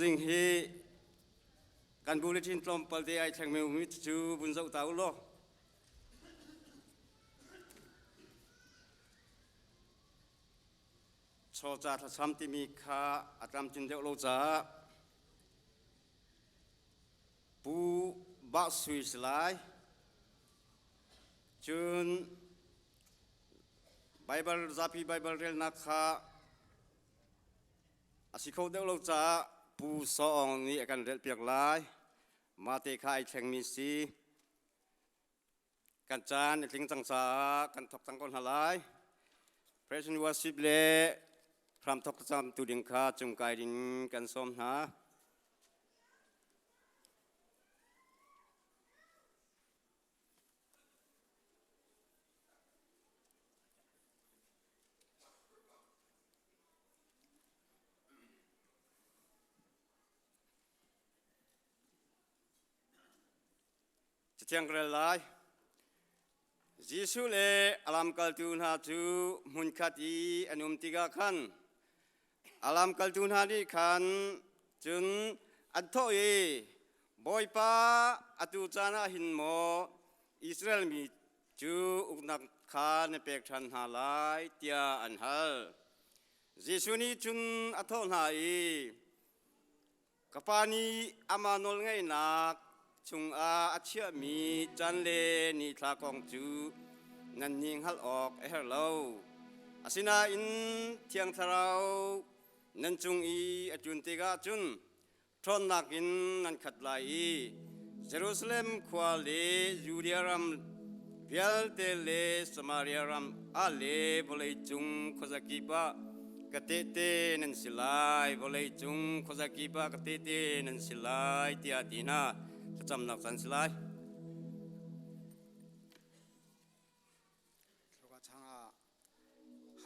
Tuzing hi kan bulletin tlawmpal te ai thlengmi mi cu vun zoh ta u law. Chawca thlacam timi kha a tlamtlin deuh lo caah Pu Bah Sui si lai. Cun Baibal zapi Baibal relnak kha a si kho deuh lo caah Pu Saw Aung nih a kan relpiak lai. Mate kha ai thlengmi si. Kan caan a tling cang caah kan thawk cang ko hna lai. President worship le hramthawk thlacamtu ding kha cungkai ding kan sawm hna. Cathiang ka rel lai. Jesuh le a lamkaltu hna cu hmunkhat i an um tikah khan a lamkaltu hna nih khan cun an thawh i, Bawipa, atu caan ah hin maw Israel mi cu uknak kha na pek ṭhan hna lai, tiah an hal. Jesuh nih cun a thawh hna i, Ka pa nih amah nawlngeihnak chungah a chiahmi caan le nithla kong cu nannih hngalh awk a herh lo. Asinain Thiang Thlarau nan cung i a tlun tikah cun ṭhawnnak in nan khat lai i Jerusalem khua le Judea ram vialte le Samaria ram ah le vawleicung khuazakip ah ka tehte nan si lai, vawleicung khuazakip ah ka tehte nan si lai tiah ti hna. Thlacamnak caan si lai.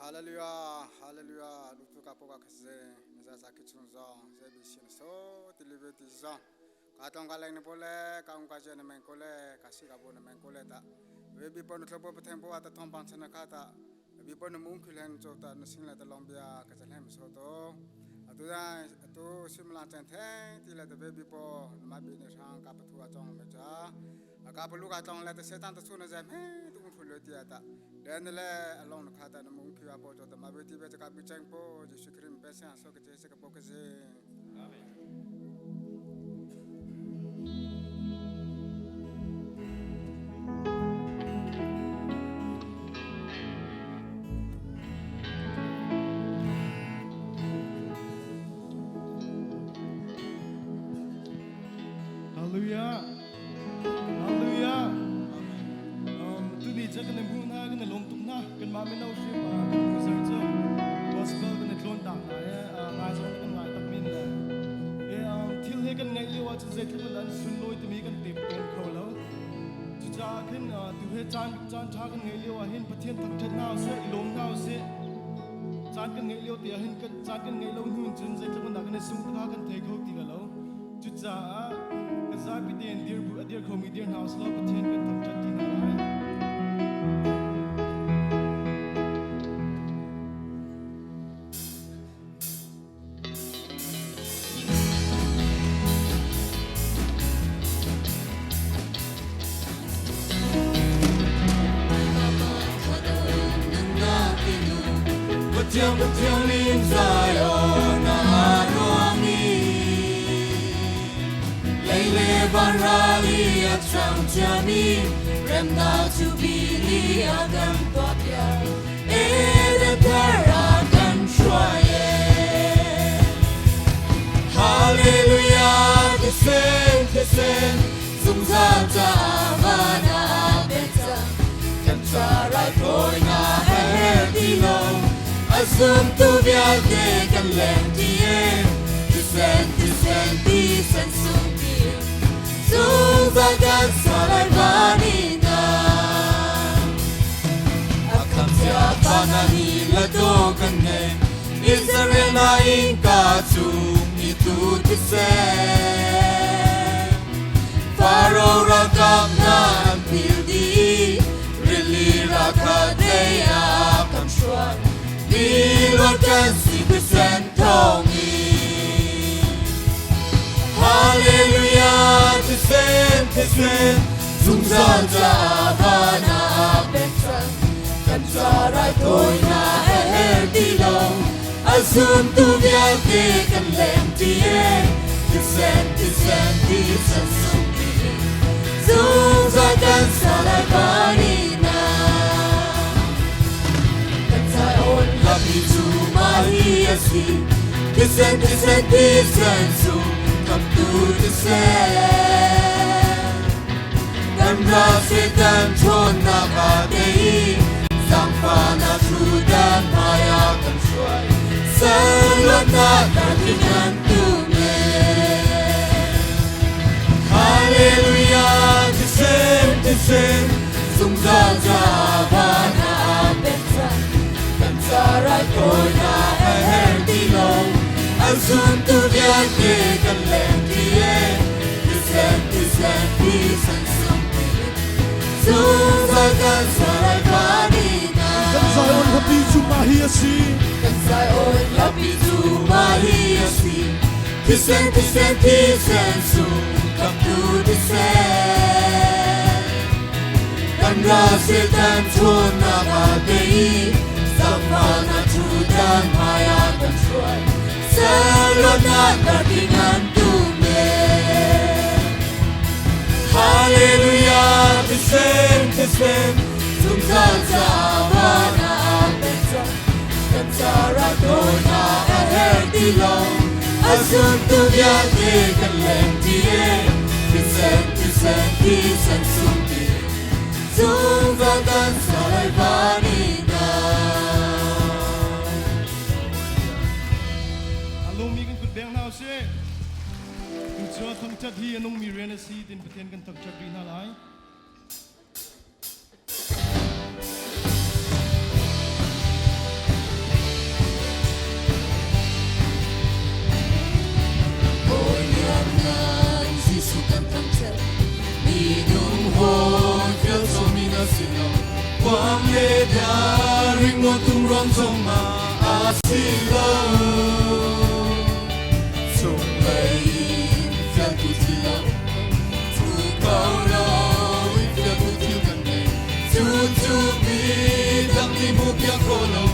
Hallelujah, hallelujah, lutu ka poka khase, na za ki chung zong, se bi sin so, ti libe ti zong. Ka tong ka leng ne pole, ka ung ka je na meng kole, ka si ka bo na meng kole ta. We bi pon thlo bo patheng bo ata thong pang chana kha ta. Bi pon mung khilen cho ta na sing la ta long bia ka chalhem so to. Atu da atu simla chen the ti la ta be bi po na ma bi ne rang ka pathu a chong me cha. Ka palu ka tlong le ta setan ta su na zem he tu ung thu lo ti ata. Den le along na kha ta na mung khiwa po cho ta ma be ti be ka bi cheng po Jesu Christ pe se so ke che se ka po ke je. Amen. Hallelujah. Hallelujah. Tuni cu kan i hmuh hna, kan i lawm tuk hna. Kanmah mino hrim kan user cu gospel kan i tlawn tak hna i ngai zong kan ngai tak men le. Thil he kan ngaih lio ahcun zeitluk in an sunlawi timi kan tep tawn kho lo. Cucaah khin tu he caan caan ṭha kan ngeih lio ah hin Pathian thangṭhat hna usih, i lawm hna usih. Caan kan ngeih lio te ah hin caan kan ngeih lo hnu in cun zeitluk in dah kan i sungh kha kan thei kho ti lo. Cucaah kan zapi tein dir a dir khomi dir hna usih law Pathian kan thangṭhat ti hna lai. Pathian Pathian lim Zion a ruami Lei le van rali a chang ciami remnak cu bili a kan tuahpiak Eden thar a kan hruai e Hallelujah thisen thisen zungzal caah van ah pek cang kan ca raithawinak a herh ti lo a zumtu vialte kan leng ti e thisen thisen thisen sung ti zungzal kan sa lai van in a kham cia pa ni la do kan nei Israel na in ka chung i tu thisen Pharaoh ralkap hna an phil dih rili ralkhat lei ah kan hruai mi luat kan si thisen thawngin. thisen zungzal caah van ah pek cang. Kan ca raithawinak a her ti lo, a zumtu vialte kan leng ṭi e. Thisen, thisen, thisen sung tiin zungzal kan sa lai vanina. Kan Zion lampi cu mah hi a si, thisen, thisen, thisen sung khamtu thisen. Kan ral Satan ṭhawnnak aa tei, zaangfahnak ṭhutdan hmaiah kan hruai. Salluatnak darpi kan tum len. Hallelujah, thisen, thisen, zungzal caah van ah pek cang. Kan ca raithawinak a her ti lo, a zumtu vialte kan leng ṭi e. Thisen, thisen, thisen sung tiin zungzal kan sa lai vanina. Kan Zion hlapi cu mah hi a si. Kan Zion hlapi cu mah hi a si. Thisen, thisen, thisen sung khamtu thisen. Kan ral Satan ṭhawnnak aa tei, zaangfahnak ṭhutdan hmaiah kan hruai. Serluatnak darpi ngan tum len. Hallelujah, thisen, thisen, zungzal caah van ah pek cang. Kan ca raithawinak a her ti lo, a zumtu vialte kan leng ṭi e. Thisen, thisen, thisen sung tiin zungzal kan sa lai vanina. A lawmmi kan kut beng hna usih. Tucu thangṭhat hi a nungmi rian a si tin Pathian kan thangṭhat rih hna lai. Bawi lianngan Jesuh kan thangṭhat, minung hawi fial sawmi na si lo. Kuang le dar ringawn tum ruang zong ah a si lo. Chunglei in fialtu thil a um lo, cu ko lo in fialtu thil kan ngei. Cu cu mi dang nih hmu piak kho lo,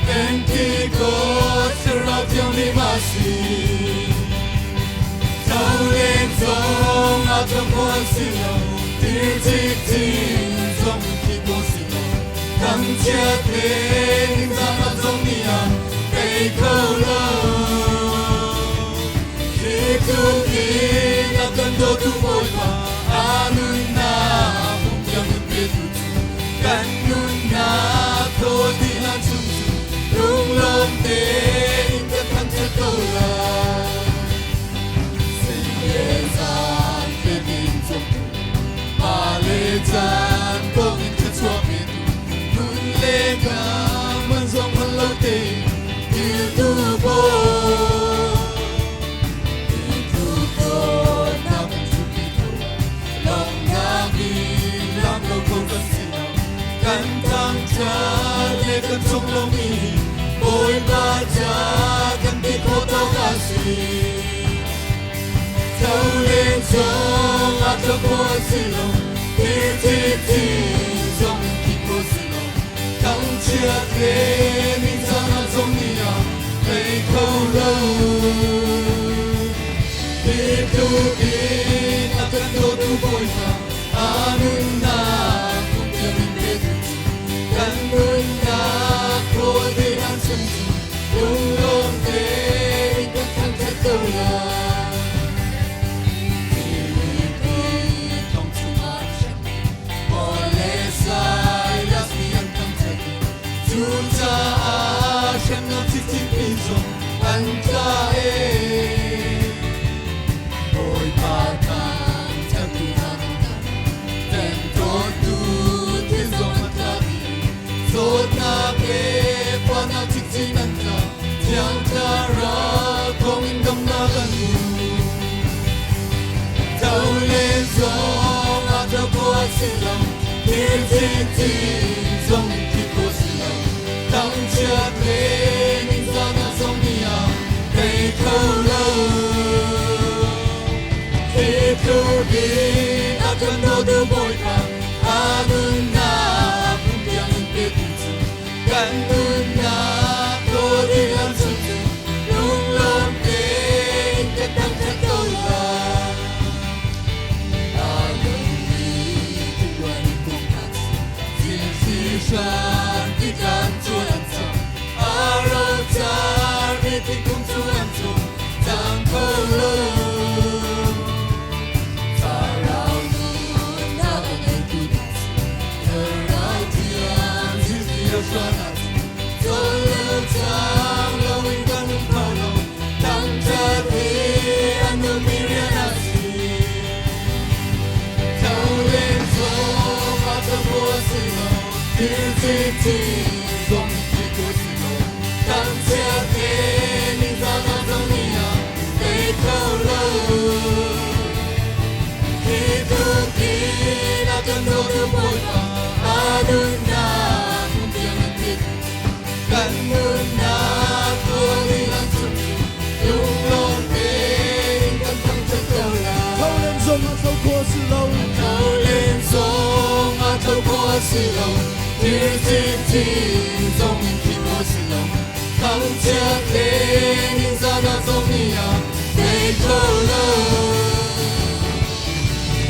Pentecost Thlarau Thianghlim a si. Tho len zong ah tlawm ko an si lo, tir cikcin zong in thi ko si lo. Thangchiat le ningzahnak zong nih a tei kho lo. Hi tluk in a kan dawtu Bawipa, a nunnak pum tiang in petu cu kan nunnak thaw dih hlan chung cu lunglawm tein kan thangṭhat ko lai. Zing le zan fetin cawmtu, pa le caan kong in thluachuah petu, nun le kam an zong hman lo tein diltu bawi. Diltu dawtnak kan chuhpi kho lo, lawmhnak in lam lo kho kan si lo. Kan thangṭhat le kan conglawmh i Bawipa ca kan ti khawh tawk a si. Tho len zong ah tlawm khawh a si lo, thil cikcin zong in thi khawh si lo. Thangchiat le ningzahnak zong nih a tei kho lo. Hi tluk in a kan dawtu Bawipa, a nunnak kum tiang in petu cu kan nunnak thaw dih hlan chung cu lunglawm tein kan thangṭhat ko lai. Filipi thong chungah hrem Paul le Silas nih an thangṭhat i Cucaah hremnak cikcin zong an tla e. Bawipa thangṭhattu hna kan tam, temtawntu thil zong an tla dih. Zawtnak le fahnak cikcin an tla, Thiang Thlarau thawngin damnak an hmu. Tho len zong ah tlo khawh a si lo, thil cikcin zong in thi khawh si lo. Thangchiat le ningzahnak zong nih a tei kho lo. Hi tluk in a kan mi rian a si. Tho len zong a tho ko si lo, thil cicin zong thi ko si lo. Kan chia te ningzah na zong ni ah tei kho lo. Hi tluk in a kan dawtu Bawipa a nunnak hmun tiang in thit. Kan nunnak tualin an chung lunglawm tein kan thangṭhat ko lai. Tho len zong a tho kho si lo. Tho len zong a tho kho si lo. Thir cicin zong in thi kho si lo. Thangchiat le ningzahnak zong nih a tei kho lo.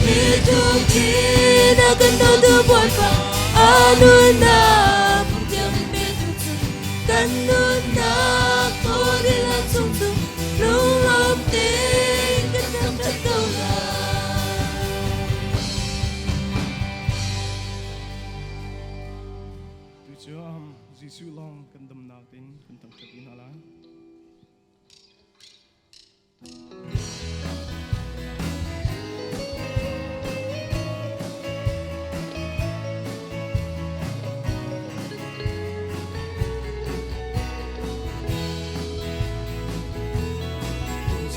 Hi tluk in a kan dawtu Bawipa a nunnak hmun tiang in petu cu kan nunnak thaw ding chung cu lunglawm tein kan thangṭhat ko lai. Tu cu Jesuh lawng kan damnak tin kan thangṭhat hna lai.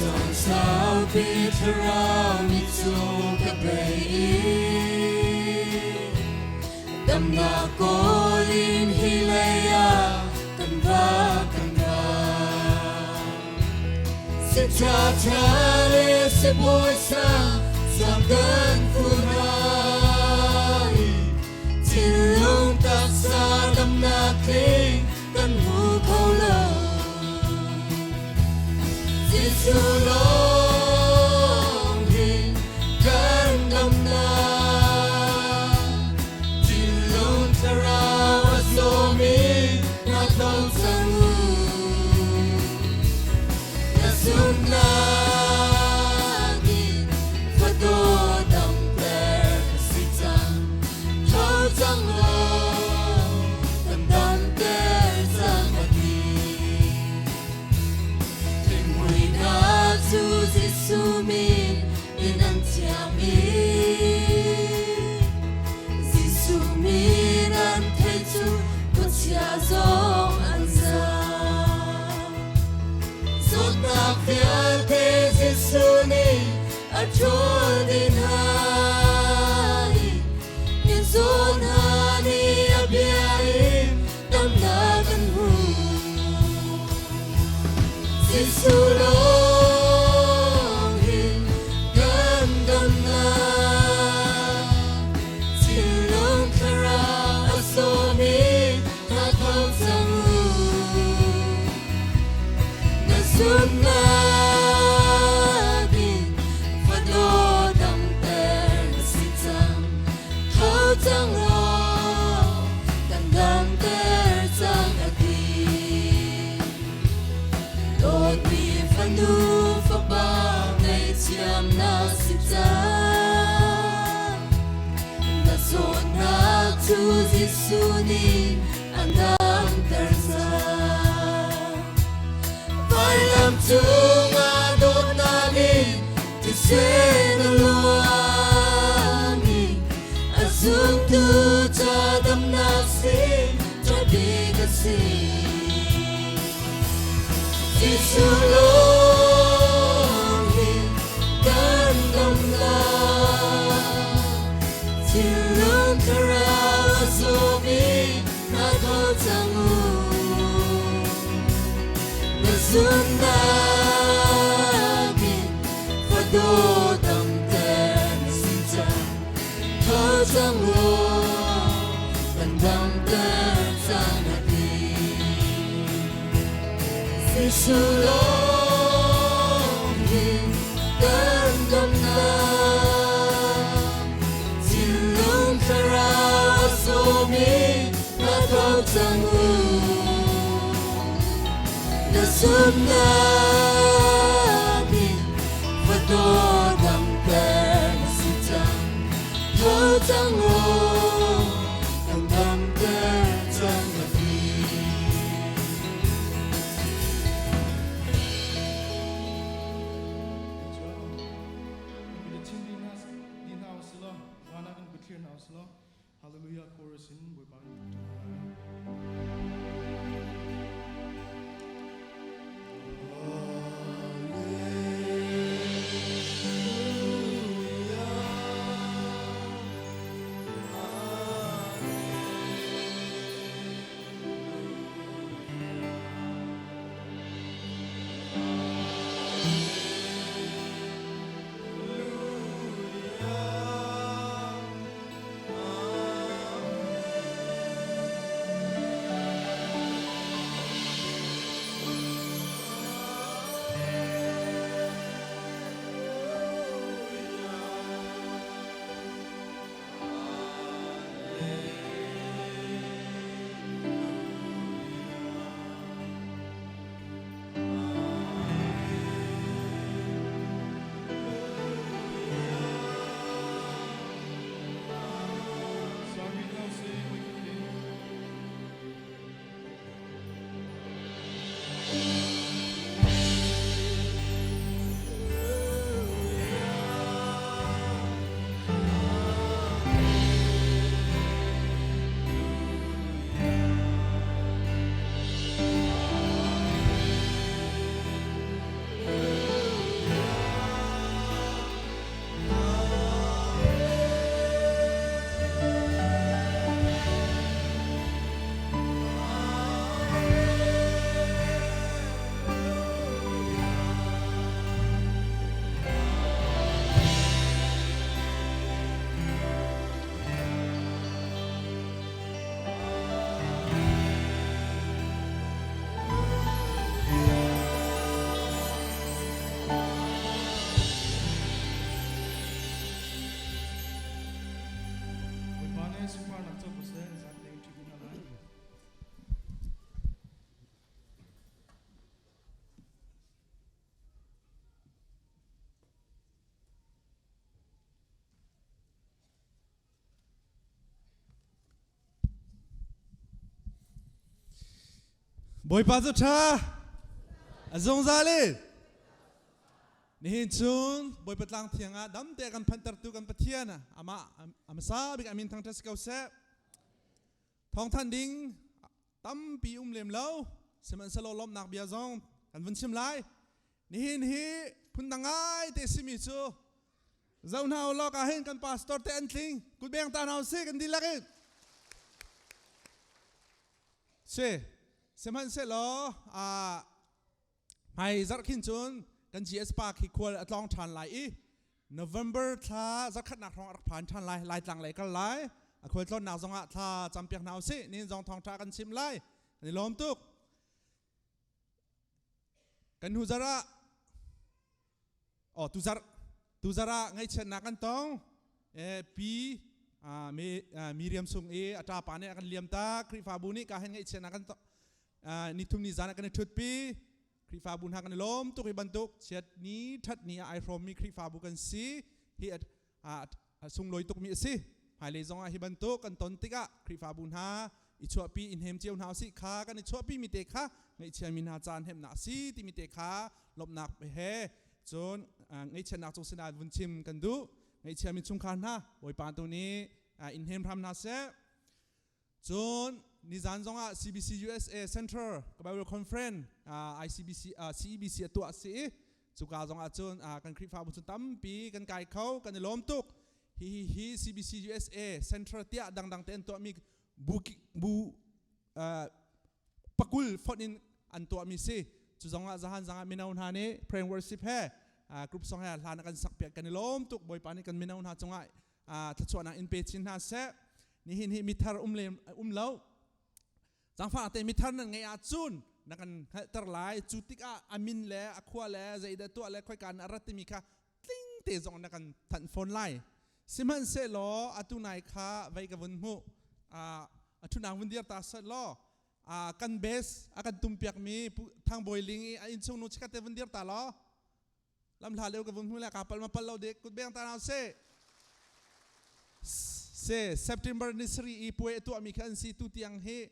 Caan saupi thlarau mitcaw ka bei i damnak kawl in hi lei ah kan va kan va. Si ṭha ṭha le si bawi sang sang kan fu hna i thinlung taksa damnak tling kan hmu kho lo. Jesuh lawng hi kan damnak. Thinlung thlarau a sawmi na tho cang u. Na zumhnak in fadaw damter na si cang. Tho cang law kan damter cang a ti. Thinghmuinak cu Jesuh min in an thiam i Jesuh min an theih cu khuachia zong an zaam. Zawtnak vialte Jesuh nih a ṭhawl dih hna i mizaw hna nih a bia in damnak an hmu. Jesuh lawng hi kan damnak. Thinlung thlarau a sawmi hna tho cang u. Na zumhnak in fadaw damter na si cang. Tho cang law kan damter cang a ti. Dawtmi fanu fapa ngaihthiam na si cang. Na zawtnak cu Jesuh nih a damter cang. Vailam cungah dawtnak in thisen a luang i a zumtu ca damnak si ṭha bik a si. Jesuh lawng hi kan damnak. Thinlung thlarau a zawmi hna tho cang u. Na zumhnak in fadaw damter na si cang. Tho cang law kan damter cang a ti. Jesuh lawng hi kan damnak. Thinlung thlarau a sawmi hna tho cang u. Na zumhnak in fadaw damter na si cang. Tho cang law kan damter cang a ti. Cu hna usih Hallelujah chorus in Bawipa kan thangṭhat lai. Bawipa nih sunparnak co ko seh, zat tein ṭhu hna lai. Bawipa cu ṭha a zungzal in nihin chun Bawipa tlang thiang ah dam te kan phantertu kan Pathian amah amasa bik amin thangṭhat si ko seh. Thawngthanh ding tampi um lem lo sihmanhsehlaw lawmhnak bia zong kan vun chim lai. Nihin hi phundang ngai te simi cu zoh hna u law ka hin kan pastor te an tling kutbeng ta hna usih kan dihlak in si sihmanhsehlaw hmai zarh khin cun kan GS pa khi khual a tlawng ṭhan lai i November thla zarkhatnak hrawng a rak phan ṭhan lai Laitlang lei kal lai a khual tlawnnak zongah thla campiak hna usih nihin zong thawngṭha kan chim lai kan i lawm tuk Kan hnu zarh ah oh tuzarh tuzarh ah ngaihchiatnak kan tong. Pi Miriam sung i a ṭapa nih a kan liam ta. Khrihfabu nih ka hen ngaihchiatnak kan nithum ni zan ah kan i ṭhutpi. Khrihfabu hna kan i lawm tuk hi bantuk chiat ni ṭhat ni ah ai hrawmmi Khrihfabu kan si. Hi a sunglawi tukmi a si. Hmailei zongah hi bantuk kan ton tikah Khrihfabu hna i chuahpi i hnem cio hna usih kha kan i chuahpi mi te kha ngaihchiami hna caan hnemhnak a si timi te kha lawmhnak he cun ngaihchiatnak cung sinah vun chim kan duh. Ngaihchiami chungkhar hna Bawipa tu nih in hnem hram hna seh. Cun nizan zongah CBC USA Center Bible Conference ICBC CEBC a tuah a si i cuka zongah cun kan Khrihfabu cun tampi kan kai kho kan i lawm tuk. Hi hi hi CBC USA Center tiah dangdang te an tuahmi bu bu pakul fonh in an tuahmi si. Cu zongah zahan zangah mino hna nih prayer worship he group song he hla kan sak piak kan i lawm tuk. Bawipa nih kan mino hna cungah thluachuahnak in pe chin hna seh. Nihin hi mithar um le um lo. Zangfah te mithar nan ngeih ahcun na kan hngalhter lai. Cu tikah a min le a khua le zeidah tuah le khoika na rat timi kha tling te zong na kan thanh fawn lai. Sihmanhsehlaw atu nai kha vei ka vun hmuh. A ṭhunang vun dir ta seh law kan base a kan tumpiakmi Thang Bawi Ling i a innchung nu chikkhat te vun dir ta law lamhla leo ka vun hmu le ka pal ma pal lo dik kut beng ta nau se se September ni sari i puai a tuahmi kha an si tu tiang hi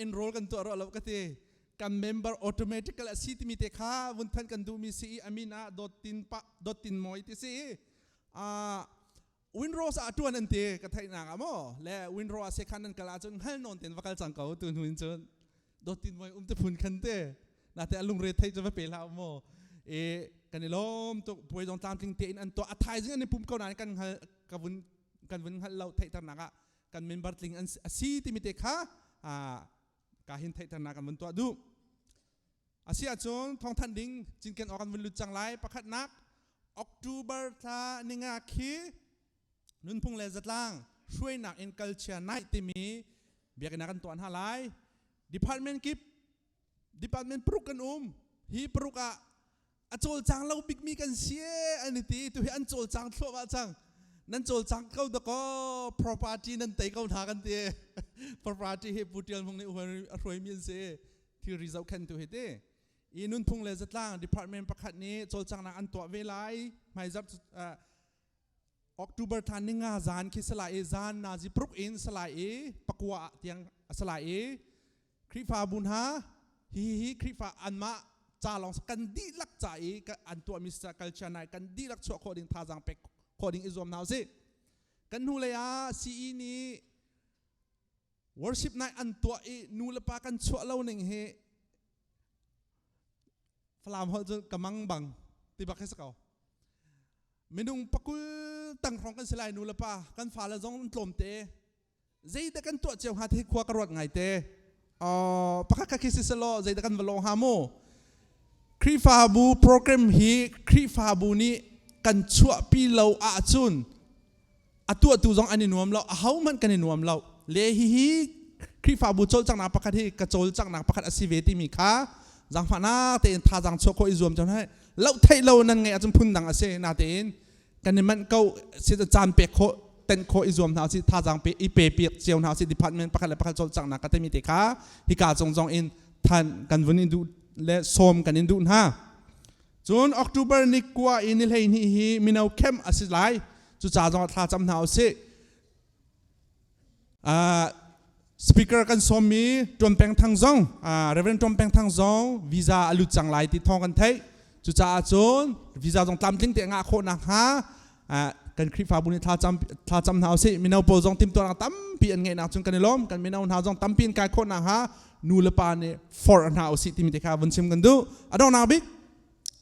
enroll kan tuah ro lo ka ti kan member automatical a si timi te kha vun than kan duhmi si i amin ah dot tin pa dot tin moi ti si a. Winrose ah tuan an ti ka theih nak ah maw le Winro ah sekhan nan kal ahcun hngal nawn ten va kal cang ko tu hnu in cun dawtin voi um te phun khan te na te alung re thei cu va pe hlah maw e kan i lawm tuk puai zong tlamtling te in an tuah a thaizing an i pum ko nain kan hngal ka vun kan vun hngalh lo theihternak ah kan member tling an asi timi te kha ka hin theihternak kan vun tuah duh. Asi ahcun thawngthanh ding cinken awk an vun lut cang lai. Pakhatnak October thla ninga khi nunphung le zatlang hruainak in culture night timi biakinn ah kan tuah hna lai. Department kip department paruk kan um. Hi paruk ah a cawlcang lo bikmi kan si an i ti. Tu hi an cawlcang thluahmah cang. Nan cawlcang ko dakaw property nan tei ko hna kan ti. Property hi Pu Tial Hmung nih a hruaimi an si. Thilri zohkhenhtu hi ti i nunphung le zatlang department pakhat nih cawlcanghnak an tuah ve lai. Hmaizarh October thla ninga zan khi salai i zan nazi pruk in salai i pakua tiang salai i Khrihfabu hna hi hi Khrihfa anmah ca lawng kan dihlak ca i an tuahmi culture nai kan dihlak chuah khawh ding thazaang pek khawh ding i zuam hna usih. Kan hnu lei ah CE nih Worship night an tuah i nu le pa kan chuah lo ning hi Falam holh cu ka mang bang ti bak hi si ko. Minung pakul tang hrawng kan si lai nu le pa kan fale zong an tlawm te. Zeidah kan tuah cio hnga ti khua ka ruat ngai te. Pakhat khat khi si selaw zeidah kan va lawng hnga mu. Khrihfabu program hi Khrihfabu nih kan chuahpi lo ahcun a tuahtu zong an i nuam lo, ahohmanh kan i nuam lo. Le hihi Khrihfabu cawlcanghnak pakhat hi ka cawlcanghnak pakhat a si ve timi kha zaangfahnak tein thazaang chuah khawh i zuam cun hai loh theih lo nan ngeih ahcun phundang a si natein kan i manh ko si caan pek khawh tenh khawh i zuam hna usih thazaang pe i pe piak cio hna usih department pakhat le pakhat cawlcanghnak ka timi te kha hika cung zong in than kan vun in duh le sawm kan in duh hna. Cun October ni kua i ni 12 hi mino camp a si lai. Cuca zong ah thla cam hna usih. Speaker kan sawmmi Tuan Peng Thang zong, Reverend Tuan Peng Thang zong visa a lut cang lai ti thawng kan theih. Cucaah cun visa zong tlamtling te ngah khawh nakhnga kan Khrihfabu nih thla cam hna usih. Mino pawl zong timhtuahnak tampi an ngeihnak cun kan i lawm. Kan mino hna zong tampi in kai khawh nakhnga nu le pa nih forh hna usih timi te kha vun chim kan duh. A donghnak bik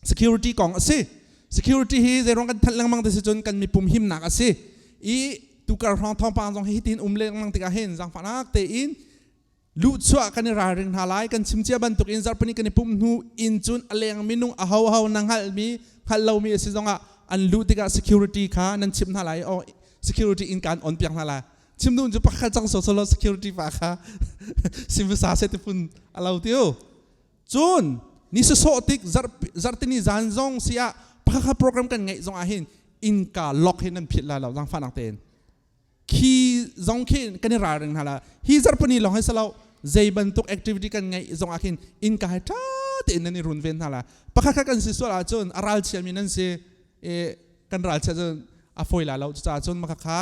security kong a si. Security hi zeiruang kan thanh lengmang te si cun kan mipum himnak a si. I tukar hrawng thawngpang zong hi hitin um lengmang tikah hin zaangfahnak tein luhchuah kan i ralring hna lai. Kan chim cia bantuk in zarhpini kan i pumh hnu in cun a leng minung a ho ho na hngalhmi hngalh lomi a si zongah an luh tikah security kha nan chimh hna lai. Oh, security in kan on piak hna lai. Chim duh cu pakhat cang so solo security pa kha simsa se ti phun a lo tiu. Cun ni sawsawh tik zarhtini zan zong si ah pakhat program kan ngeih zong ah hin innka lock hin nan phit lai lo zaangfahnak tein. Khi zong khi kan i ralring hna la. Hi zarhpini lawng hi salo zei bantuk activity kan ngeih zong ah khin innka hi ṭha tein nan i runven hna la. Pakhat khat kan si sual ahcun a ralchiami nan si i kan ralchia cun a fawi lai lo. Cucaah cun maka kha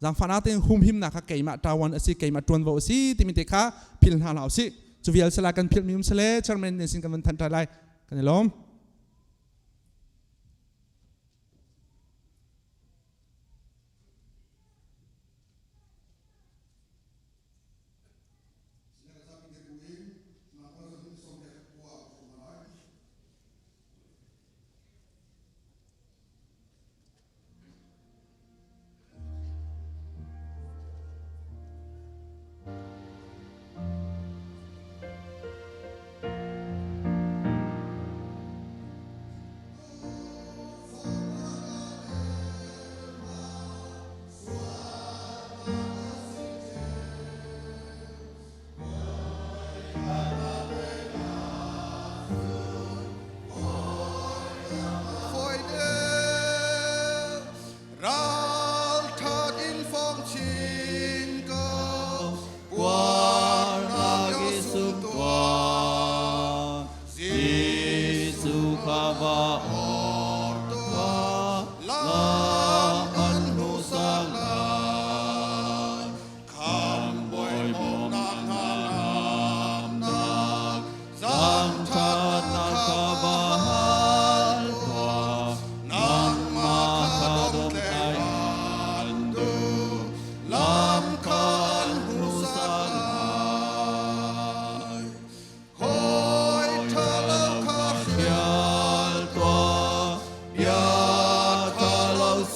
zaangfahnak tein humhimnak kha keimah ṭawan a si, keimah ṭuanvo a si timi te kha philh hna hlah usih. Cu vial sala kan philhmi um sale chairman ne sin kan van thanh ṭai lai. Kan i lawm.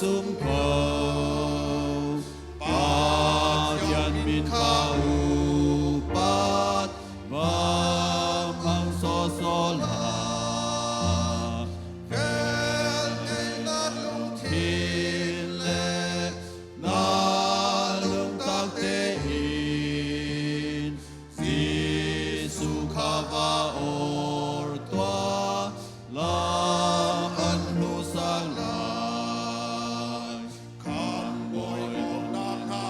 zum ko. Pathian min kha upat va hmang sawsawh hlah. Vel ngeihnak lungthin le na lungtak tein Jesuh kha va or tuah, lam an hmuhsak lai. Khamhbawi bawmhnak hna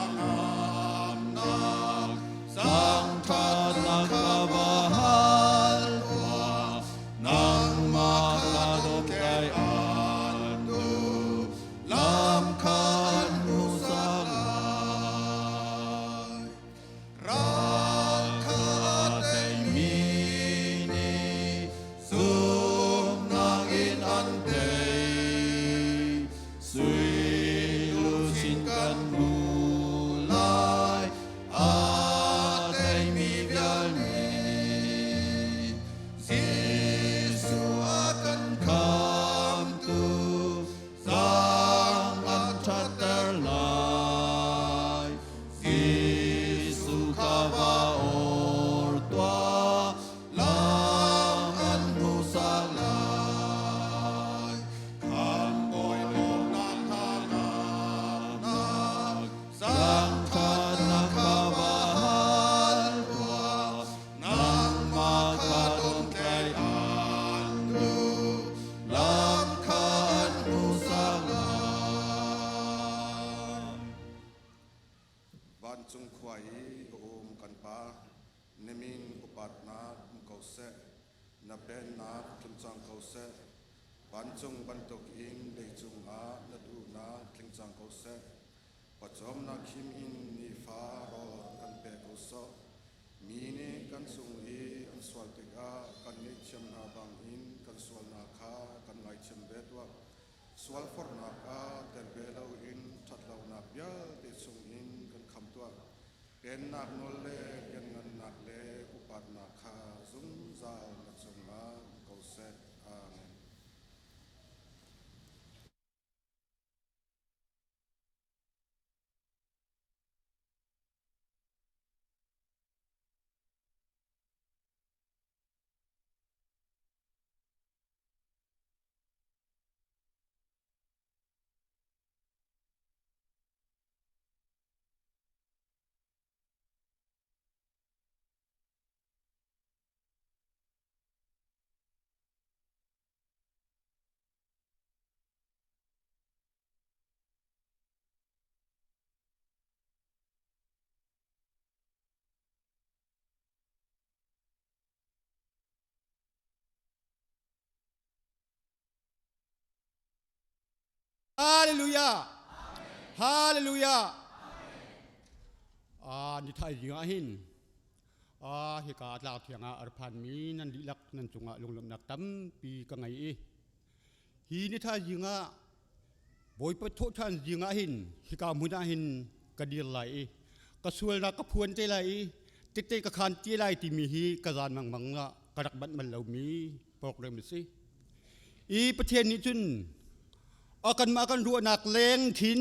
ngamnak, thangṭhatnak kha va hal tuah, nangmah kha domtlai an duh, lam kha an hmuhsak lai. Ral kha a teimi nih zumhnak in an tei. Sui luchin kan hmu lai, a teimi vial nih. Jesuh a kan khamtu, Zang an ṭhatter lai. Jesuh kha va or tuah, lam an hmuhsak lai. Khamhbawi bawmhnak hna ngamnak, zangṭhatnak kha va hal tuah. Nangmah kha domtlai an duh, lam kha an hmuhsak lai. Vancung khua i a um kan Pa, na min upatnak um ko seh, na pennak tlung cang ko seh. Vancung bantukin leicung ah na duhnak tling cang ko seh. Pawcawmnak him in nifa rawl kan pe ko sawh. Mi nih kan cung i an sual tikah kan ngaihthiam hna bangin kan sualnak kha kan ngaithiam ve tuah. Sualforhnak ah tel ve loin ṭhatlonak vialte chungin kan kham tuah. Pennak nawl le lianngannak le upatnak kha zungzal na cungah um ko seh. Amen. Hallelujah. Hallelujah. Ah, ni thai ding ah hin ah hika tlak thiang ah arphan mi nan dihlak nan cungah lunglawmhnak tampi ka ngei i Hi ni thaizing ah Bawipa thawhṭhan zing ah hin hika hmun ah hin ka dir lai i ka sualnak ka phuan te lai i tette ka khaan te lai timi hi ka zan mangmang ah ka rak banh bal lomi program a si. I Pathian nih cun a kanmah kan ruahnak leng khin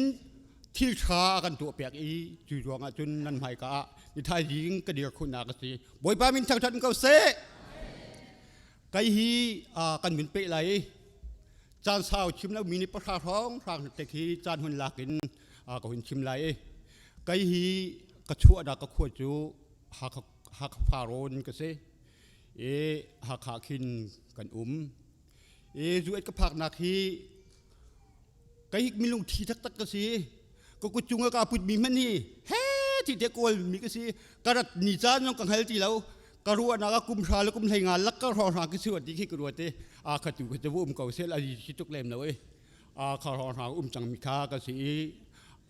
thil ṭha a kan tuahpiak i cu ruangah cun nan hmaika ah ni thaizing ka dir khawhnak a si. Bawipa min thangṭhat ko seh. Kai hi kan min peh lai i caan sau chim lo mi ni pahra hrawng hrang te khi caan hun lak in ka hun chim lai i kai hi ka chuahnak ka khua cu Hakha Hakha Farawn ka si i Hakha khin kan um i zuet ka phaknak hi kai hi minung thi taktak ka si ka kut cung ah ka put mi hmanh hi he ti te kawl mi ka si ka rat ni caan zong ka hngal ti lo ka ruahnak ah kum hra le kum hlei nga lak ka hrawng hrang ka si ti khi ka ruat i a kha tu ka tu um ko sel a si tuk lem lo i a kha hrawng hrang um cang mi kha ka si i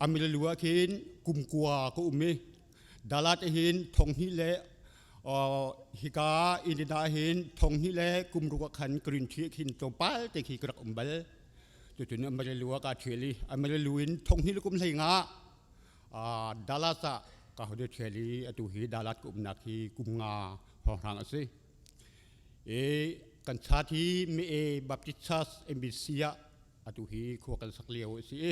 amilalu ah khin kum kua ka um i dalat hin thong hnih le hika India hin thong hnih le kum ruk ah khan green tree khin tlawmpal te khi ka rak um bal tucun amalalu ah ka ṭhial i amalalu in thong hnih le kum hlei nga Dallas ah ka hode ṭhial i atu hi Dallas ka umnak hi kum nga hrawnghrang a si. I kan chat hi Me Baptist Church MBC ah atu hi khua kan sak lio a si i.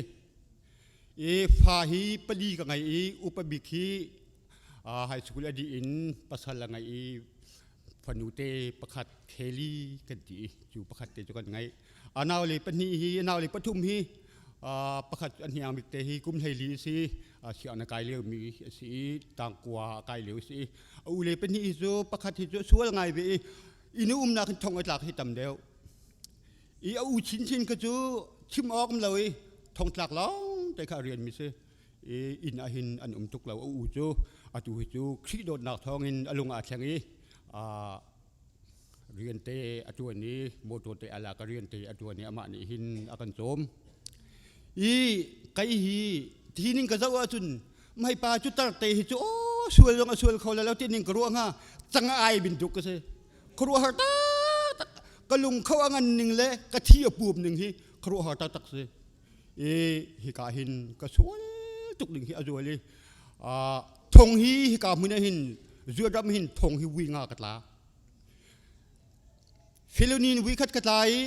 I fa hi pali ka ngei i upa bik hi high school a dih in pasal a ngei i fanu te pakhat Kelly kan ti i cu pakhat te cu kan ngei. A nau le pahnih hi a nau le pathum hi pakhat a hniang bik te hi kum 14 a si sianginn a kai lio mi a si i tangkua a kai lio a si i a u le pahnih hi cu pakhat hi cu sual ngai ve i inn umnak in thong a tlak hi tam deuh. I a u chinchin kha cu chim awk um lo i thongtlak lawng te kha a rian mi si. I inn ah hin an um tuk lo a u cu atu hi cu Khrih dawtnak thawngin a lung aa thleng i rian te a ṭuan i motor te a lak a rian te a ṭuan i amah nih hin a kan cawm. I kai hi thi ning ka zoh ahcun mai pa cu tar te hi cu aw sual zong a sual kho la lo ti ning ka ruah hnga cang ai bin tuk ka si. Khuaruahhar taktak ka lung kho a ngan ning le ka thi a puam ning hi khuaruahhar taktak si. I hika hin ka sual tuk ding hi a zual i thong hi hika hmun ah hin zuadram hin thong hi vui nga ka tla. Filonin vui khat ka tla i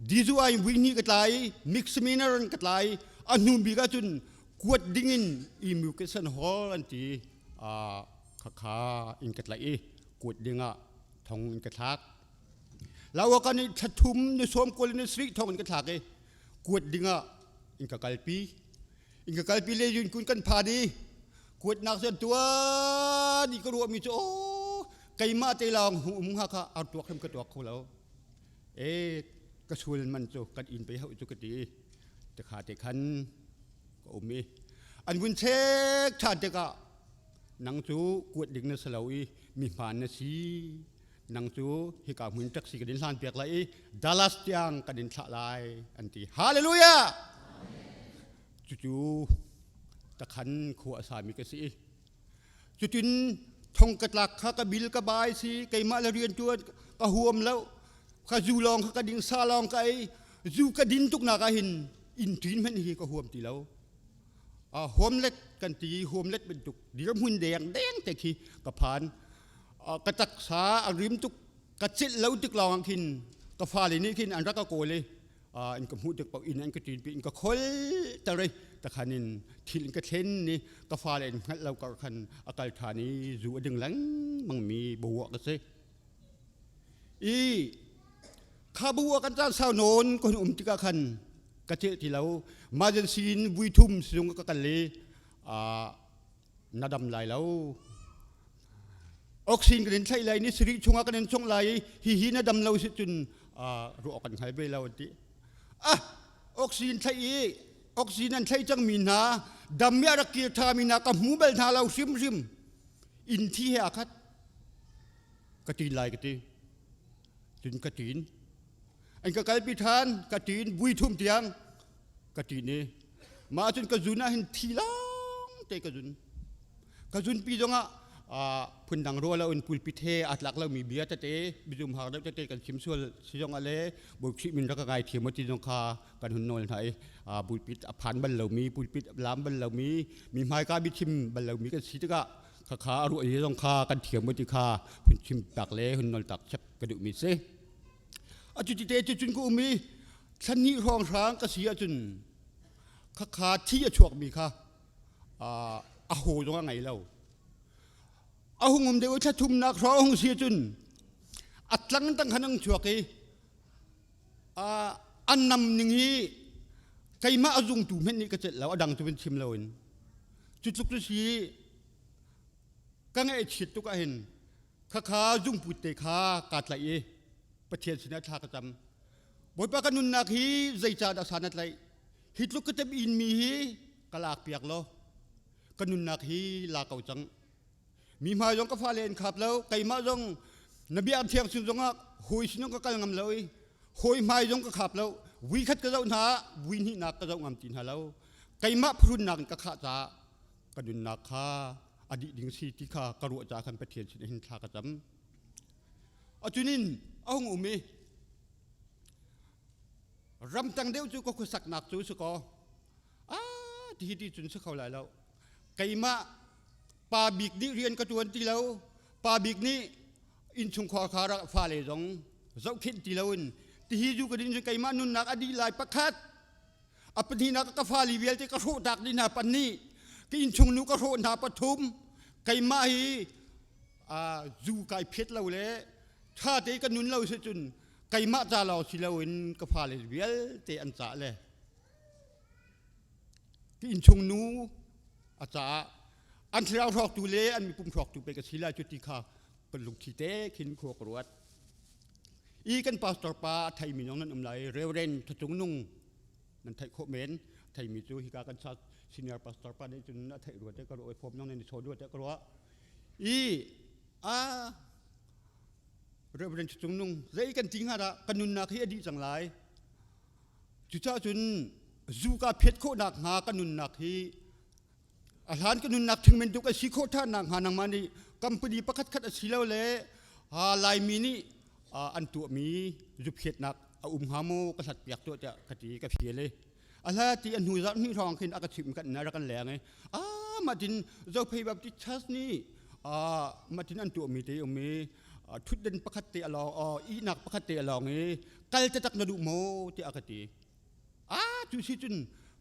DUI vui hnih ka tla i misdemeanor in ka tla i a hnu bik ahcun kuat ding in immigration hall an ti khakha in ka tlaih i kuat dingah thong in ka thlak. Lawa kan i thlathum ni sawm kul ni sarih thong in ka thlak i kuat dingah in ka kalpi. In ka kalpi le yun kun kan phan i kuatnak cu an tuan i ka ruahmi cu aw keimah te lawng hung um hnga kha ar tuak hrim ka tuak kho lo. E ka sul man cu kan inn pe hau cu ka ti. Te kha te khan ka um i an vun chek ṭhan tikah nang cu kuat ding na si lo i mi hmaan na si nang cu hika hmun taxi kan in hlan piak lai i Dallas tiang kan in thlah lai an ti. Hallelujah! Cucu takhan khua a sami ka si. Cutin thong ka tlak kha ka bil ka bai si keimah le rian ṭuan ka huam lo ka zu lawng kha ka ding sa lawng ka ei zu ka din tuk nak ah hin inn ṭin hmanh hi ka huam ti lo. Homelet kan ti homelet bantuk dirhmun deng deng te khi ka phan. Ka taksa a rim tuk ka cilh lo tik lawng ah khin ka fale nih khin an rak ka kawl i in ka hmuh tik paoh inn an ka ṭin pi in ka khol ter i takhan in thil in ka thlen ni ka fale in hngalh lo kar khan a kal ṭhan i zu a ding lengmang mi bawah ka si. I kha bawah kan caan sau nawn ka hun um tikah khan ka celh ti lo. Emergency in vui thum sizung ka kal i na dam lai lo. Oxygen kan in thlaih lai ni sarih chungah kan in chawngh lai i hihi na dam lo si cun ruah kan hngal ve lo an ti. Ah oxygen thlaih i oxygen an thlaih cangmi hna dam mi a rak kir ṭhami hna ka hmu bal hna lo hrimhrim. Inn thi he aa khat. Ka ṭin lai ka ti. Cun ka ṭin. An ka kalpi ṭhan ka ṭin vui thum tiang ka ṭin i mah cun ka zun ah hin thi lawng te ka zun. Ka zunpi zongah phundang rua lo in pulpit he aa tlak lomi bia tete bizum har deuh tete kan chim sual si zong ah le Bawi Khrih min rak ka ngai thiam ti zong kha kan hun nawl hna i pulpit a phan bal lomi pulpit lam bal lomi mi hmaika biachim bal lomi kan si tikah khakha a ruah i zong kha kan thiam ti kha hun chim tak le hun nawl tak chep ka duhmi si. Atu tite cu cun ka um i thla hnih hrawnghrang ka si ahcun khakha thi a chuakmi kha a haw zong a ngei lo. A hung um deuh i thla thumnak hrawng a hung si ahcun a tlang tang khan ang chuak i an nam ning hi keimah a zungtu hmenh nih ka celh lo a dang cu van chim loin cu tluk cu si ka ngaihchiat tuk ahhin khakha zungput te kha kaa tlaih i Pathian sinah thla ka cam. Bawipa ka nunnak hi zeicahdah san a tlaih? Hi tluk ka tem in mi hi ka lak piak law ka nunnak hi la ko cang. Mi hmai zong ka fale an khap lo, keimah zong na bia thiang sin zongah hawi sin ka kal ngam lo i hawi hmai zong ka khap lo. Vui khat ka zoh hna ah vui hnihnak ka zoh ngam ti hna lo. Keimah phuhrunnak in ka khah caah ka nunnak kha a dih ding si ti kha ka ruah caah khan Pathian sin hin thla ka cam. Atunin a hung um i ramtang deuh cu ka khuasaknak cu si kaw a ti hi ti cun si kho lai lo. Keimah pa bik nih rian ka ṭuan ti lo. Pa bik nih innchungkhar kha rak fale zong zohkhenh ti loin tihi zu ka din cun keimah nunnak a dih lai pakhat. A pahnihnak ka fali vialte ka hrawh tak dih hna pahnih. Ka innchung nu ka hrawh hna pathum. Keimah hi zu kai phiat lo le ṭha te ka nun lo si cun keimah ca lawng si loin ka fale vialte an cah le ka innchung nu a caah an thlarau hrawktu le an mipum hrawktu pe ka si lai cu ti kha kan lungthli te khin khua ka ruat. I kan pastor pa a theimi zong nan um lai Reverend Thacung Nung nan theih khawh men theimi cu hika kan sa senior pastor pa nih cun a theih rua te ka ruah i form zong nan i chawn rua te ka ruah i a Reverend Thacung Nung zei kan ti hnga dah kan nunnak hi a dih cang lai cucaah cun zu ka phet khawhnak hnga kan nunnak hi A hlan ka nunnak thing bantuk a si khawh ṭhan nakhnga nangmah nih company pakhatkhat a si lo le Laimi nih an tuahmi zuphiatnak a um hnga maw ka hlatpiak tuah tiah ka ti ka fial i a hla ti a hnu zarh hnih hrawng khin a ka chimh kan rak kan leng i ah mah tin Zophei Baptist Church nih mah tin an tuahmi te um i thutden pakhat te a lawng ihnak pakhat te a lawng i kal taktak na duh maw tiah a ka ti ah cu si cun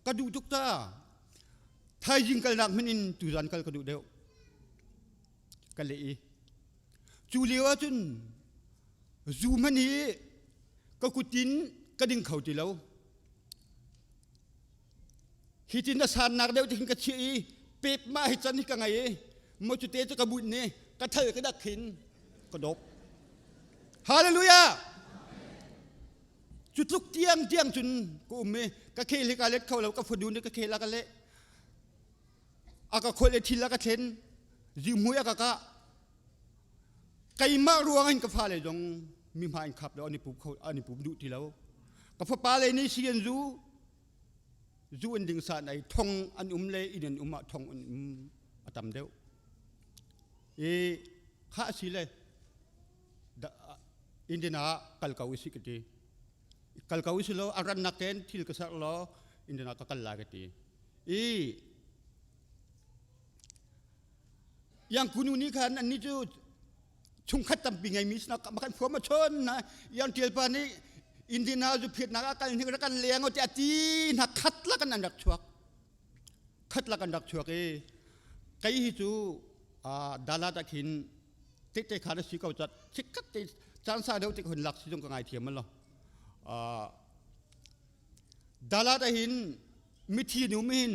ka duh tuk ta thaizing kalnak hmanh in tuzan kal ka duh deuh ka leh i cu lio ahcun zu hmanh hi ka kutin ka ding kho ti lo hi tin a sannak deuh ti khin ka chiah i pep mah hi can hi ka ngei i mo cu te cu ka bunh ni ka thal ka dak khin ka dawp hallelujah Cu tluk tiang tiang cun ka um i ka khel hi ka let kho lo ka fanu nih ka khel a ka leh a ka kholh i thil a ka thlen zihmui a ka kah keimah ruang in ka fale zong mi hma in khap lo an i pum kho an i pum duh ti lo ka fapa le nih si an zu zu an ding san ai thong an um le inn an um ah thong an um a tam deuh i kha si le Indian ah kal ko usih ka ti. Kal ko usih law a rannak ten thil ka serh law Indian ah ka kal lai ka ti. I yang kunu nih khan annih cu chungkhat tampi ngeimi sinak makan fuam a chon na yang tial pa nih Indian ah zu phiatnak ah kal hnik rak kan leng ti ati na khat la kan an rak chuak khat la kan rak chuak i kei hi cu dalat ah khin tehte kha na si ko cat chikkhat te caan sa deuh tik hun lak si zong ka ngai thiam lo dalat ahin mithi nu min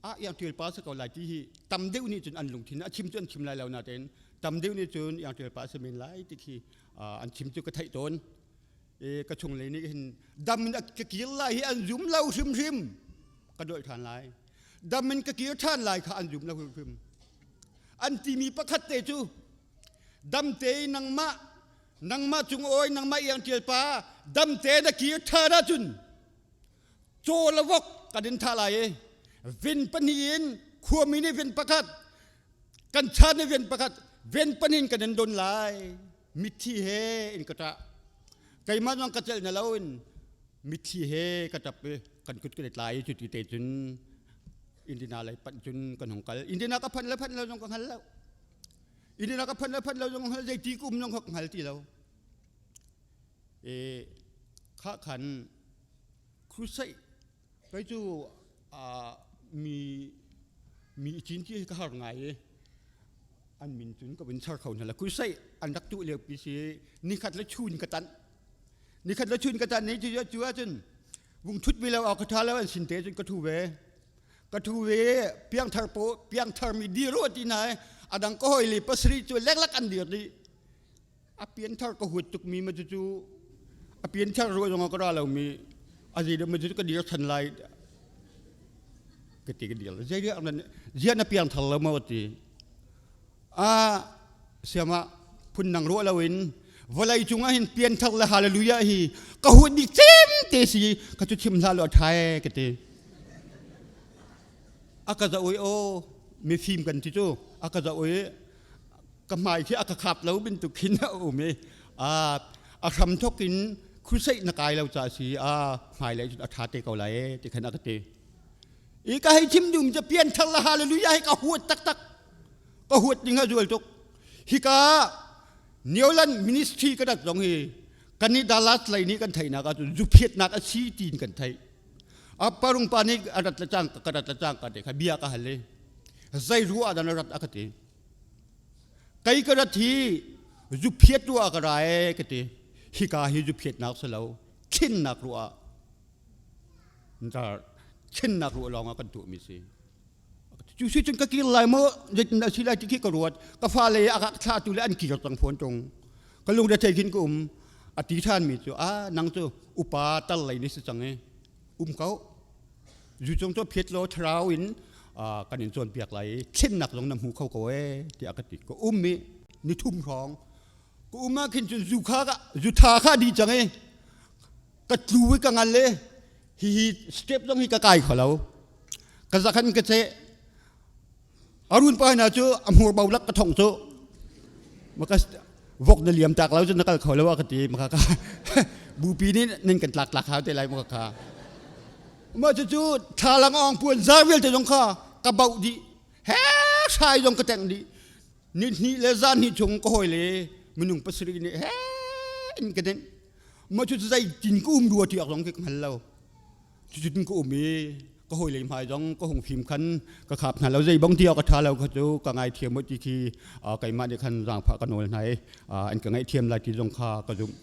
a yang tial pa sa ko lai ti hi tam deuh nih cun an lungthin a chim cu an chim lai lo na tein tam deuh nih cun yang tial pa sa men lai ti khi an chim cu ka theih tawn e ka chung le nih hin dam in ka kir lai hi an zum lo hrimhrim ka doi than lai dam in ka kir than lai kha an zum lo hrimhrim An timi pakhat te cu damte nangmah nangmah cung oi nangmah iang tial pa damte na kir ṭhan ahcun caw le vok kan in thah lai i vin pahnih in khuami nih vin pakhat kan chan nih vin pakhat vin pahnih in kan in don lai mitthi he in ka ṭah keimah zong ka celh na lo in mitthli he ka ṭap i kan kut kan i tlai i cuti te cun Indiana lei panh cun kan hung kal Indiana ka phanh le phanh lo zong ka hngal lo Indiana ka phanh le phanh lo zong ka hngal zeiti ka um zong ka hngal ti lo e kha khan crusade kei cu mi mi cin ti ka har ngai i an min cun ka vun char kho hna la crusade an rak tuh lio pi si nikhat le chun ka tanh nikhat le chun ka tanh ni cu cu ahcun vung thut mi lo ka tha lo an sin te cun ka thu ve ka thu ve piangthar po piangthar mi dir u ti na adang ka hoi li pasri cu leklak an dir di a pianthar ka huat tuk mi ma cu cu a pianthar ru zong ka ra lo mi a zi ma cu ka dir than lai ka ti ka dir zei dia zia na piangthar lo ma ti a siama phun nang ruah loin vawlei cungah hin pianthar le hallelujah hi ka huat bik cem te si ka cu chim hlah lo thai ka ti a ka za oi o mifim kan ti cu a ka za oi ka hmai khi a ka khap lo bintuk khin a um i a a hram thok in crusade na kai lo ca si a hmai lei cun a tha te ko lai ti khan a ka ti i ka hei chim dum ca pianthar le hallelujah hi ka huat taktak ka huat ding a zual tuk hika Newland ministry ka dat zong hi kan i Dallas lei nih kan theihnak ahcun zuphiatnak a si tiin kan theih. A parung pa nih a rat le cang ka rat le cang ka te kha bia ka hal i zei ruah dah na rat a ka ti. Kei ka rat hi zuphiat ruah ka ra e ka ti. Hika hi zuphiatnak si lo, thlennak ruah thlennak ruah lawng ah kan tuahmi si. Cu si cun ka kir lai maw zeitin dah si lai ti khi ka ruat. Ka fale a ka thlahtu le an kir cang fawn tung. Ka lungre thei khin ka um. A ti ṭhanmi cu a nang cu upa tal lei ni si cang i um ko. Zu cung cu phiat law thlarau in kan in cawnpiak lai i thlennak zong na hmu kho ko ee tiah ka ti. Ka um i ni thum hrawng ka um ah khin cun zu kha zu tha kha di cang i ka tlu i ka ngal i hihi step zong hi ka kai kho lo. Ka zakhan ka che arun pa hna cu a hmur bo lak ka thong cu maka vok na liam tak lo cu na kal kho lo a ka ti maka ka bupi nih nin kan tlak tlak hau te lai maka ka ma cu cu thlalang ong puan zar vialte zong kha ka bauh dih he hrai zong ka teng dih ni hnih le zan hnih chung ka hawi le minung pasarih nih he in ka denh ma cu zei tin ka um rua ti ak zong ka hngal lo Cutin ka um i ka hawile hmai zong ka hung fim khan ka khap hna lo zei bong ti awk a ṭha lo kha cu ka ngaithiam ti khi keimah nih khan zaangfah ka nawl hna i an ka ngaihthiam lai ti zong kha ka zumh.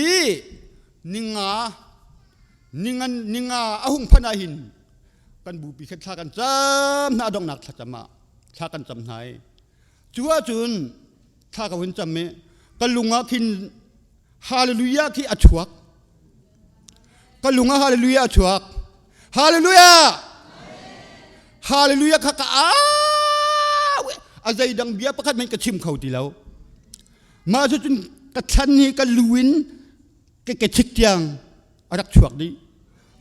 I ninga ningan ninga a hung phanh ah hin kan bupi khan thla kan cam hna donghnak thlacam ah thla kan cam hna i cu ahcun thla ka hun cam i ka lung ah khin hallelujah khi a chuak Ka lung ah hallelujah a chuak. Hallelujah! Hallelujah kha ka au. A zeidang bia pakhat men ka chim kho ti lo. Mah cu cun ka thlan hi ka lu in ka ke chik tiang a rak chuak dih.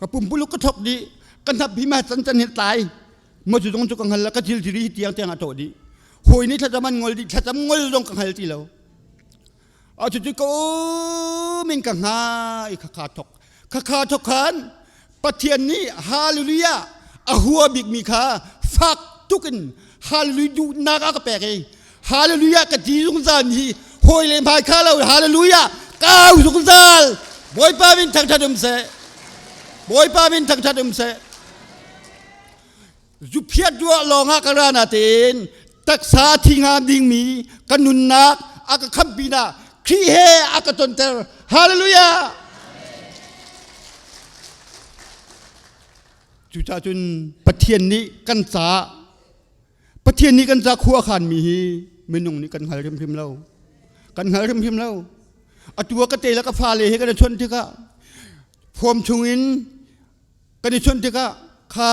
Ka pumpuluk ka thok dih. Ka hnap hi ma can can hi tlai. Ma cu zong cu ka hngal la ka thil thiri hi tiang tiang a tawh dih. Hawi nih thlacam an ngol dih. Thlacam ngol zong ka hngal ti lo. A cucu ka um in ka hnga i khakha thok khakha thok khan Pathian nih hallelujah a hua bikmi kha fak tuk in hallelujah duhnak a ka pek i hallelujah ka ti zungzal mi hi hawi le hmai kha lo hallelujah kau zungzal Bawipa min thangthat um seh Bawipa min thangthat um seh Zuphiat ruah lawngah ka ra natein taksa thi hnga dingmi ka nunnak a ka khamh pinah Khrih he a ka tonter. Hallelujah! Cucaah cun Pathian nih kan ca Pathian nih kan ca khua a khanmi hi minung nih kan hngal hrimhrim lo. Kan hngal hrimhrim lo. Atu ah ka te le ka fale he kan i chawnh tikah form chungin kan i chawnh tikah kha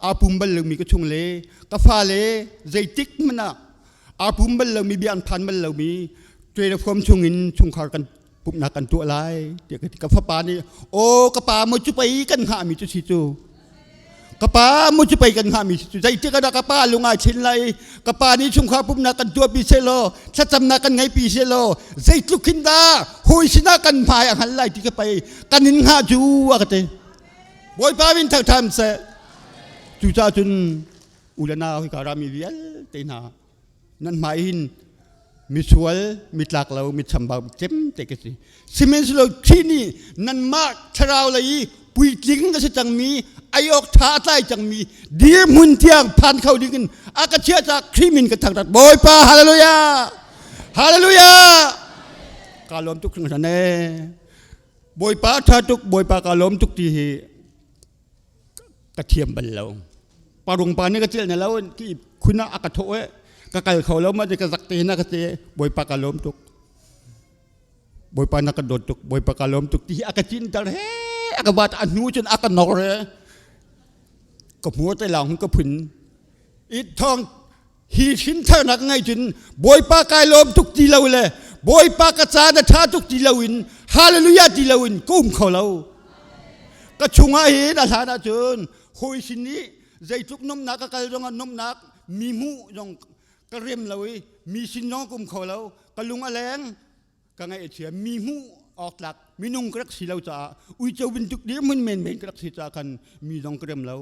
aa pum bal lomi ka chung le ka fale zeitik hmanh ah aa pum bal lomi bia an phan bal lomi ṭuai le form chungin chungkhar kan pumhnak kan tuah lai tiah ka ti ka fapa nih aw ka pa maw cu pei kan hngahmi cu si cu ka pa maw cu pei kan hngahmi si cu zeitik ah dah ka pa lung ai chin lai ka pa nih chungkhar pumhnak kan tuahpi seh law thlacamnak kan ngeihpi seh law zeitluk khin dah hawi sinah kan hmai a hngal lai ti ka pei kan in hngah cu a ka ti Bawipa min thangṭhat seh. Cucaah cun u le nau hika rami vialte hna nan hmai hin misual mitlak lo michambau cem te ka si. Sihmanhsehlaw Khrih nih nanmah thlarau lei i puitling a si cangmi ai awk ṭha a tlai cangmi dirhmun tiang phan kho ding in a ka chiah caah Khrih min ka thangṭhat. Bawipa hallelujah! Hallelujah! Ka lawm tuk hringhran ee. Bawipa ṭha tuk, Bawipa ka lawm tuk ti hi ka thiam bal lo. Parung pa nih ka celh na lo ki khun ah a ka thawh e ka kal kho lo ma ka zak te na ka te Bawipa ka lawm tuk. Bawipa na ka dawt tuk, Bawipa ka lawm tuk ti hi a ka cin ter he a ka bat a hnu cun a ka nor he ka hmuar te lang ka phun i thong Hi hrintharnak ngei cun Bawipa kai lawm tuk ti lo le Bawipa ka ca na ṭha tuk ti loin Hallelujah ti loin ka um kho lo. Ka chungah hin a hlan ahcun hawi sin i zeitluk nomnak ka kal zongah nomnak mi hmuh zong ka rem lo i mi sin zong ka um kho lo. Ka lung a leng ka ngaih a chia mi hmuh awk tlak minung ka rak si lo caah uico bantuk dirhmun menmen ka rak si caah khan mi zong ka rem lo.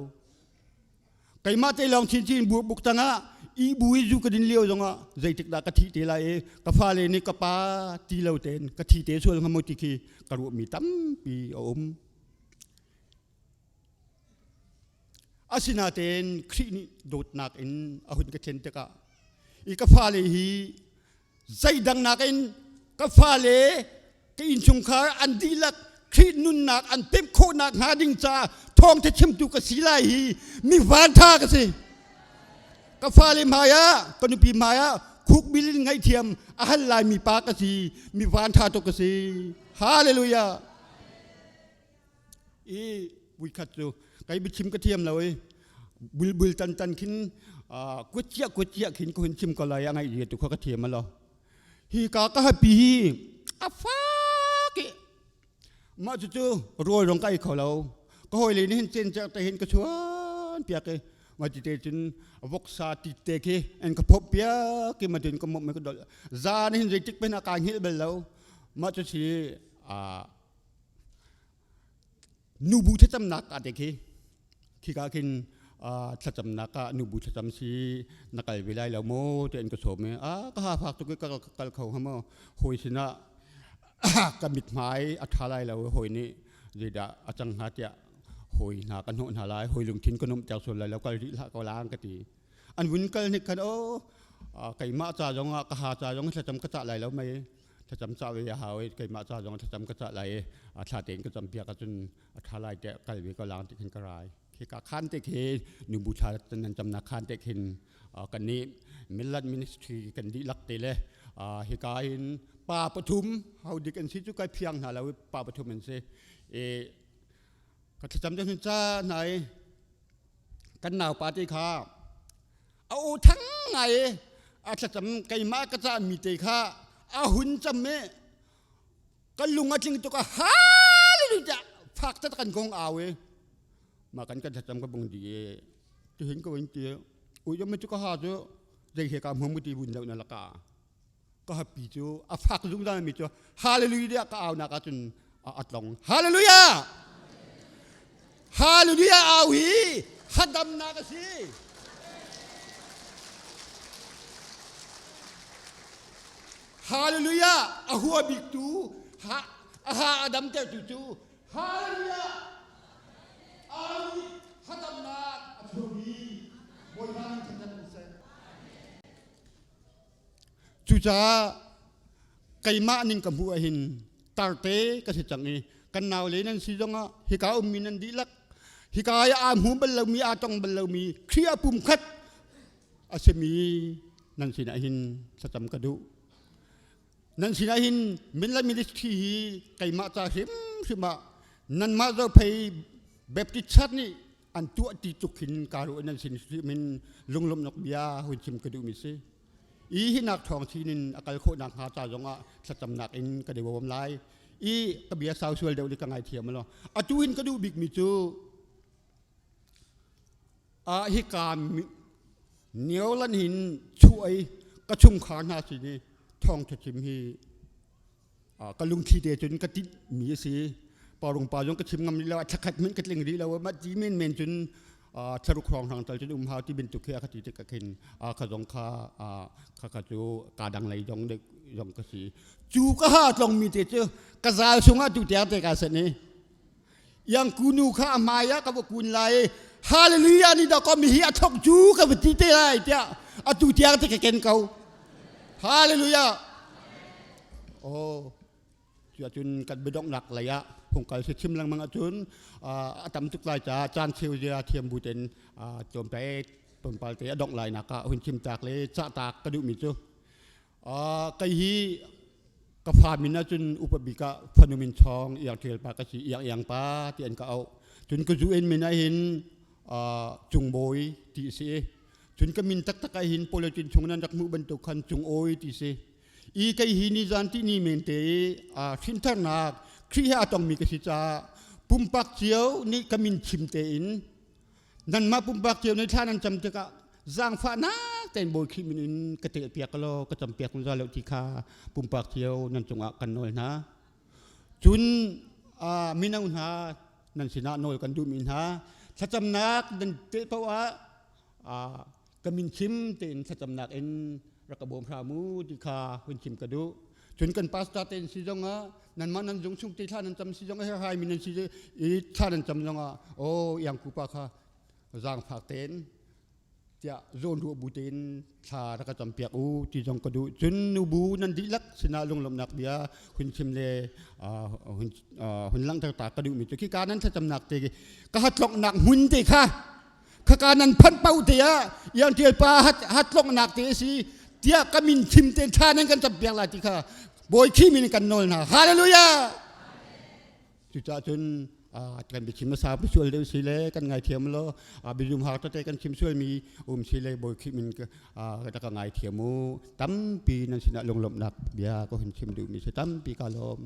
Keimah te lawng chinchin burbuk tangah i bu i zu ka din lio zongah zeitik dah ka thih te lai i ka fale nih ka pa ti lo tein ka thi te sual hnga maw ti khi ka ruahmi tampi a um. Asinain Khrih nih dawtnak in a hun ka thlen tikah i ka fale hi zeidang nakin ka fale ka innchungkhar an dihlak Khrih nunnak an pemh khawhnak hnga ding caah thawngtha chimtu ka si lai hi mi vantha ka si. Ka fale hmai ah ka nupi hmai ah khukbil in ngaihthiam a hal lai mi pa ka si mi vantha tuk ka si. Hallelujah. I vuikhat cu kai biachim ka thiam lo i bulbul tan tan khin kuat kuat khin ka hun chim ko lai a ngaih ria tu kha ka thiam lo hi ka ka hapi hi a fak i mah cu cu rawl rong ka ei kho lo ka hawi le nih hin cen te hin ka chuan piak i ma ti te cun voksa ti te khi an ka phop piak i ma tin ka mop me ka dol zan hin zeitik pen a ka hngilh bal lo mah cu si nubu thlacamnak ka te khi khika khin thlacamnak ah nubu thlacam si na kal ve lai lo maw ti an ka sawm i a ka ha fak tuk i ka kal kho hnga maw hawi sinah ka mithmai a ṭha lai lo hawi nih zeidah a cang hnga tiah hawi hna ka hnawh hna lai hawi lungthin ka nuamhter sual lai lo kal rih hlah ko lang ka ti an vun kal hnik khan o keimah ca zong ah ka ha ca zong thlacam ka cah lai lo mei thlacam cah ve a hau i keimah ca zong thlacam ka cah lai i thla tein ka cam piak ahcun a ṭha lai tiah kal ve ko lang ti khin ka rai khika khan te khi nubu thla nan camnak khan te khin kan nih Millat Ministry kan dihlak te le hika in pa pathum ho dik an si cu kai phiang hna lo pa pathum an si i ka thlacam te hun ca hna i kan naupa te kha a aw thang ngai i a thlacam keimah ka cah mi te kha a hun cam i kan lung a tling tuk a hallelujah fak tat kan gong au i ma kan kan thlacam ka bung di i tuhin ko in ti ui yom chu ka ha cu zei he ka hmu ti bun deuh na laka ka happy cu a fak zungzal mi cu hallelujah ka au nak ahcun a tlong hallelujah hallelujah au hi hadamnak a si hallelujah a hua bik tu ha a ha a damtertu cu hallelujah au hi hadamnak a chuahmi Bawipa nih thangṭhat in seh. Cucaah keimah ning ka hmuh ahhin tarte ka si cang i kan naule nan si zongah hika ummi nan dihlak hika i aa hmu bal lomi aa tong bal lomi Khrih a pumkhat a simi nan sinah hin thlacam ka duh. Nan sinah hin Minla Ministry hi keimah ca hrimhrim ah nanmah zophei Baptist Church nih an tuah ti tuk hin ka ruah nan sin min lunglawmhnak bia hun chim ka duhmi si i hi nak thawng chin in a kal khawhnak hnga ca zongah thlacamnak in ka dewawm lai i ka bia sau sual deuh li ka ngai thiam lo atu hin ka duh bikmi cu a hi ka niolan hin chuai ka chungkhar hna sin i thawng chim hi ka lungthli te cun ka tinh mi a si parung pa zong ka chim ngam rih lo thlakhat hmanh ka tling rih lo ma ti men men cun thlaruk hrawng hrang tal cun um hau ti bantuk khi a ka ti tik khin kha zong kha kha kha cu ka dang lei zong dek zong ka si cu ka ha tlong mi te cu ka zal sungah tu tiang te ka san i yang kunu kha a hmai ah ka va kun lai hallelujah ni da ko mi hi a thok cu ka va ti te lai tiah atu tiang te ka ken ko hallelujah oh cuacun kan biadonghnak lei ah hungkal si chim lengmang ahcun a tam tuk lai caah caan cheu zia thiam bu ten tlawmte tlawmpal te a dongh lai nak ah hun chim tak le cah tak ka duhmi cu Kei hi ka fa min ahcun upa bik ah fanu min chawng iang ṭial pa ka si iang iang pa ti an ka auh. Cun ka zu en min ahhin Cung Bawi ti a si. Cun ka min taktak ahhin Pawlacin chung nan rak hmuh bantuk khan Cung Awi ti si. I kei hi nizan tihni men te i hrintharnak Khrih he aa tongmi ka si caah pumpak cio nih ka min chim tein nanmah pumpak cio nih thla nan cam tikah zaangfahnak tein Bawi Khrih min in ka telpiak law ka campiak zungzal lo ti kha pumpak cio nan cungah kan nawl hna. Cun mino hna nan sinah nawl kan duhmi hna thlacamnak nan tel paoh ah ka min chim tein thlacamnak in rak ka bawm hram u ti kha hun chim ka duh. Cun kan pastor tein si zongah nanmah nan zung chung te thla nan cam si zongah hai mi nan si i thla nan cam zongah oh iang kupa kha. Zaangfak tein tiah zawn ruah bu tein thla rak ka campiak u ti zong ka duh. Cun nubu nan dihlak sinah lunglawmhnak bia hun chim le hun hun langhter ta ka duhmi cu khika nan thlacamnak te ka hatloknak hmun te kha khaka nan phanh pau te ah iang tial pa hat hatloknak te si tiah ka min chim te thla nan kan campiak lai ti kha bawi khi min kan nawl hna. Hallelujah. Cucaah cun kan biachim hmasa bisual deuh si le kan ngaithiam law, biazum har tete kan chim sualmi um si le Bawi Khrih min ka ngaithiam u. Tampi nan sinah lunglawmhnak bia ka hun chim duhmi si. Tampi ka lawm.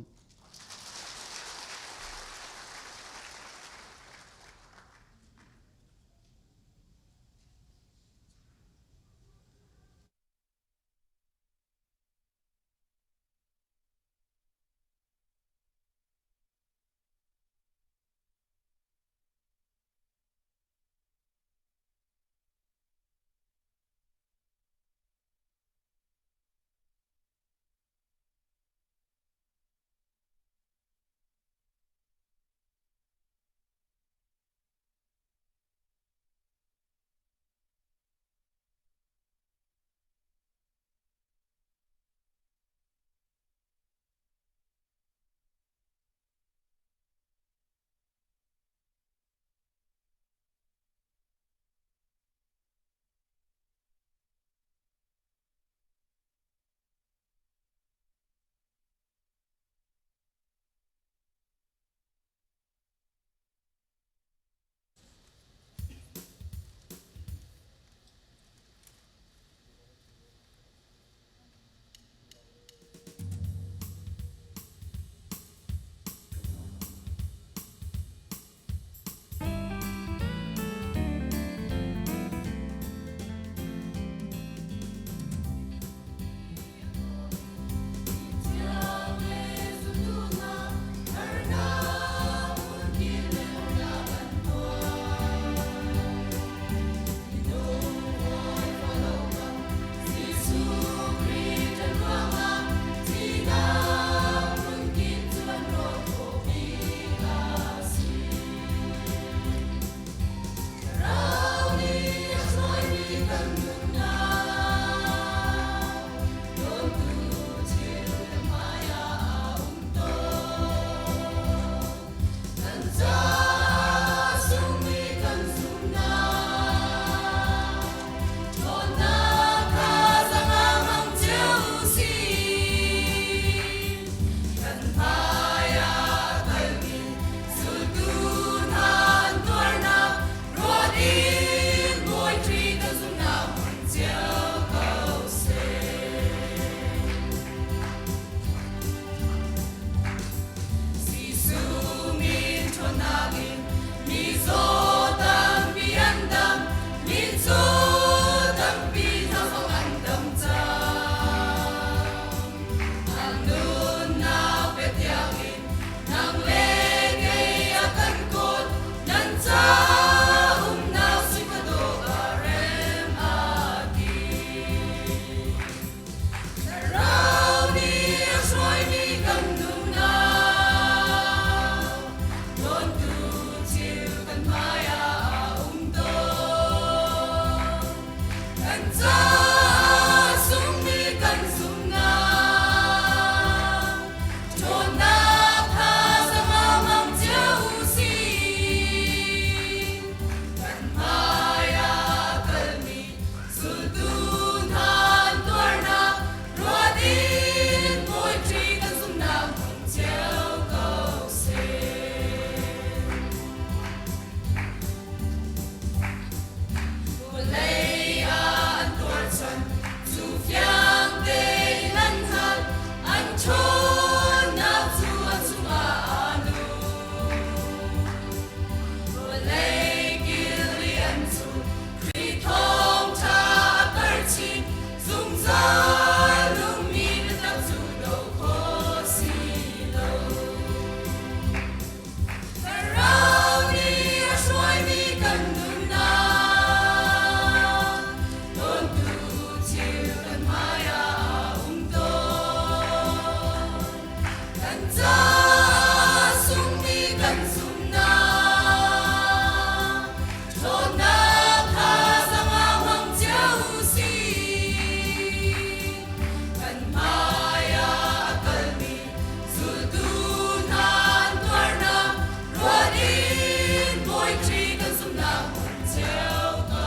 cio ko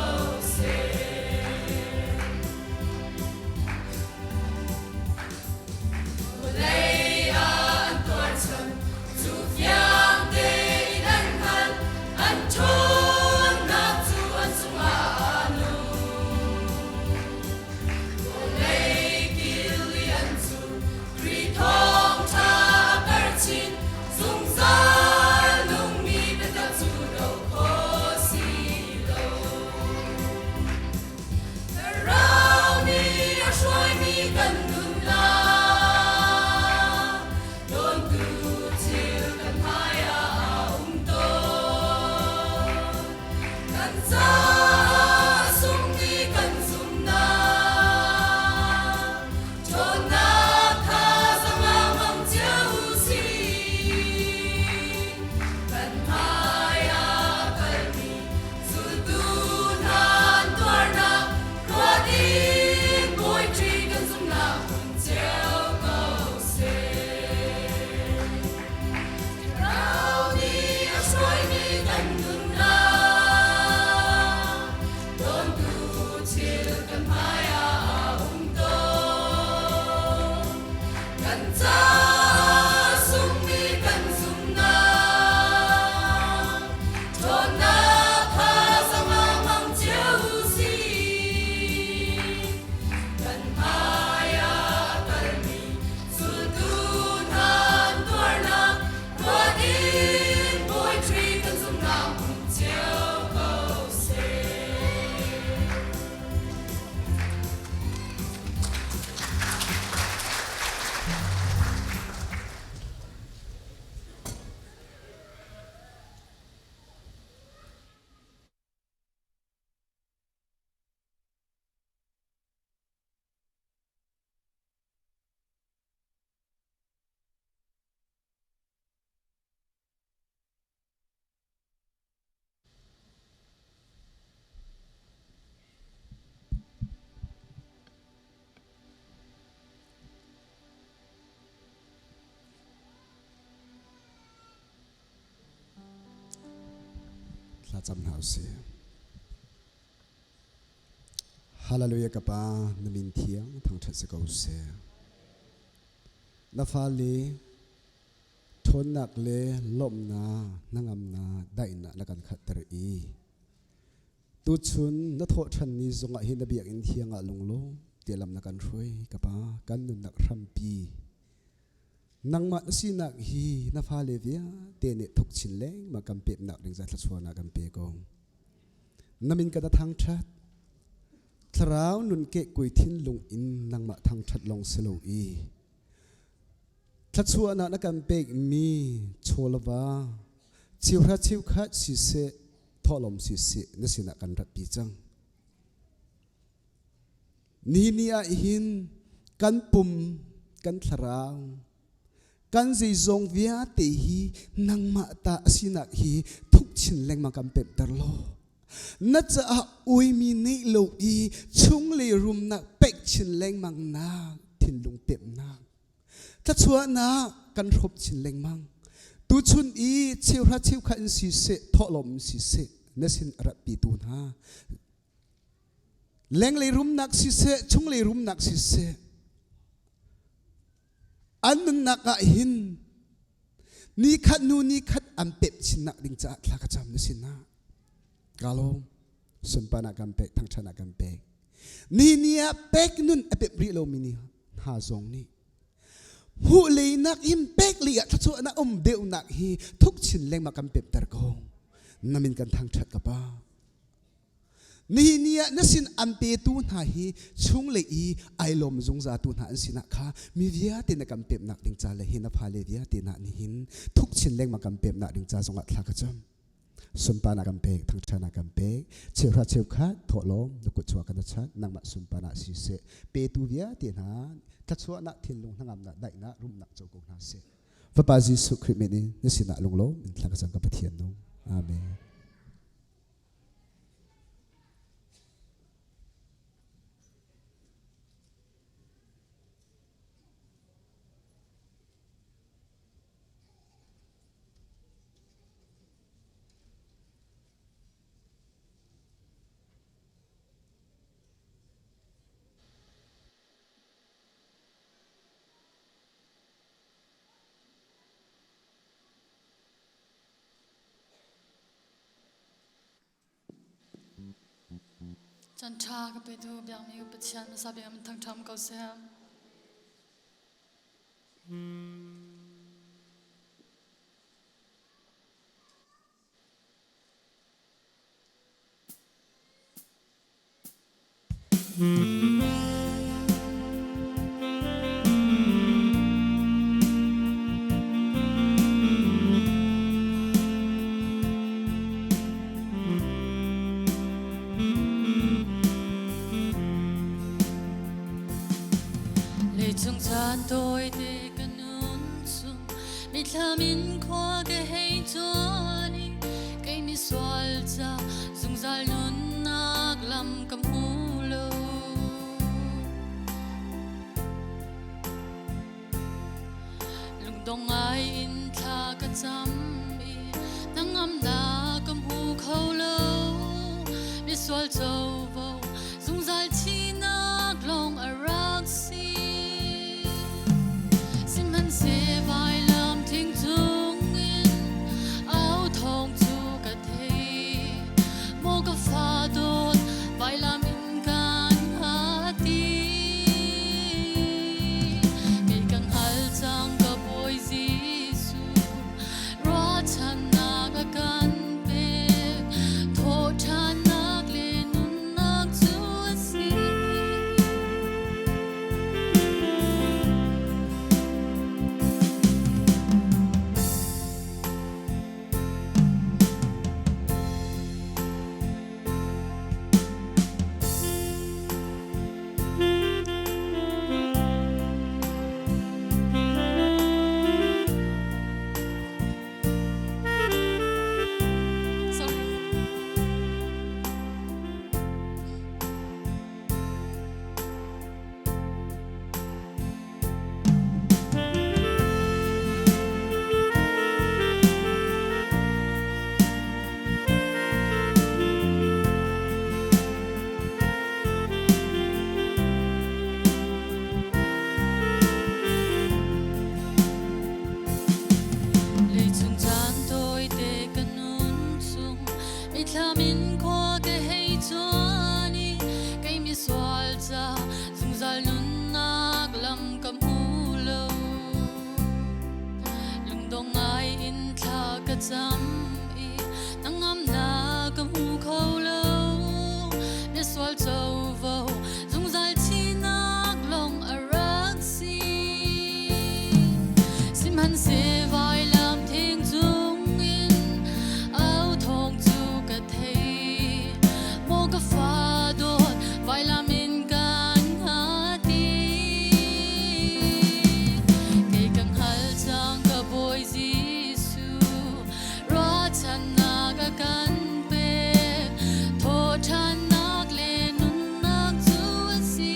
seh. Vawlei ah an tuarchan cu fiang tein an hngalh, an ṭhawnnak cu an cungah aa nung. Vawlei kil i an cu Khrih thawngṭha a karh chin, zungzal nungmi biatak cu doh khawh si lo. Thlarau nih a hruaimi kan nunnak, dawntu thil kan hmaiah a um tawn. Kan caah sungmi kan zumhnak, ṭhawnnak thazaang ah hmang cio u sih. Kan hmaiah a kalmi Zultu hna an tuarnak ruat in Bawiṭi kan zumhnak hmun cio ko seh. Thlarau nih a hruaimi kan nunnak, dawntu thil kan hmaiah a um tawn. Kan caah sungmi kan zumhnak, ṭhawnnak thazaang ah hmang cio u sih. Kan hmaiah a kalmi zultu hna an tuarnak ruat in Bawiṭi kan zumhnak hmun cio ko seh. Thlacam hna usih. Hallelujah ka pa na min thiang thangṭhat si ko seh. Na fale ṭhawnnak le lawmhnak hnangamnak daihnak na kan khatter i tuchun na thawhṭhan ni zongah hi na biakinn thiang ah lunglawm te lam na kan hruai ka pa kan nunnak hrampi nangmah na sinak hi na fale vialte nih thuk chin lengmang kan peknak ding za thluachuahnak kan pe ko na min ka thangṭhat thlarau nun ke kui thinlung in nangmah thangṭhat lawng si lo i Thluachuahnak na kan pekmi chawlava cheuhra cheukhat siseh thawhlawm siseh na sinah kan ratpi cang. Nihin ni ah hin kan pum, kan thlarau, kan zeizong vialte hi nangmah ta a sinak hi thuk chin lengmang kan pemhter law. Na caah uimi neih lo i chunglei rumnak pek chin lengmang nak thinlung pemhnak Thluachuahnak kan hrawp chin lengmang. Tuchun i cheuhra cheukhat in siseh, thawhlawm in siseh, na sin a ratpitu hna. Lenglei rumnak siseh, chunglei rumnak siseh, an nunnak ah hin ni khat hnu ni khat an pep chinnak ding caah thla ka cam na sinah. Ka lawm. Sunparnak kan pek, thangṭhatnak kan pek. Ni ni ah pek nun a pep rih lomi nih hna zong nih hmuh lei nak in pek lei ah thluachuahnak um deuhnak hi thuk chin lengmang kan pepter ko. Na min kan thangṭhat ka pa. Nihin ni ah na sin an petu hna hi chunglei i ai lawm zungzatu hna an sinah kha mi vialte na kan pemnak ding ca le hi na fale vialte na nihin thuk chin lengmang kan pemnak ding ca zongah thla ka cam. Sunparnak kan pek, thangṭhatnak kan pek. Cheuhra cheukhat thawhlawm na kut chuah kan chat nangmah sunparnak siseh. Petu vialte hna thluachuahnak thinlung hnangamnak daihnak rumnak co ko hna seh. Fapa Jesuh Khrih min in na sinah lunglawm in thla ka cam ka Pathian nung. Amen. Chan ṭha ka petu biakmi Pathian hmasa bik ah min thangṭham ko seh. Leicung caan tawite ka nun chung mithlam in khua ka hei cuan i kei misual ca zungzal nunnak lam ka hmu lo. Lungdong ngai in thla ka cam i hnangamnak ka hmu kho lo. Misual covo zungzal thihnak lawng a rak si. Sihmanhseh vailam thing cungin au thawng cu ka thei. Maw ka fa dawt vailam in kan hati. Kei ka hngal cang ka Bawi Jesuh, ruahchannak a kan pek. Thawhṭhannak le nunnak cu a si. Sorry. Leicung caan tawite ka nun chung mithlam in khua ka hei cuan i kei misual ca zungzal nunnak lam ka hmu lo. Lungdong ngai in thla ka cam i hnangamnak ka hmu kho lo. Misual covo zungzal thihnak lawng a rak si. Sihmanhseh vailam thing cungin au thawng cu ka thei. Maw ka fa dawt vailam in kan hati. Kei ka hngal cang ka Bawi Jesuh, ruahchannak a kan pek. Thawhṭhannak le nunnak cu a si.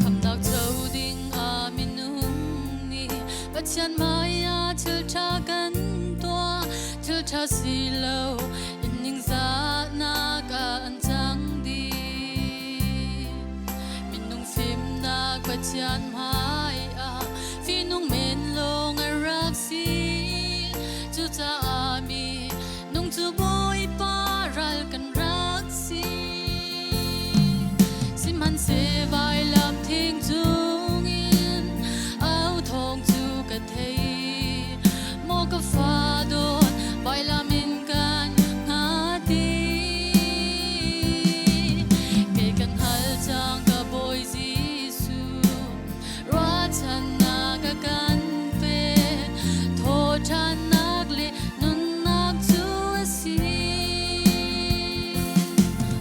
Khamnak co ding ah minung nih Pathian hmaiah thil ṭha kan tuah. Thil ṭha si lo in ningzahnak ah an cang dih. Minung fimnak Pathian hmaiah fihnung men lawng a rak si. Cucaah mi nung cu Bawipa ral kan rak si. Sihmanhseh vailam thing cungin au thawng cu ka thei. Maw ka fa dawt vailam in kan hngati. Kei kan hal cang ka Bawi Jesuh, ruahchannak a kan pek. Thawhṭhannak le nunnak cu a si.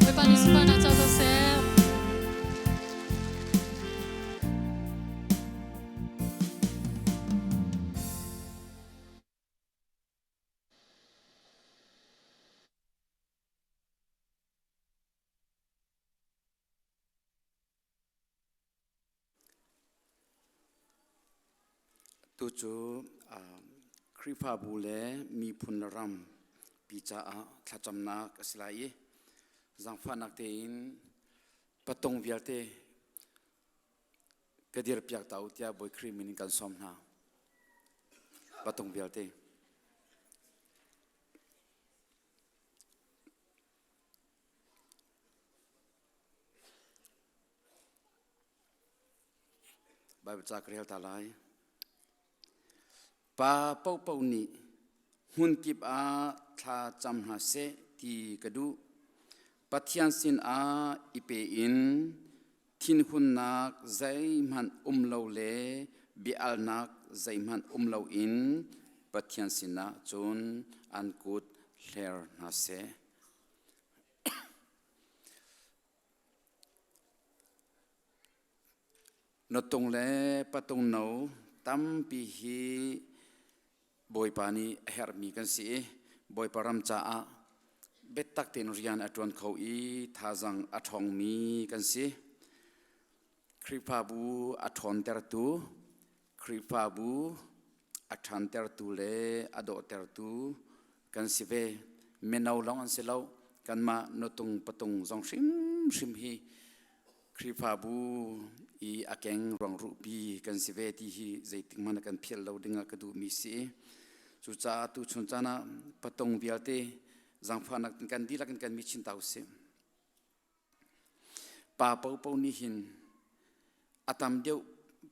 Bawipa nih sunparnak co ko seh. Tu cu Khrihfabu le miphun le ram pi caah thlacamnak a si lai i zaangfahnak tein patung vialte ka dirpiak ta u tiah Bawi Khrih min in kan sawm hna. Patung vialte. Bible ca ka rel ta lai. Pa paohpaoh nih hmunkip ah thla cam hna seh ti ka duh. Pathian sinah i pe in thinhunnak zeihmanh um lo le bia-alnak zeihmanh um loin Pathian sinah cun an kut hler hna seh. Nutung le patung no tampi hi Bawipa nih a herhmi kan si i Bawipa ram caah biatak tein rian a ṭuan kho i thazaang a ṭhawngmi kan si. Khrihfabu a ṭhawntertu, Khrihfabu a ṭhantertu le a dawhtertu kan si ve. Mino lawng an si lo, kanmah nutung patung zong hrimhrim hi Khrihfabu i a keng ruangruhpi kan si ve ti hi zeitik hmanh kan philh lo ding ah ka duhmi si. Cucaah tuchun caan ah patung vialte zaangfahnak kan dihlak in kan mi chin ta usih. Pa popo nih hin a tam deuh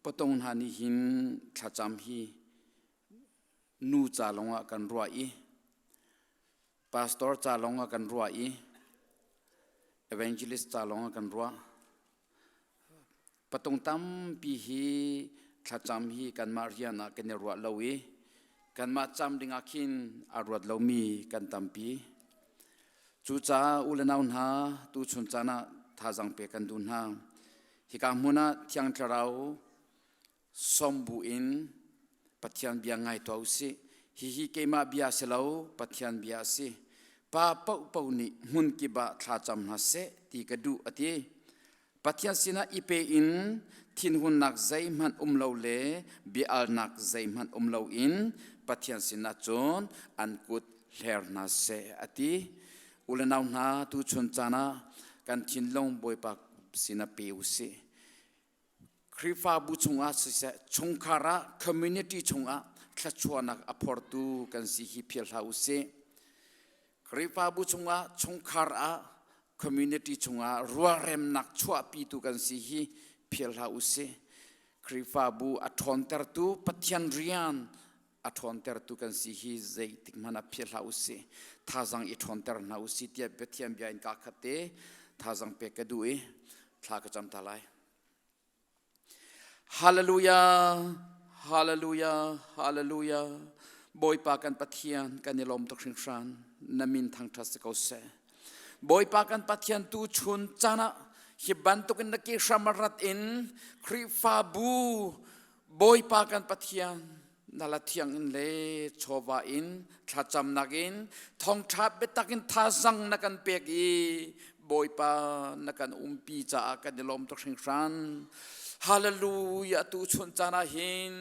patung hna nih hin thlacam hi nu ca lawng ah kan ruah i pastor ca lawng ah kan ruah i evangelist ca lawng ah kan ruah. Patung tampi hi thlacam hi kanmah rian ah kan i ruah lo i kanmah cam ding ah khin a ruat lomi kan tampi. Cucaah u le nau hna tuchun caan ah thazaang pek kan duh hna. Hika hmun ah Thiang Thlarau sawm bu in Pathian bia ngai tuah usih. Hihi keimah bia si lo, Pathian bia a si. Pa paohpaoh nih hmun kip ah thlacam hna seh ti ka duh a ti. Pathian sinah i pe in thinhunnak zeihmanh um lo le bia-alnak zeihmanh um loin Pathian sinah cun an kut hler hna seh a ti. U le nau hna, tuchun caan ah kan thinlung Bawipa sinah pe usih. Khrihfabu chungah siseh, chungkhar ah, community chungah thluachuahnak a phortu kan si hi philh hlah usih. Khrihfabu chungah, chungkhar ah, community chungah rualremnak chuahpitu kan si hi philh hlah usih. Khrihfabu a ṭhawntertu Pathian rian a ṭhawntertu kan si hi zeitik hmanh ah philh hlah usih. Thazaang i ṭhawnter hna usih tiah Pathian bia in kaa khat te thazaang pek ka duh i thla ka cam ta lai. Hallelujah, Hallelujah, Hallelujah. Bawipa kan Pathian kan i lawm tuk hringhran. Na min thangṭhat si ko seh. Bawipa kan Pathian tu chun caan ah hi bantukin na ke hram rat in Khrihfabu Bawipa kan Pathian na la thiang in le chawva in thlacamnak in thawngṭha biatak in thazang na kan pek i Bawipa na kan umpi caah kan i lawm tuk hringhran. Hallelujah tu chun caan ah hin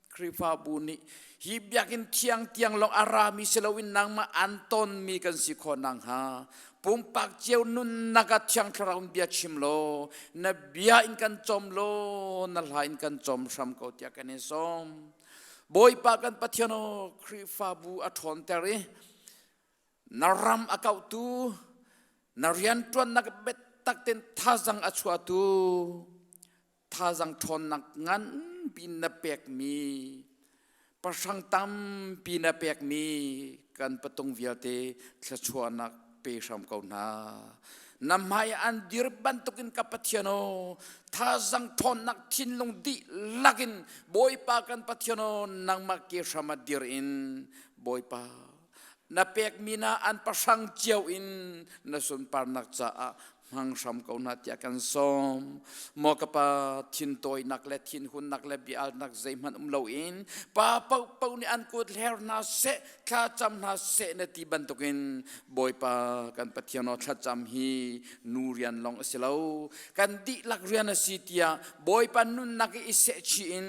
Khrihfabu nih hi biakinn thiang tiang lawng a rami si loin nangmah an tonmi kan si khawh nakhnga pumpak cio nunnak ah Thiang Thlarau in bia chim law na bia in kan cawm law na hla in kan cawm hram ko tiah kan in sawm. Bawipa kan Pathian aw Khrihfabu a ṭhawnter i na ram a kauhtu na rianṭuannak biatak tein thazang a chuahtu thazang ṭhawnnak nganpi na pekmi pahrang tampi na pekmi kan patung vialte thluachuahnak pe hram ko hna. Na hmai an dir bantukin ka Pathian aw thazang ṭhawnnak thinlung dihlak in Bawipa kan Pathian aw nangmah ke hram ah dir in Bawipa na pekmi na an pahrang cio in na sunparnak caah hmang hram ko hna tiah kan sawm. Maw ka pa thintawinak le thinhunnak le biaalnak zeihmanh um loin pa paohpaoh nih an kut hler hna seh thlacam hna seh na ti bantukin Bawipa kan Pathian aw thlacam hi nu rian lawng a si lo kan dihlak rian a si tiah Bawipa nunnak i sehchih in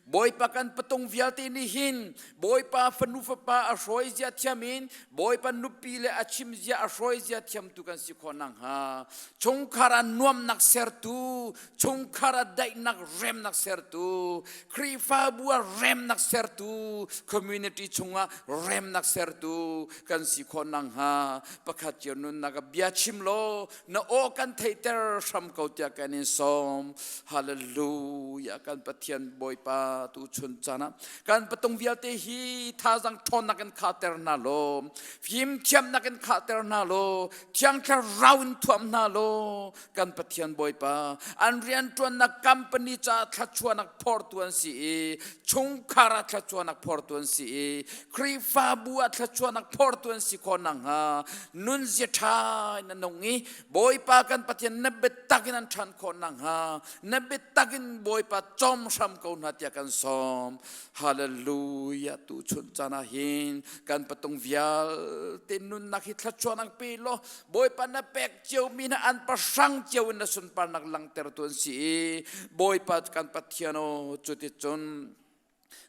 Bawipa kan patung vialte nih hin Bawipa fanu fapa a hruai zia thiam in Bawipa nupi le a chim zia a hruai zia thiamtu kan si khawh nakhnga. Chungkhar ah nuamnak sertu, chungkhar ah daihnak remnak sertu, Khrihfabu ah remnak sertu, community chungah remnak sertu kan si khawh nakhnga pakhat cio nunnak ah bia chim law na aw kan theihter hram ko tiah kan in sawm. Hallelujah. Kan Pathian Bawipa tu chun caan ah kan patung vialte hi thazang ṭhawnnak in khahter hna law, fimthiamnak in khahter hna law, Thiang Thlarau in thuam hna law kan Pathian Bawipa an rianṭuannak company caah thluachuahnak phortu an si i chungkhar ah thluachuahnak phortu an si i Khrihfabu ah thluachuahnak phortu an si khawh nakhnga nunzia ṭha in a nung i Bawipa kan Pathian na biatak in an ṭhan khawh nakhnga na biatak in Bawipa cawm hram ko hna tiah kan sawm. Hallelujah. Tu chun caan ah hin kan patung vialte nunnak hi thluachuahnak pe law Bawipa na pek cio mi hna an pahrang cio in na sunparnak langhter tu an si i Bawipa kan Pathian aw, cuticun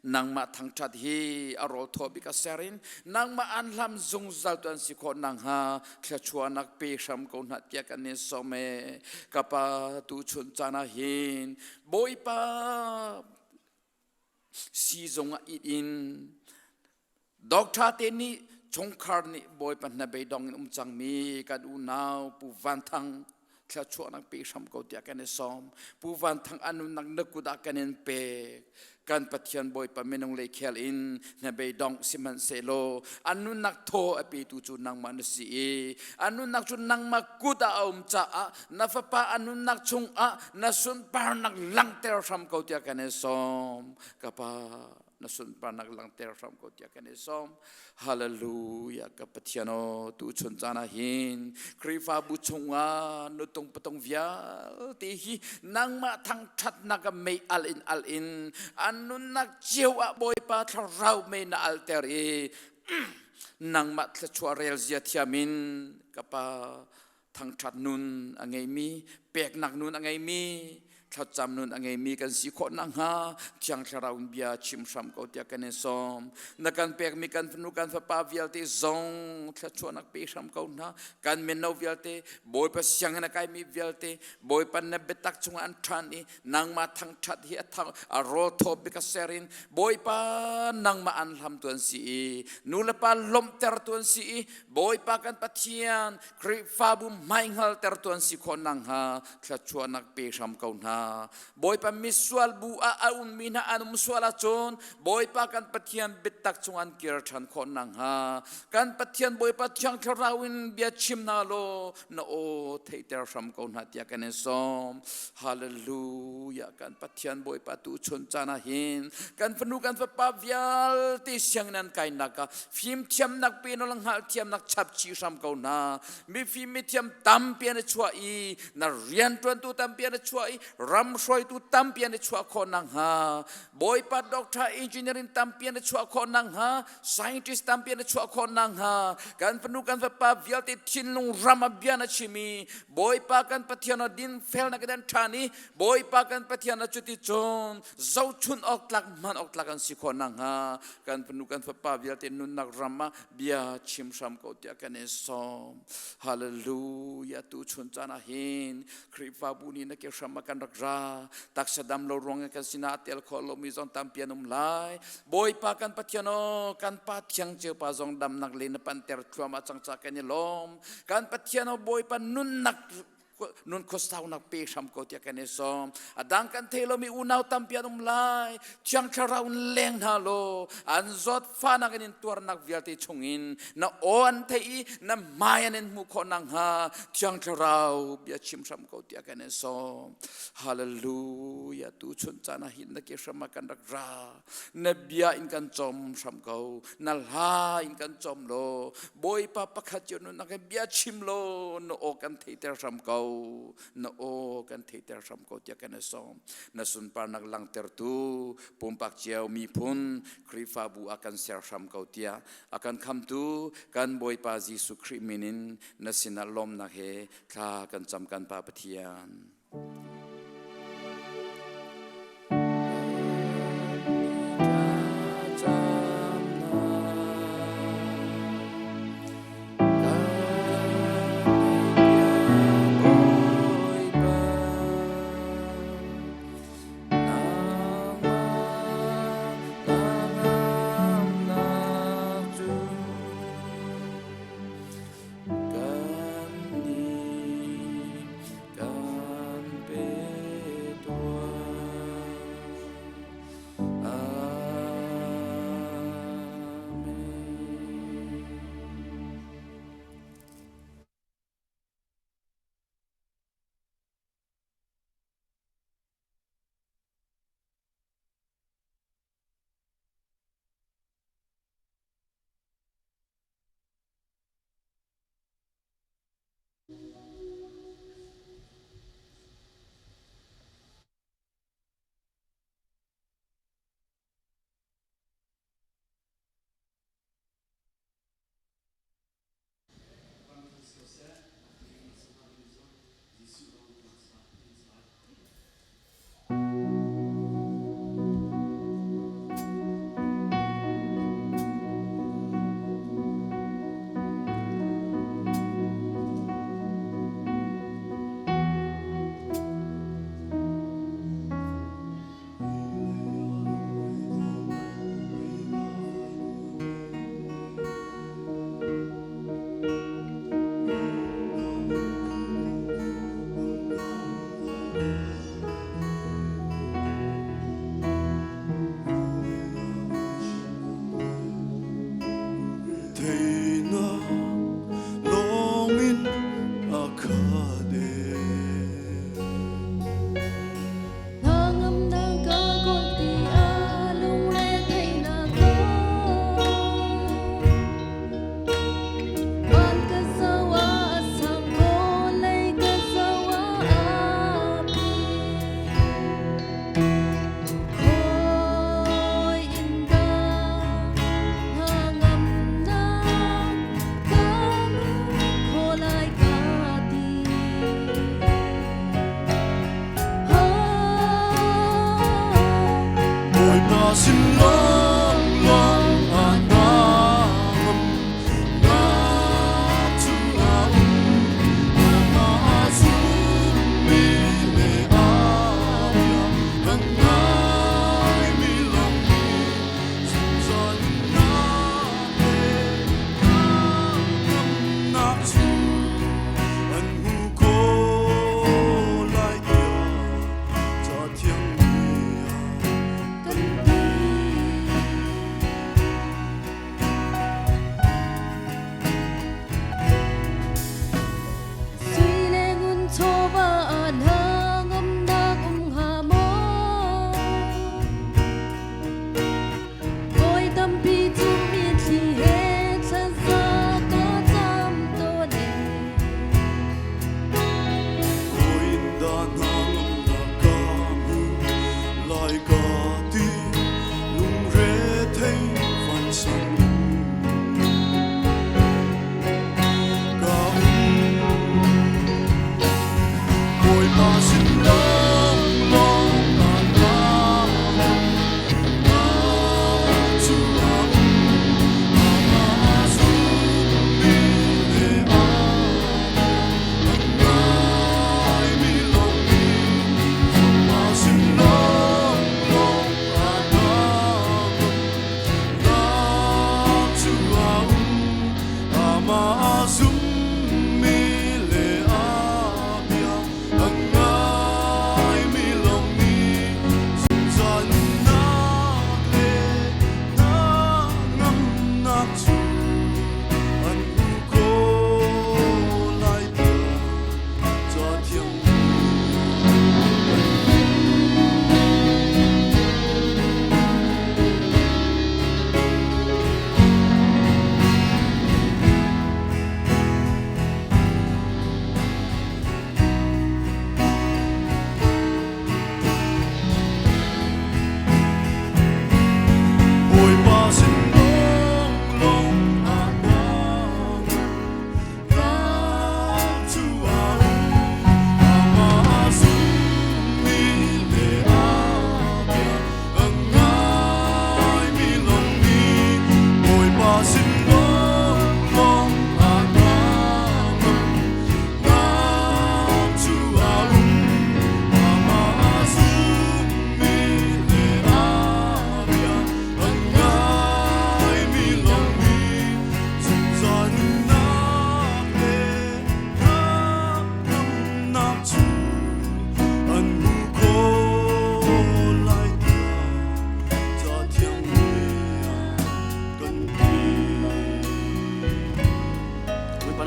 nangmah thangṭhat hi a rawl thaw bik a ser in nangmah an hlam zungzal tu an si khawh nakhnga thluachuahnak pe hram ko hna tiah kan in sawm e. Ka pa, tu chun caan ah hin Bawipa siizung ah it in doctor te nih chungkhar nih Bawipa hnabeidong in um cangmi kan unau Pu Van Thang thluachuahnak pe hram ko tiah kan i sawm. Pu Van Thang a nunnak na kut ah kan in pek. Kan Pathian Bawipa, minung lei khel in hnabeidong sihmanhsehlaw an nunnak thaw a petu cu nangmah na si i an nunnak cu nangmah kut ah a um caah na fapa a nunnak chungah na sunparnak langhter hram ko tiah kan i sawm. Ka pa, na sunparnak langhter hram ko tiah kan i sawm. Hallelujah. Ka Pathian aw, tu chun caan ah hin Khrihfabu chungah nutung patung vialte hi nangmah thangṭhatnak ah mei al in al in an nunnak cio ah Bawipa thlarau mei na alter i nangmah thluachuah rel zia thiam in, ka pa, thangṭhat nun a ngeimi, peknak nun a ngeimi, thlacam nun a ngeimi kan si khawh nakhnga Thiang Thlarau in bia chim hram ko tiah kan in sawm. Na kan pekmi kan fanu kan fapa vialte zong thluachuahnak pe hram ko hna. Kan mino vialte, Bawipa sianginn a kaimi vialte, Bawipa na biatak chungah an ṭhan i nangmah thangṭhat hi a thang a rawl thaw bik a ser in Bawipa nangmah an hlamtu an si i nu le pa lawmhtertu an si i Bawipa kan Pathian Khrihfabu hmaihngalter tu an si khawh nakhnga thluachuahnak pe hram ko hna. Bawipa, misual bu ah a ummi hna an um sual ahcun Bawipa kan Pathian biatak chung an kir ṭhan khawh nakhnga kan Pathian Bawipa Thiang Thlarau in bia chim hna law na aw theihter hram ko hna tiah kan in sawm. Hallelujah. Kan Pathian Bawipa, tu chun caan ah hin kan fanu kan fapa vialte sianginn an kainak ah fimthiamnak pe nawl hngalhthiamnak chap chih hram ko hna. Mifim mithiam tampi an i chuah i na rianṭuantu tampi an i chuah i ram hruaitu tampi an i chuah khawh nakhnga, Bawipa, doctor, engineering tampi an i chuah khawh nakhnga, scientist tampi an i chuah khawh nakhnga kan fanu kan fapa vialte thinlung ram a bia na chim i Bawipa kan Pathian a din felnak in an ṭhan i Bawipa kan Pathian a cuti cun zohchun awk tlak hman awk tlak an si khawh nakhnga kan fanu kan fapa vialte nunnak ram ah bia chim hram ko tiah kan in sawm. Hallelujah. Tu chun caan ah hin Khrihfabu nih na ke hram ah kan rak ra. Taksa dam lo ruang kan sinah tel khawh lomi zong tampi an um lai. Bawipa kan Pathian aw, kan Pa Thiang Ceu Pa zong damnak le na panter thluahmah cang ca kan i lawm. Kan Pathian aw, Bawipa, nunnak nun khuasaunak pe hram ko tiah kan i sawm. A dang kan thei lomi unau tampi an um lai. Thiang Thlarau in leng hna law an zawt fahnak in tuarnak vialte chungin na aw an theih i na hmai an in hmuh khawh nakhnga Thiang Thlarau bia chim hram ko tiah kan in sawm. Hallelujah. Tu chun caan ah hin na ke hram ah kan rak ra. Na bia in kan cawm hram ko, na hla in kan cawm law Bawipa, pakhat cio nunnak in bia chim law na aw kan theihter hram ko, na aw kan theihter hram ko tiah kan i sawm. Na sunparnak langhtertu pumpak cio, miphun, Khrihfabu ah kan ser hram ko tiah a kan khamtu kan Bawipa Jesuh Khrih min in na sinah lawmnak he thla kan cam, kan Pa Pathian.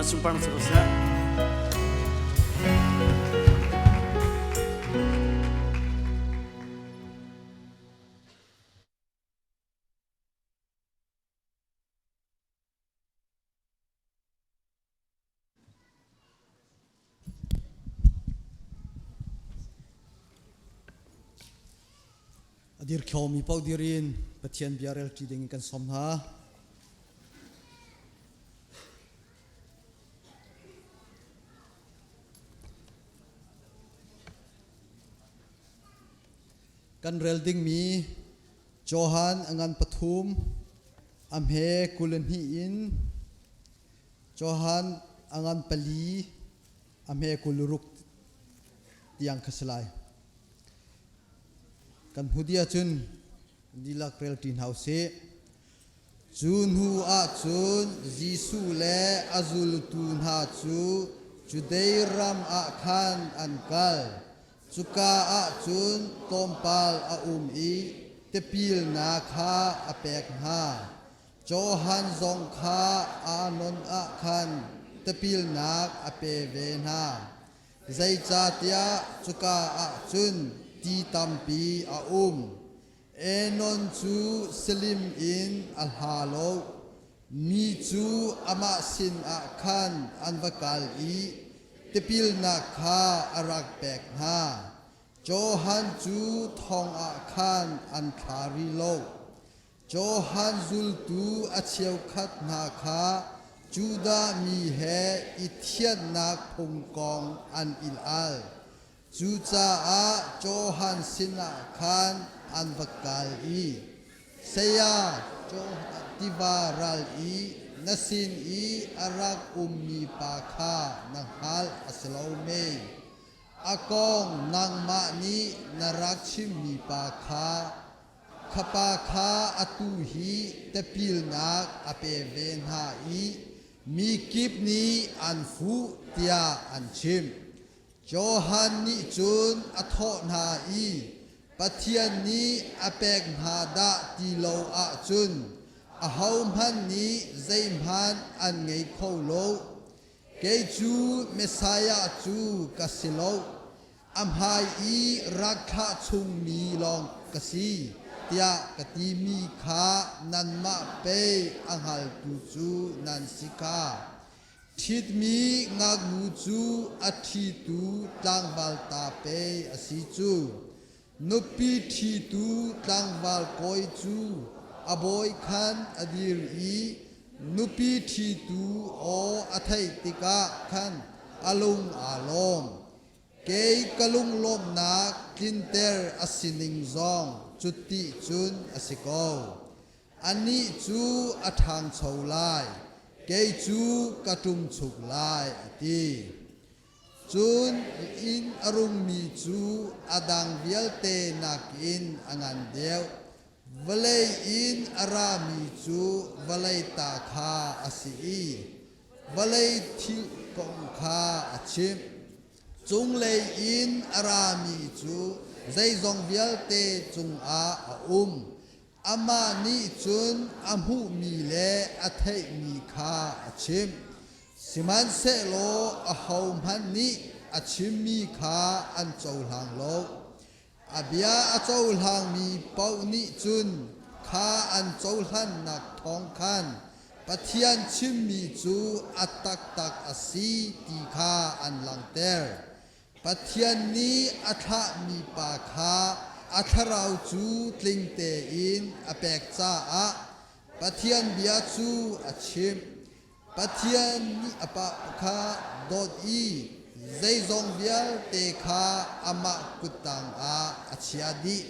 na sunpar na si ko seh. A dir khomi paoh dir in Pathian bia rel ṭi ding in kan sawm hna. Kan rel dingmi Johan a ngan pathum a hme 22 in Johan a ngan pali a hme 26 tiang kha si lai. Kan hmu dih ahcun dihlak rel ṭi hna usih. Cu hnu ah cun Jesuh le a zultu hna cu Judea ram ah khan an kal. Cuka ah cun tlawmpal a um i tipilnak kha a pek hna. Johan zong kha Anon ah khan tipilnak a pe ve hna. Zeicahtiah cuka ah cun ti tampi a um. Enon cu Salim in a hla lo. Mi cu amah sinah khan an va kal i tipilnak kha a rak pek hna. Johan cu thong ah khan an thla rih lo. Johan zultu a cheukhat hna kha Judah mi he i thianhnak phung kong an i al. Cucaah Johan sinah khan an va kal i, Saya, tiva ral i na sin i a rak ummi pa kha na hngalh a si lo mei? A kong nangmah nih na rak chimmi pa kha Kha pa kha atu hi tipilnak a pe ve hna i mi kip nih an fuh tiah an chimh. Johan nih cun a thawh hna i, Pathian nih a pek hna dah ti lo ahcun ahohmanh nih zeihmanh an ngei kho lo. Kei cu Messiah cu ka si lo. A hmai i rak thlah chungmi lawng ka si tiah ka timi kha nanmah pei a hngaltu cu nan si kha. Ṭhitmi ngaknu cu a ṭhitu tlangval ta pei a si cu. Nupi ṭhitu tlangval kawi cu a bawi khan a dir i nupi ṭhitu aw a theih tikah khan a lung aa lawm. Kei ka lunglawmhnak tlinter a sining zong cuti cun a si ko. Anih cu a ṭhangcho lai, kei cu ka ṭumchuk lai, a ti. Cun inn a rungmi cu a dang vialte nakin a ngan deuh. Vawlei in a rami cu vawlei ta kha a si i vawlei thil kong kha a chimh. Cunglei in a rami cu zeizong vialte cungah a um. Amah nih cun a hmuhmi le a theihmi kha a chimh. Sihmanhsehlaw ahohmanh nih a chimmi kha an cohlang lo. A bia a cohlangmi paoh nih cun kha an cohlannak thawng khan Pathian chimmi cu a taktak a si ti kha an langhter. Pathian nih a thlahmi pa kha a thlarau cu tling tein a pek caah Pathian bia cu a chimh. Pathian nih a pa kha dawt i zeizong vialte kha amah kuttang ah a chia dih.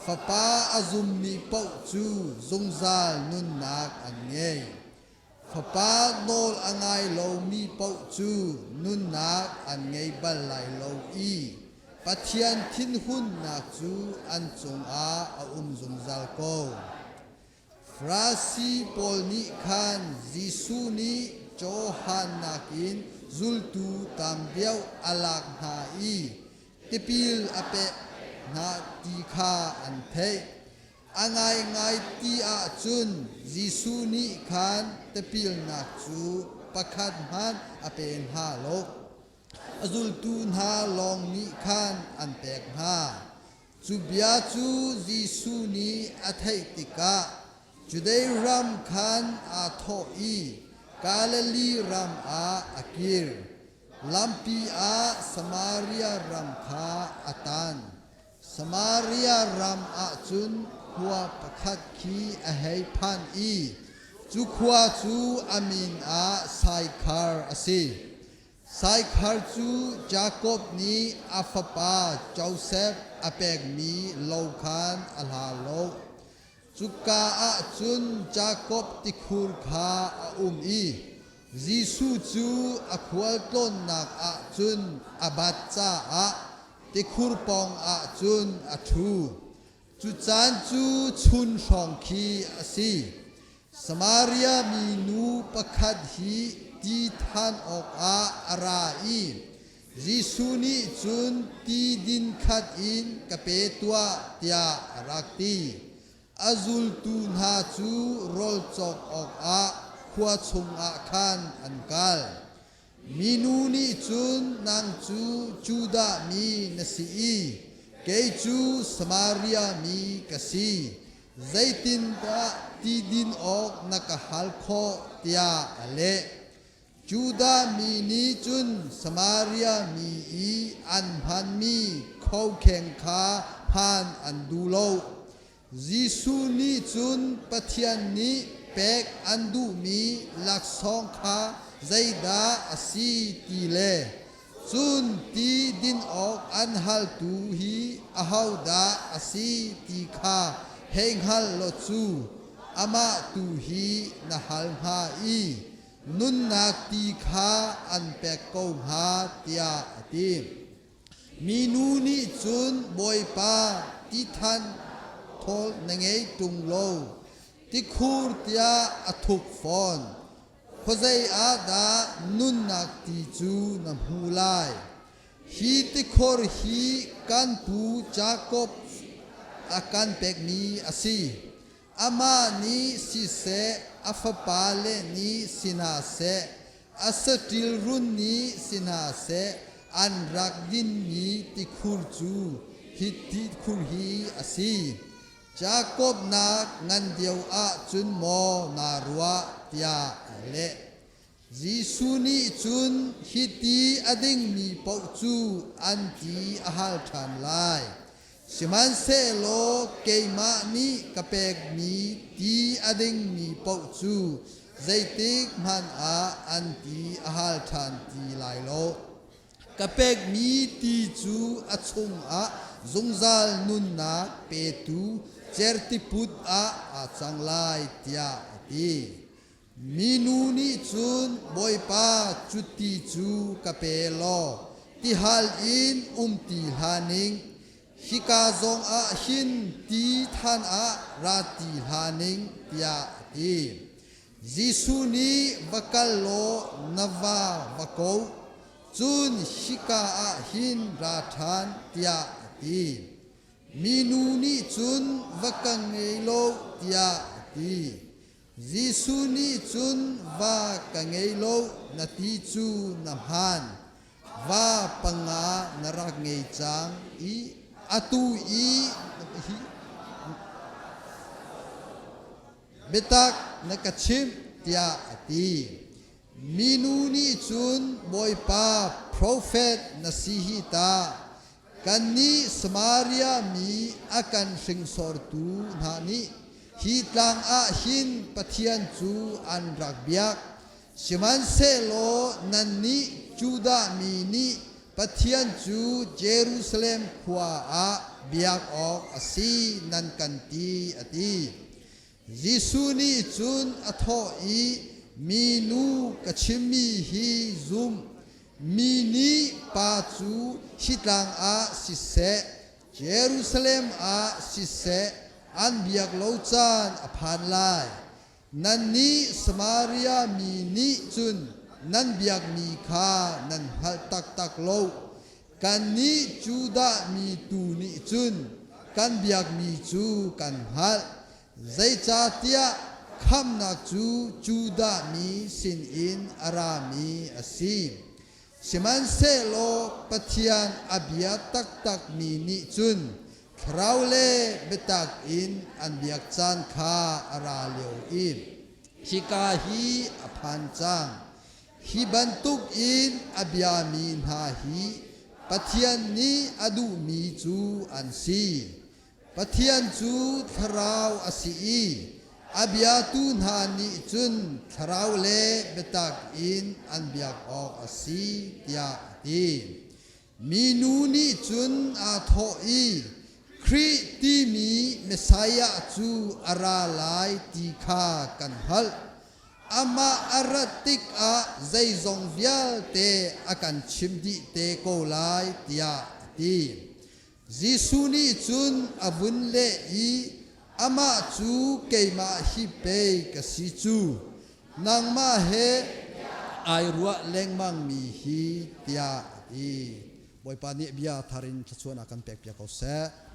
Fapa a zummi paoh cu zungzal nunnak an ngei. Fapa nawl a ngai lomi paoh cu nunnak an ngei bal lai lo i Pathian thinhunnak cu an cungah a um zungzal ko. Farasi pawl nih khan Jesuh nih Johan nakin zultu tam deuh a lak hna i tipil a pek hna ti kha an theih. A ngaingai ti ahcun Jesuh nih khan tipilnak cu pakhat hmanh a pe hna lo. A zultu hna lawng nih khan an pek hna. Cu bia cu Jesuh nih a theih tikah Judea ram khan aa thawh i Galilee ram ah a kir. Lampi ah Samaria ram kha a tan. Samaria ram ah cun khua pakhat khi a hei phan i cu khua cu a min ah Saikhar a si. Saikhar cu Jakob nih a fapa Josef a pekmi lo khan a hla lo. Cuka ah cun Jakob tikhur kha a um i Jesuh cu a khualtlawnnak ah cun a bat caah tikhur pawng ah cun a ṭhu. Cu caan cu chun hrawng khi a si. Samaria minu pakhat hi ti than awkah a ra i Jesuh nih cun ti din khat in ka pe tuah tiah a rak ti. A zultu hna cu rawl cawk awkah khua chungah khan an kal. Minu nih cun nang cu Judah mi na si i kei cu Samaria mi ka si. Zeitindah ti din awk na ka hal khawh tiah a leh. Judah mi nih cun Samaria mi i an hmanmi khokheng kha hman an duh lo. Jesuh nih cun Pathian nih pek an duhmi laksawng kha zeidah a si ti le cun ti din awk an haltu hi ahodah a si ti kha hei hngal law cu amah tu hi na hal hnga i nunnak ti kha an pek ko hnga tiah a ti. Minu nih cun Bawipa ti than thawl na ngei ṭung lo, tikhur tiah a thuk fawn. Khuazei ah dah nunnak ti cu na hmu lai? Hi tikhor hi kan pu Jakob a kan pekmi a si. Amah nih siseh, a fapale nih si hna seh, a saṭil run nih si hna seh, an rak dinmi tikhur cu hi tikhur hi a si. Jakob nak ngan deuh ah cun maw naa ruah tiah a leh. Jesuh nih cun hiti a dingmi paoh cu an ti a hal ṭhan lai. Sihmanhsehlaw keimah nih ka pekmi ti a dingmi paoh cu zeitik hmanh ah an ti a hal ṭhan ti lai lo. Ka pekmi ti cu a chungah zungzal nunnak petu certiput ah aa cang lai, tiah a ti. Minu nih cun Bawipa cu ti cu ka pe law tihal in um ti hlah ning, hika zong ah hin ti than ah ra ti hlah ning tiah a ti. Jesuh nih va kal law na va va ko, cun hika ah hin ra ṭhan tiah a ti. Minu nih cun va ka ngei lo tiah a ti. Jesuh nih cun va ka ngei lo na ti cu na hmaan. Va panga na rak ngei cang i atu i hi biatak na ka chimh tiah a ti. Minu nih cun Bawipa profet na si hi ta Kannih Samaria mi a kan hringsortu hna nih hi tlang ah hin Pathian cu an rak biak. Sihmanhsehlaw nannih Judah mi nih Pathian cu Jerusalem khua ah biak awk a si nan kan ti, a ti. Jesuh nih cun a thawh i, Minu ka chimmi hi zum. Mi nih Pa cu hi tlang ah siseh, Jerusalem ah siseh, an biak lo caan a phan lai. Nannih Samaria mi nih cun nan biakmi kha nan hngalh taktak lo. Kannih Judah mi tu nih cun kan biakmi cu kan hngalh. Zeicahtiah Khamnak cu Judah mi sinin a rami a si. Sihmanhsehlaw Pathian a bia taktakmi nih cun thlarau le biatak in an biak caan kha a ra lio i hika hi a phan cang. Hi bantukin a biami hna hi Pathian nih a duhmi cu an si. Pathian cu thlarau a si i a biatu hna nih cun thlarau le biatak in an biak awk a si tiah a ti. Minu nih cun aa thawh i Khrih timi Messiah cu a ra lai ti kha kan hngalh. Amah a rat tikah zeizong vialte a kan chimh dih te ko lai tiah a ti. Jesuh nih cun a vun leh i amah cu keimah hi pei ka si cu, nangmah he ai ruah lengmangmi hi tiah a ti. Bawipa nih bia thar in thluachuahnak kan pekpiak ko seh.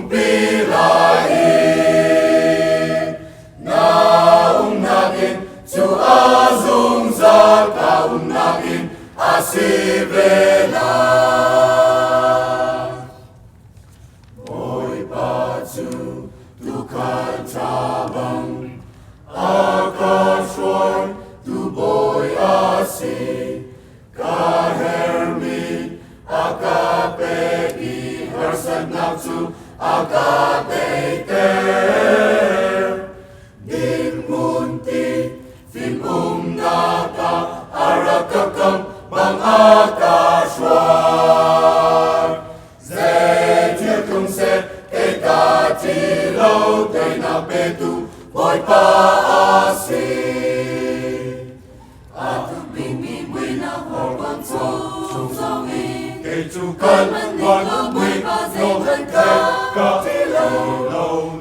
umpi lai i na umnak in cu a zungzal ka umnak in a si ve lai. Bawipa cu tuukhal ṭha bang a ka hruai tu bawi a si. Ka hermi a ka pek i harsatnak cu a ka teiter. Dinhmun ti fim umnak ah a rak ka kam bang a ka hruai. Zeithil tlung seh kei ka thi lo teinak petu Bawipa a si. A tuk bikmi muihnak horkuang chung zongin Kei cu kan van mui lo ka ti lo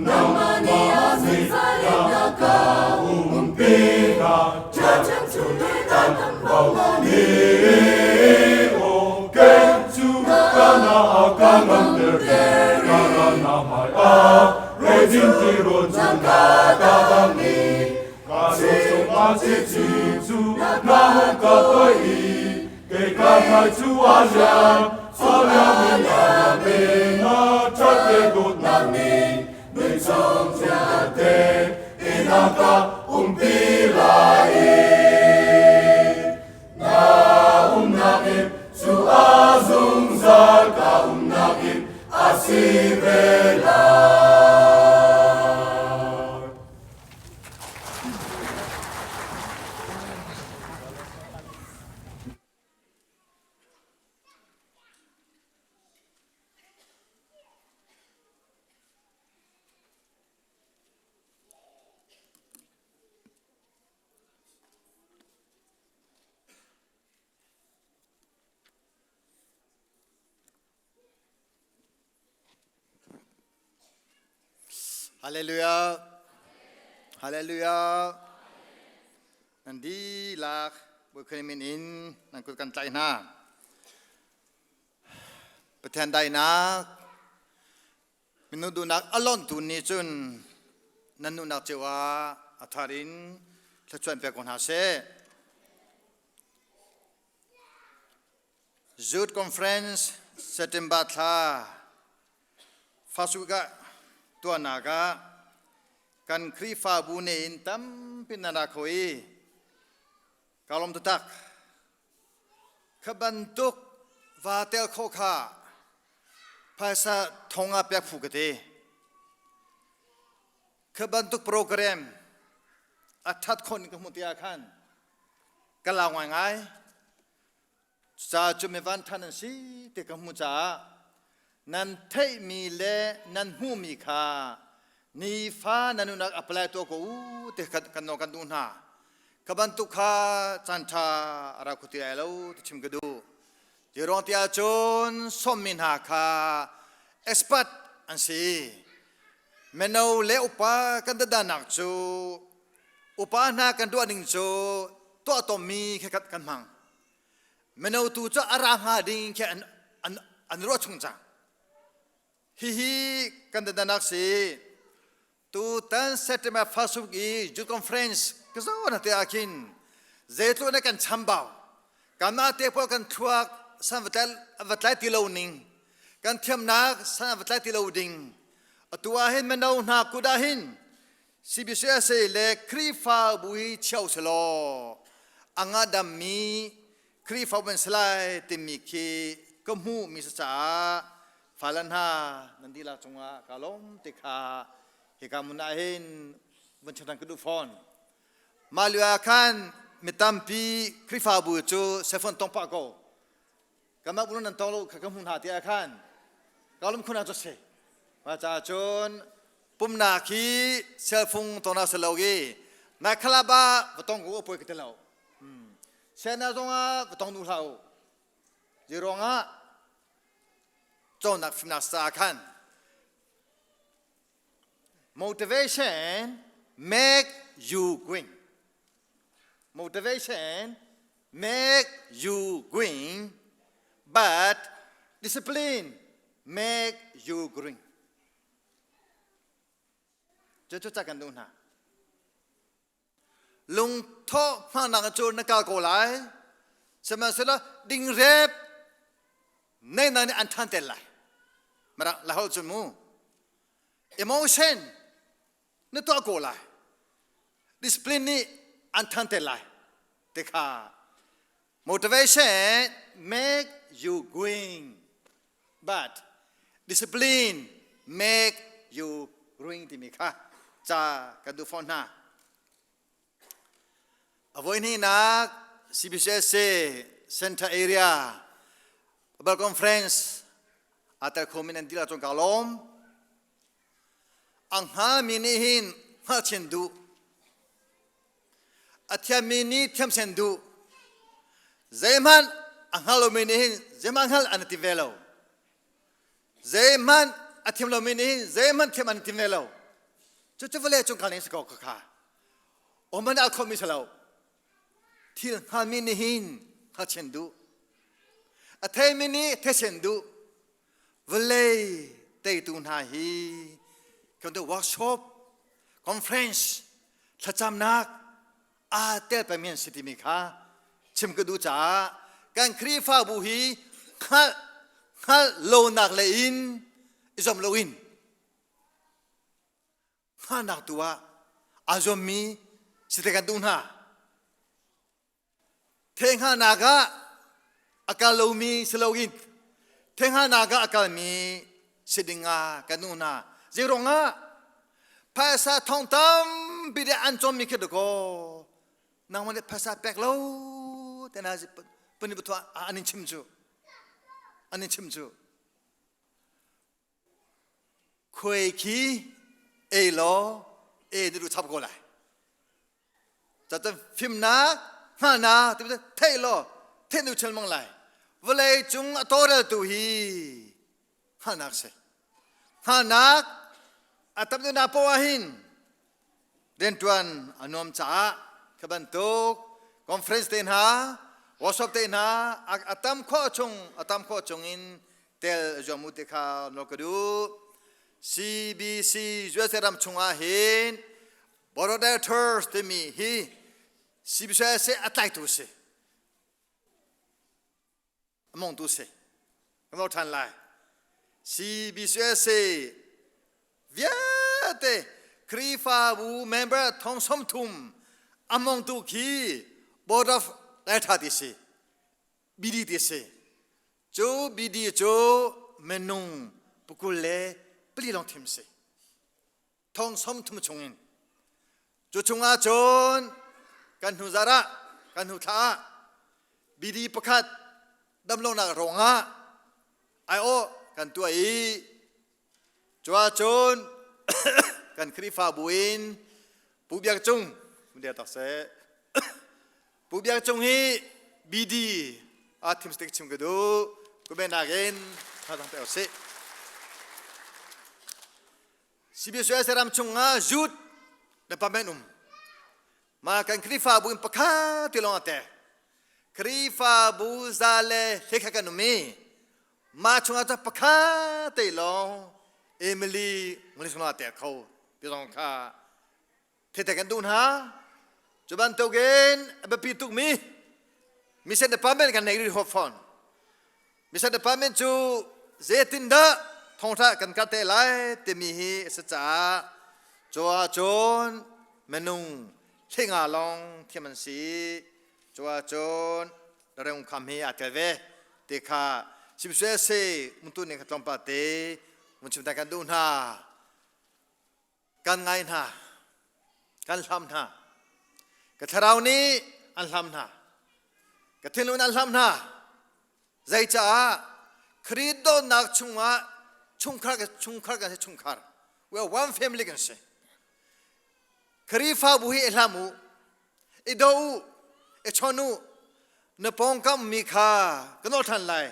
nangmah nih a zungzal in na ka umpi na Ṭha chung kan ni o kei cu ka na a ka ngamter ka ra na hmai a rei ti rawn chung ka ta bang ni ka lu chung a ci cu na hung ka toi i kei ka thai cu a lian a lian in na me na ṭhat te dawtnak nih nui chung vialte inn ah ka umpi lai i na umnak in cu a zungzal ka umnak in a si ve lai. Hallelujah. Hallelujah. Nan dihlak Bawipa min in nan kut kan tlaih hna. Pathian dainak Minung duhnak a lonhtu nih cun nan duhnak cio ah a thar in thluachuah in pek ko hna seh. Youth Conference September thla first week ah tuahnak ah kan Khrihfabu ne in tampi nan ra kho i ka lawm taktak. Kha bantuk va tel khawh kha phaisa thong ah pek phu ka ti. Kha bantuk program a ṭhat khawh ning ka hmuh tikah khan ka lau ngaingai. Cucaah cu mi vanṭhan an si ti ka hmuh caah nan theihmi le nan hmuhmi kha nifa nan nunnak apply tuah ko u ti kan nawl kan duh hna. Kha bantuk kha caan ṭha a ra kho ti lai lo ti chim ka duh. Ti ruang ti ahcun sawmmi hna kha expert an si. Mino le upa kan dadanak cu upa hna kan ruah ning cu tuah tommi kha kan hmang. Mino tu cu a ra hnga ding khi an ruah chung cang. Hihi kan dadanak si. Tutan September first week i Youth Conference ka zo na te ah khin zeitluk na kan chambau kanmah te pawl kan thluak san va tlai ti lo ning kan thiamnak san va tlai ti lo ding atu ah hin mino hna kut ah hin CBCSA le Khrihfabu hi cheu selaw a ngadammi Khrihfabu an si lai timi khi ka hmuh mi si caah fale hna nan dihlak cungah ka lawm ti kha hika hmun ah hin vun chim ka duh fawn. Mah lio ah khan mi tampi Khrihfabu cu cellphone tong pah ko. Kanmah bu nan tong lo kha ka hmuh hna ti ah khan ka lum khun ah cu si. Mah caah cun pumnak hi cellphone tong na si lo i nai khalap ah va tong ko poi ka ti lo. Siana zongah va tong duh hlah u. Zei ruangah cawnnak fimnak sa khan motivation make you going. Motivation make you going, but discipline make you green. Cu cu ca kan duh hna. Lungthawh hmangnak cu na kal ko lai. Sihmanhsehlaw dingrep neihnak nih an ṭhan tel lai. Mara lahol cun mu. Emotion na tuah ko lai. Discipline nih an ṭhan tel lai. Te kha motivation make you going but discipline make you growing timi kha ca kan duh fawn hna. A voihnihnak CBCSC Center Area Bible Conference aa tel khomi nan dihlak cung kaa lawm. A hngalmi nih hin hngalchin duh. A thiammi nih thiamsen duh. Zeihmanh a hngal lomi nih hin zeihmanh hngalh an i tim ve lo. Zeihmanh a thiam lomi nih hin zeihmanh thiam an i tim ve lo. Cucu vawlei cung kal ning si ko kha. Oman al khomi si lo. Thil hngalmi nih hin hngalchin duh. A theimi nih thesen duh. Vawlei teitu hna hi kan workshop, conference, thlacamnak aa tel pengmi an si timi kha chim ka duh caah kan Khrihfabu hi hngalh hngalh lonak le in i zuam loin hngalhnak tu ah aa zuammi si te kan duh hna. Thehngalhnak ah a kal lomi si loin thehngalhnak ah a kalmi si ding ah kan duh hna. Zeiruang ah phaisa thong tampi deh an cawmmi khi dakaw nangmah nih phaisa pek lo te na puni pathua an in chim cu an in chim cu Khuai khi ei law e na duh chap ko lai. Cacun fimnak, hngalhnak ti theih law theih nu chel mang lai. Vawlei cung a tawlreltu hi hngalhnak si. Hngalhnak a tam deuh nak poah hin riantuan a nuam caah kha bantuk conference te hna workshop te hna a tam khawh chung a tam khawh chung in tel zuam u te kha nawl ka duh CBC USA ram chungah hin Board of Directors timi hi CBC a tlaitu si a mongtu si kan zo ṭhan lai CBCSA vialte Khrihfabu member thong som thum a mongtu khi Board of Director ti si BD ti si cu BD cu minung pukul le pali lawng thim si thong som thum chungin cu chungah cun kan hnu zarh ah kan hnu thla ah BD pakhat damlonak ruangah aiawh kan tuah i cu ahcun kan Khrihfabu in Pu Biak Cung der tak seh Pu Biak Cung hi BD a thim stik chim ka duh kumenak in thazang pe usih CBCUSA ram chungah youth department um ma kan Khrihfabu in pakhat ti lawng ate Khrihfabu za le hlekha kan um i ma chungah cu pakhat te lawng Emily English lawng ate kho ti zong kha thete kan duh hna cu bantukin a biapi tukmi mission department kan nei rih hop fawn Mission department cu zeitindah thawngtha kan kal te lai timi hi a si caah cu ahcun minung hlinga lawng thiam an si cu ahcun reng kham hi aa tel ve ti kha simsue se muntu ning kha tlawmpal te mun chim ta kan duh hna kan ngai hna kan hlam hna ka thlarau nih an hlam hna ka thinlung an hlam hna zeicaah Khrih dawtnak chungah chungkhar chungkhar kan si chungkhar we are one family kan si Khrihfabu hi i hlam u i do u i chon u na pawngkam mi kha ka nawl ṭhan lai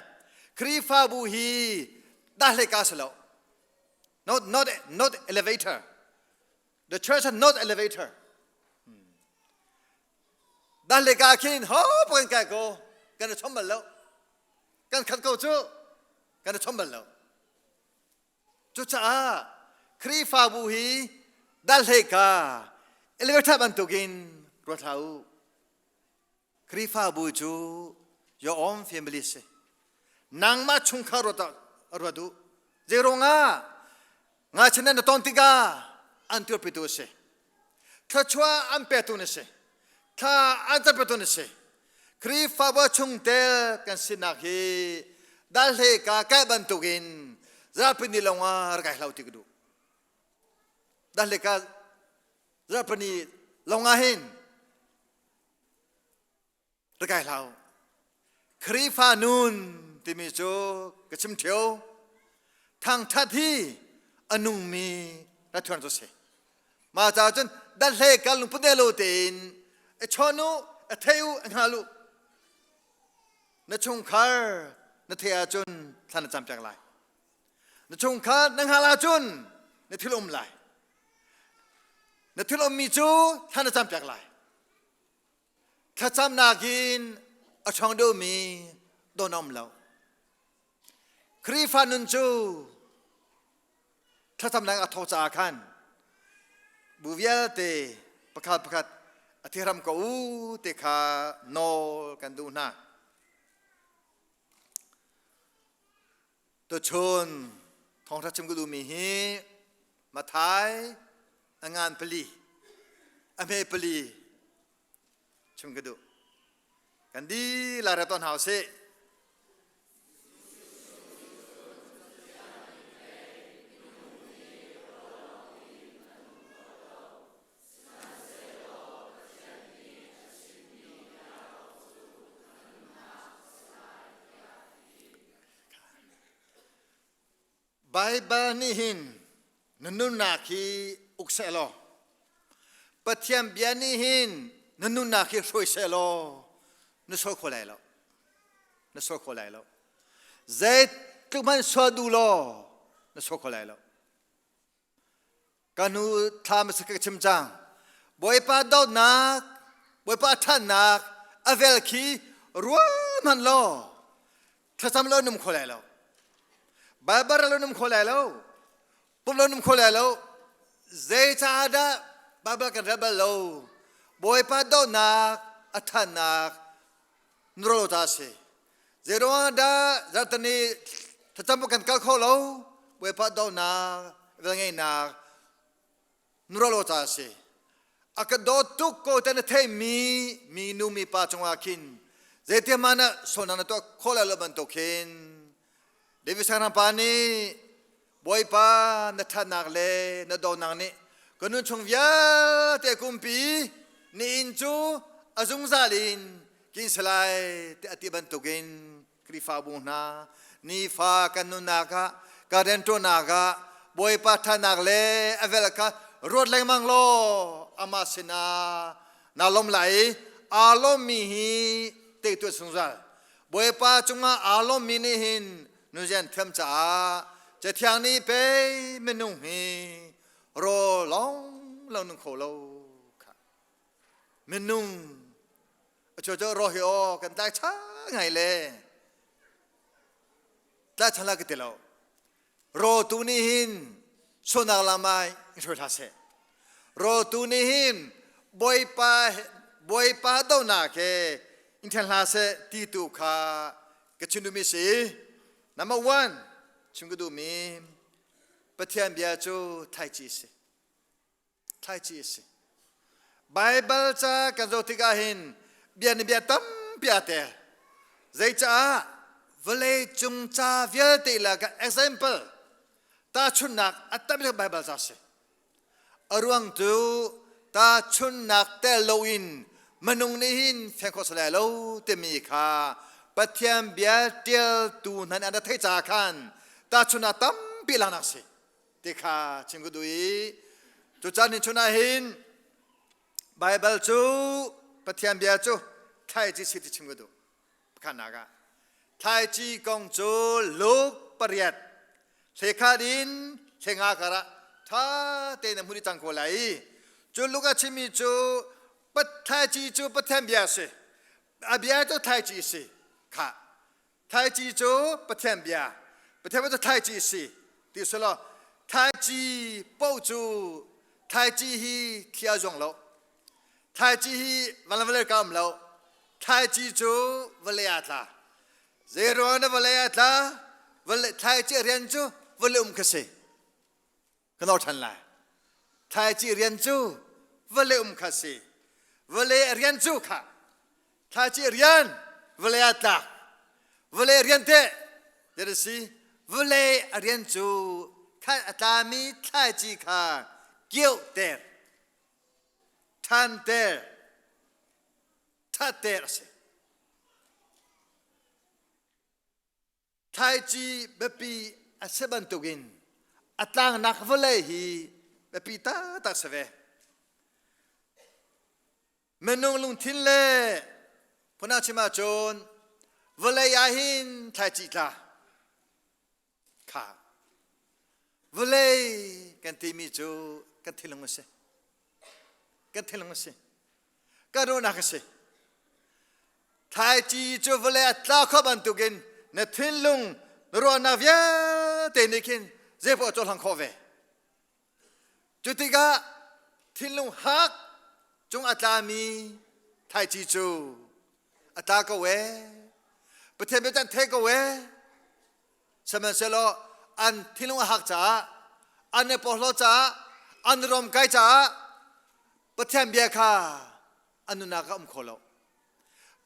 Khrihfabu hi dahle ka si lo Not, not, not elevator. The church has not elevator. Dan le ka khin ho kan kai ko kan chom bal lo kan khat ko cu kan chom bal lo cucaah Khrihfabu hi Dal hlei ka elevator bantukin ruat hlah u. Khrihfabu cu your own family si. Nangmah chungkhar ruat ruat u. Zeiruangah ngachin na ton tikah an tuarpitu a si. Thluachuah an petu na si. Thla an campitu na si. Khrihfabu chungtel kan sinak hi dal hlei ka kai bantukin zarhpi ni lawngah rak kai hlau ti ka duh. Dal hlei ka zarhpi ni lawngah hin rak kai hlau. Khrihfa nun timi cu ka chim ṭheo. Thangṭhat hi a nungmi rathuan cu si. Mah caah cun dahle kal lungput lo tein a chawn u, a thei u, a hngal u. Na chungkhar na thei ahcun thla na campiak lai. Na chungkhar na hngal ahcun na thil um lai. Na thil ummi cu thla na campiak lai. Thlacamnak in a ṭhawng deuhmi don a um lo. Khrihfa nun cu thlacamnak a thawk caah khan bu vialte pakhat pakhat a thiram ko u ti kha nawl kan duh hna. Tuchun thawngṭha chim ka duhmi hi Mathai a ngan pali a hme pali chim ka duh. Kan dihlak ra tuah hna usih. Baibal nih hin na nunnak hi uk seh law Pathian bia nih hin na nunnak hi hruai seh law na sual kho lai lo na sual kho lai lo zeitluk hmanh sual duh law na sual kho lai lo Ka hnu thla hmasa ka chim cang. Bawipa dawtnak, Bawipa ṭhatnak a vel khi ruah hmanh law thlacam lo num kho lai lo. Baibal lo num kho lai lo. Pum lo num kho lai lo. Zeicaah dah Baibal kan rel bal lo? Bawipa dawtnak, a ṭhatnak nuro ta si. Zeiruang dah zarhtani thlacam kan kal kho lo? Bawipa dawtnak, velngeihnak nuro ta si. A ka dawt tuk ko te na theimi mi nu mi pa cungah khin zeitiahmah na sualnak na tuah khawh lai lo bantuk khin David Sangram pa nih Bawipa na ṭhatnak le na dawtnak nih ka nun chung vialte kumpi ni inn cu a zungzal in kin salai ti a ti bantukin Khrihfabu hna nifa kan nunnak ah ka rianṭuannak ah Bawipa ṭhatnak le a vel kha ruat lengmang law amah sinah naa lawm lai i aa lawmmi hi teitu zungzal Bawipa cungah aa lawmmi nih hin nuzian thiam caah Cathiang nih pei minung hi rawl lawng lo nung kho lo kha minung a cu cu raw hi aw kan tlai cha ngai le tlai chan la ka ti lo raw tu nih hin sualnak lam ah in hruai hlah seh raw tu nih hin bawipa bawipa donak he in then hlah seh ti tu kha ka chim duhmi si number one chim ka duhmi Pathian bia cu thlaici si thlaici a si. Baibal ca kan zoh tikah hin bia nih bia tampi aa tel. Zeicaah vawlei cung ca vialte lakah example tahchunhnak a tam bik Baibal ca a si. A ruang cu tahchunhnak tel loin minung nih hin fiang khawh si lai lo timi kha Pathian bia ṭialtu hna nih an rak theih caah khan tahchunhnak tampi laknak a si. Ti kha chim ka duh i cucaan ni chun ah hin Baibal cu Pathian bia cu thlaici si ti chim ka duh. Pakhatnak ah thlaici kong cu Luke pariat hlekhat in hlenga karah ṭha tein a hmun i cang ko lai i cu Luke a chimmi cu thlaici cu Pathian bia a si. A bia cu thlaici a si. Kha Thlaici cu Pathian bia, Pathian bia cu thlaici a si ti selaw thlaici paoh cu. Thlaici hi thli a zuang lo. Thlaici hi van le ka um lo. Thlaici cu vawlei ah tla. Zeiruang na vawlei ah tla? Vawlei thlaici rian cu vawlei um kha si. Ka nor ṭhan lai. Thlaici rian cu vawlei um kha si. Vawlei rian cu kha. Thlaici rian vawlei ah tlak. Vawlei rian teh der si. Vawlei a rian cu a tlami thlaici kha kiohter, ṭhanter, ṭhatter a si. Thlaici biapi a si bantukin a tlangnak vawlei hi biapi taktak si ve. Minung lungthin le phun ah chim ahcun vawlei ah hin thlaici tla kha vawlei kan timi cu kan thinlung a si. Kan thinlung a si. Kan ruahnak a si. Thlaici cu vawlei a tla kho bantukin na thinlung na ruahnak vialte nih khin zeipoah cohlang khawh ve. Cu tikah thinlung hak cung a tlami thlaici cu a tla ko ee. Pathian bia an thei ko ee. Sihmanhsehlaw an thinlung a hak caah an i porhlaw caah an rom kai caah Pathian bia kha an nunnak ah um kho lo.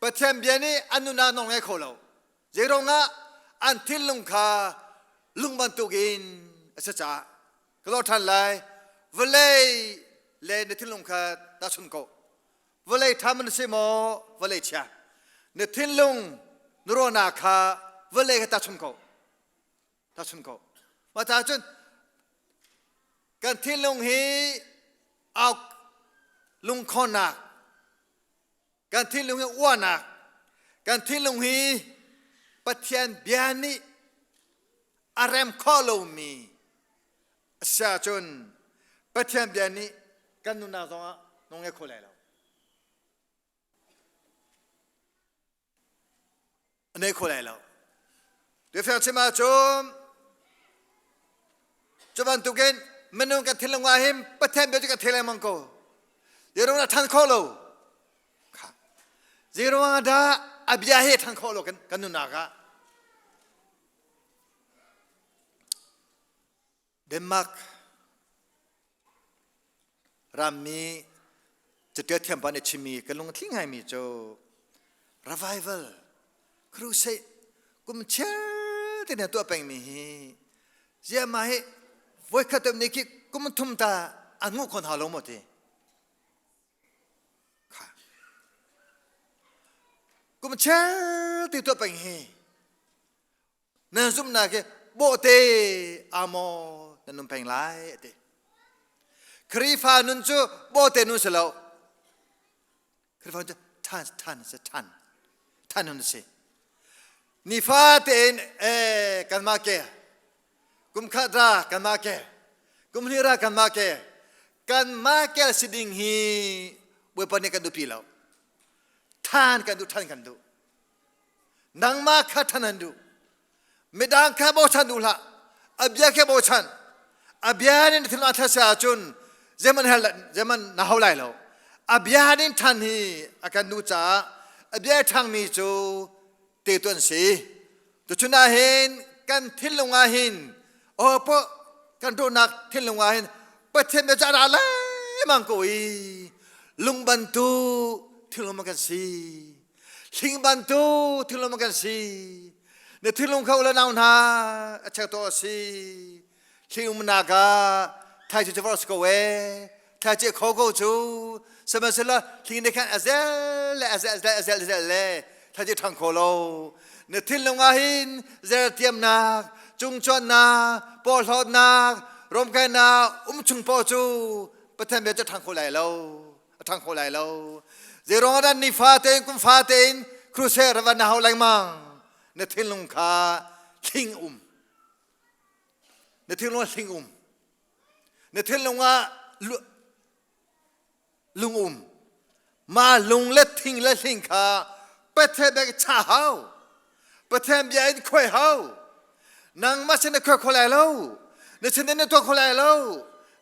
Pathian bia nih an nunnak nawl ngei kho lo. Zeiruangah an thinlung kha lung bantukin a si caah ka lor ṭhan lai. Vawlei le na thinlung kha tahchun ko. Vawlei ṭha man si maw vawlei chia? Na thinlung na ruahnak kha vawlei kha tahchun ko. Tahchun ko. Mah caah cun kan thinlung hi auk lungkhawnnak kan thinlung hi uahnak kan thinlung hi Pathian bia nih a rem khawh lomi a si ahcun Pathian bia nih kan nunnak zongah nung ngei kho lai lo. A nei kho lai lo. Biafiang chim ahcun cu bantukin minung kan thinlung ah hin Pathian bia cu kan thei lengmang ko. Zeiruang dah ṭhan khawh lo? Kha. Zeiruang dah a bia hi ṭhan khawh lo kan, kan nunnak ah? Denmark rammi catial thiampa nih chimmi ka lungthli ngaimi cu revival crusade kum chiar te tuah pengmi hi ziama hi voikhat nih khi kum thum ta an nguh khon hau lo maw ti kha kum chiar ti tuah peng hi Nan zumhnak hi bawhte aa maw nan nun peng lai a ti. Khrihfa nun cu bawhte nun si lo. Khrihfa nun cu ṭhan ṭhan si ṭhan ṭhan nun si. Nifa tein eh kanmah ke kum khat ra kanmah ke kum hnih ra kanmah ke kanmah kel si ding hi Bawipa nih kan duhpi lo. Ṭhan kan duh ṭhan kan duh. Nangmah kha ṭhan an duh. Midang kha bochan duh hlah. A bia kha bochan. A bia nin thil a thasa ahcun zeman hel zeman na hau lai lo. A bia nin ṭhan hi a kan duh caah a bia ṭhangmi cu te tu an si. Tuchun ah hin kan thinlung ah hin aw po kan ruahnak thinlung ah hin Pathian bia ca ra lengmang ko i lung bantuk thinlung kan si. Hling bantuk thinlung kan si. Na thinlung kha ule nau hna a chek to a si. Hling umnak ah thai cu chavar ko e. Thai ci kho ko cu. Sihmanhsehlaw hling nih khan a zel le a zel le a zel zel le thai ci ṭhang kho lo. Na thinlung ah hin zertiamnak, cungcuannak, porhlawtnak, romkainak um chung paoh cu Pathian bia cu ṭhang kho lai lo. A ṭhang kho lai lo. Zeiruang ah dah nifa tein kum fa tein crusade va na hau lengmang? Na thinlung kha hling um. Na thinlung ah hling um. Na thinlung ah lung um. Ma lung le thing le hling kha Pathian bia cha hau. Pathian bia in khuai hau. Nangmah sin na khuai kho lai lo. Na sin na tuah kho lai lo.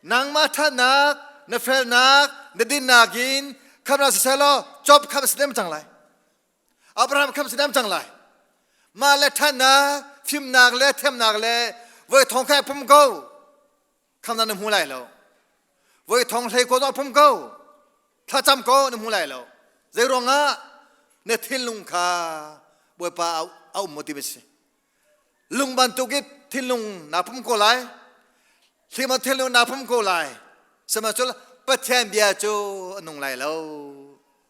Nangmah thatnak. Na felnak na dinnak in khamnak siselaw Job kham si dem cang lai. Abraham kham si dem cang lai. Mah le ṭhatnak, fimnak le thiamnak le voi thong khai pum ko. Khamnak na hmu lai lo. Voi thong hlei ko pum ko. Thlacam ko na hmu lai lo. Zei ruangah na thinlung kha Bawipa a um maw ti si. Lung bantuk i thinlung na pum ko lai. Hlima thinlung na pum ko lai. Sihmanhsehlaw Pathian bia cu a nung lai lo.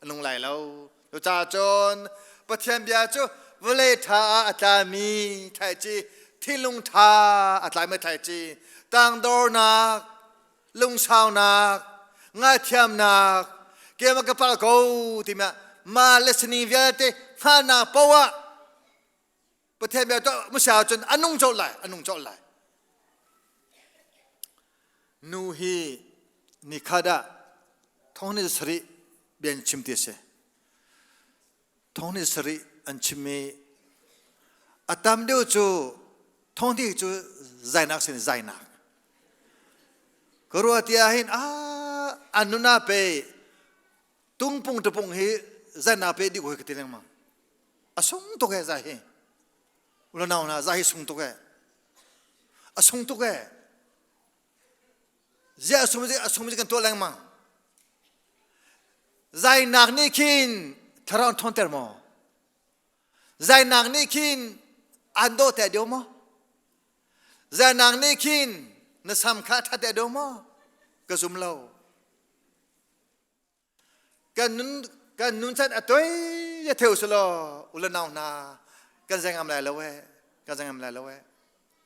A nung lai lo. Cucaah cun Pathian bia cu vawlei ṭha ah a tlami thlaici, thinlung ṭha a tlaimi thlaici, tangdornak, lungsaunak, ngaithiamnak, keimah ka palh ko timi ah mah le sining vialte hngalhnak poah Pathian bia tuah hmasa ahcun a nung colh lai, a nung colh lai. Nu hi nikhat ah thong ni sarih bia an chim ti a si. Thong ni sarih an chim i a tam deuh cu thong ni cu zainak sin zainak. Ka ruah ti ah hin ah an nuna pe tungpung tapung hi zainak pe dih ko hi ka ti lengmang. A sung tuk e zai hi. Ulanau na zai hi sung tuk e. A sung tuk e. Zia a sung a sung kan tuah lengmang. Zainak nih khin thlarau an ṭhawnter maw? Zainak nih khin an dawh te deuh maw? Zainak nih khin na sam kha ṭha te deuh maw? Ka zum lo. Kan nun kan nun chan a toi ya theu selaw ulanau hna kan zai ngam lai lo eh kan zai ngam lai lo eh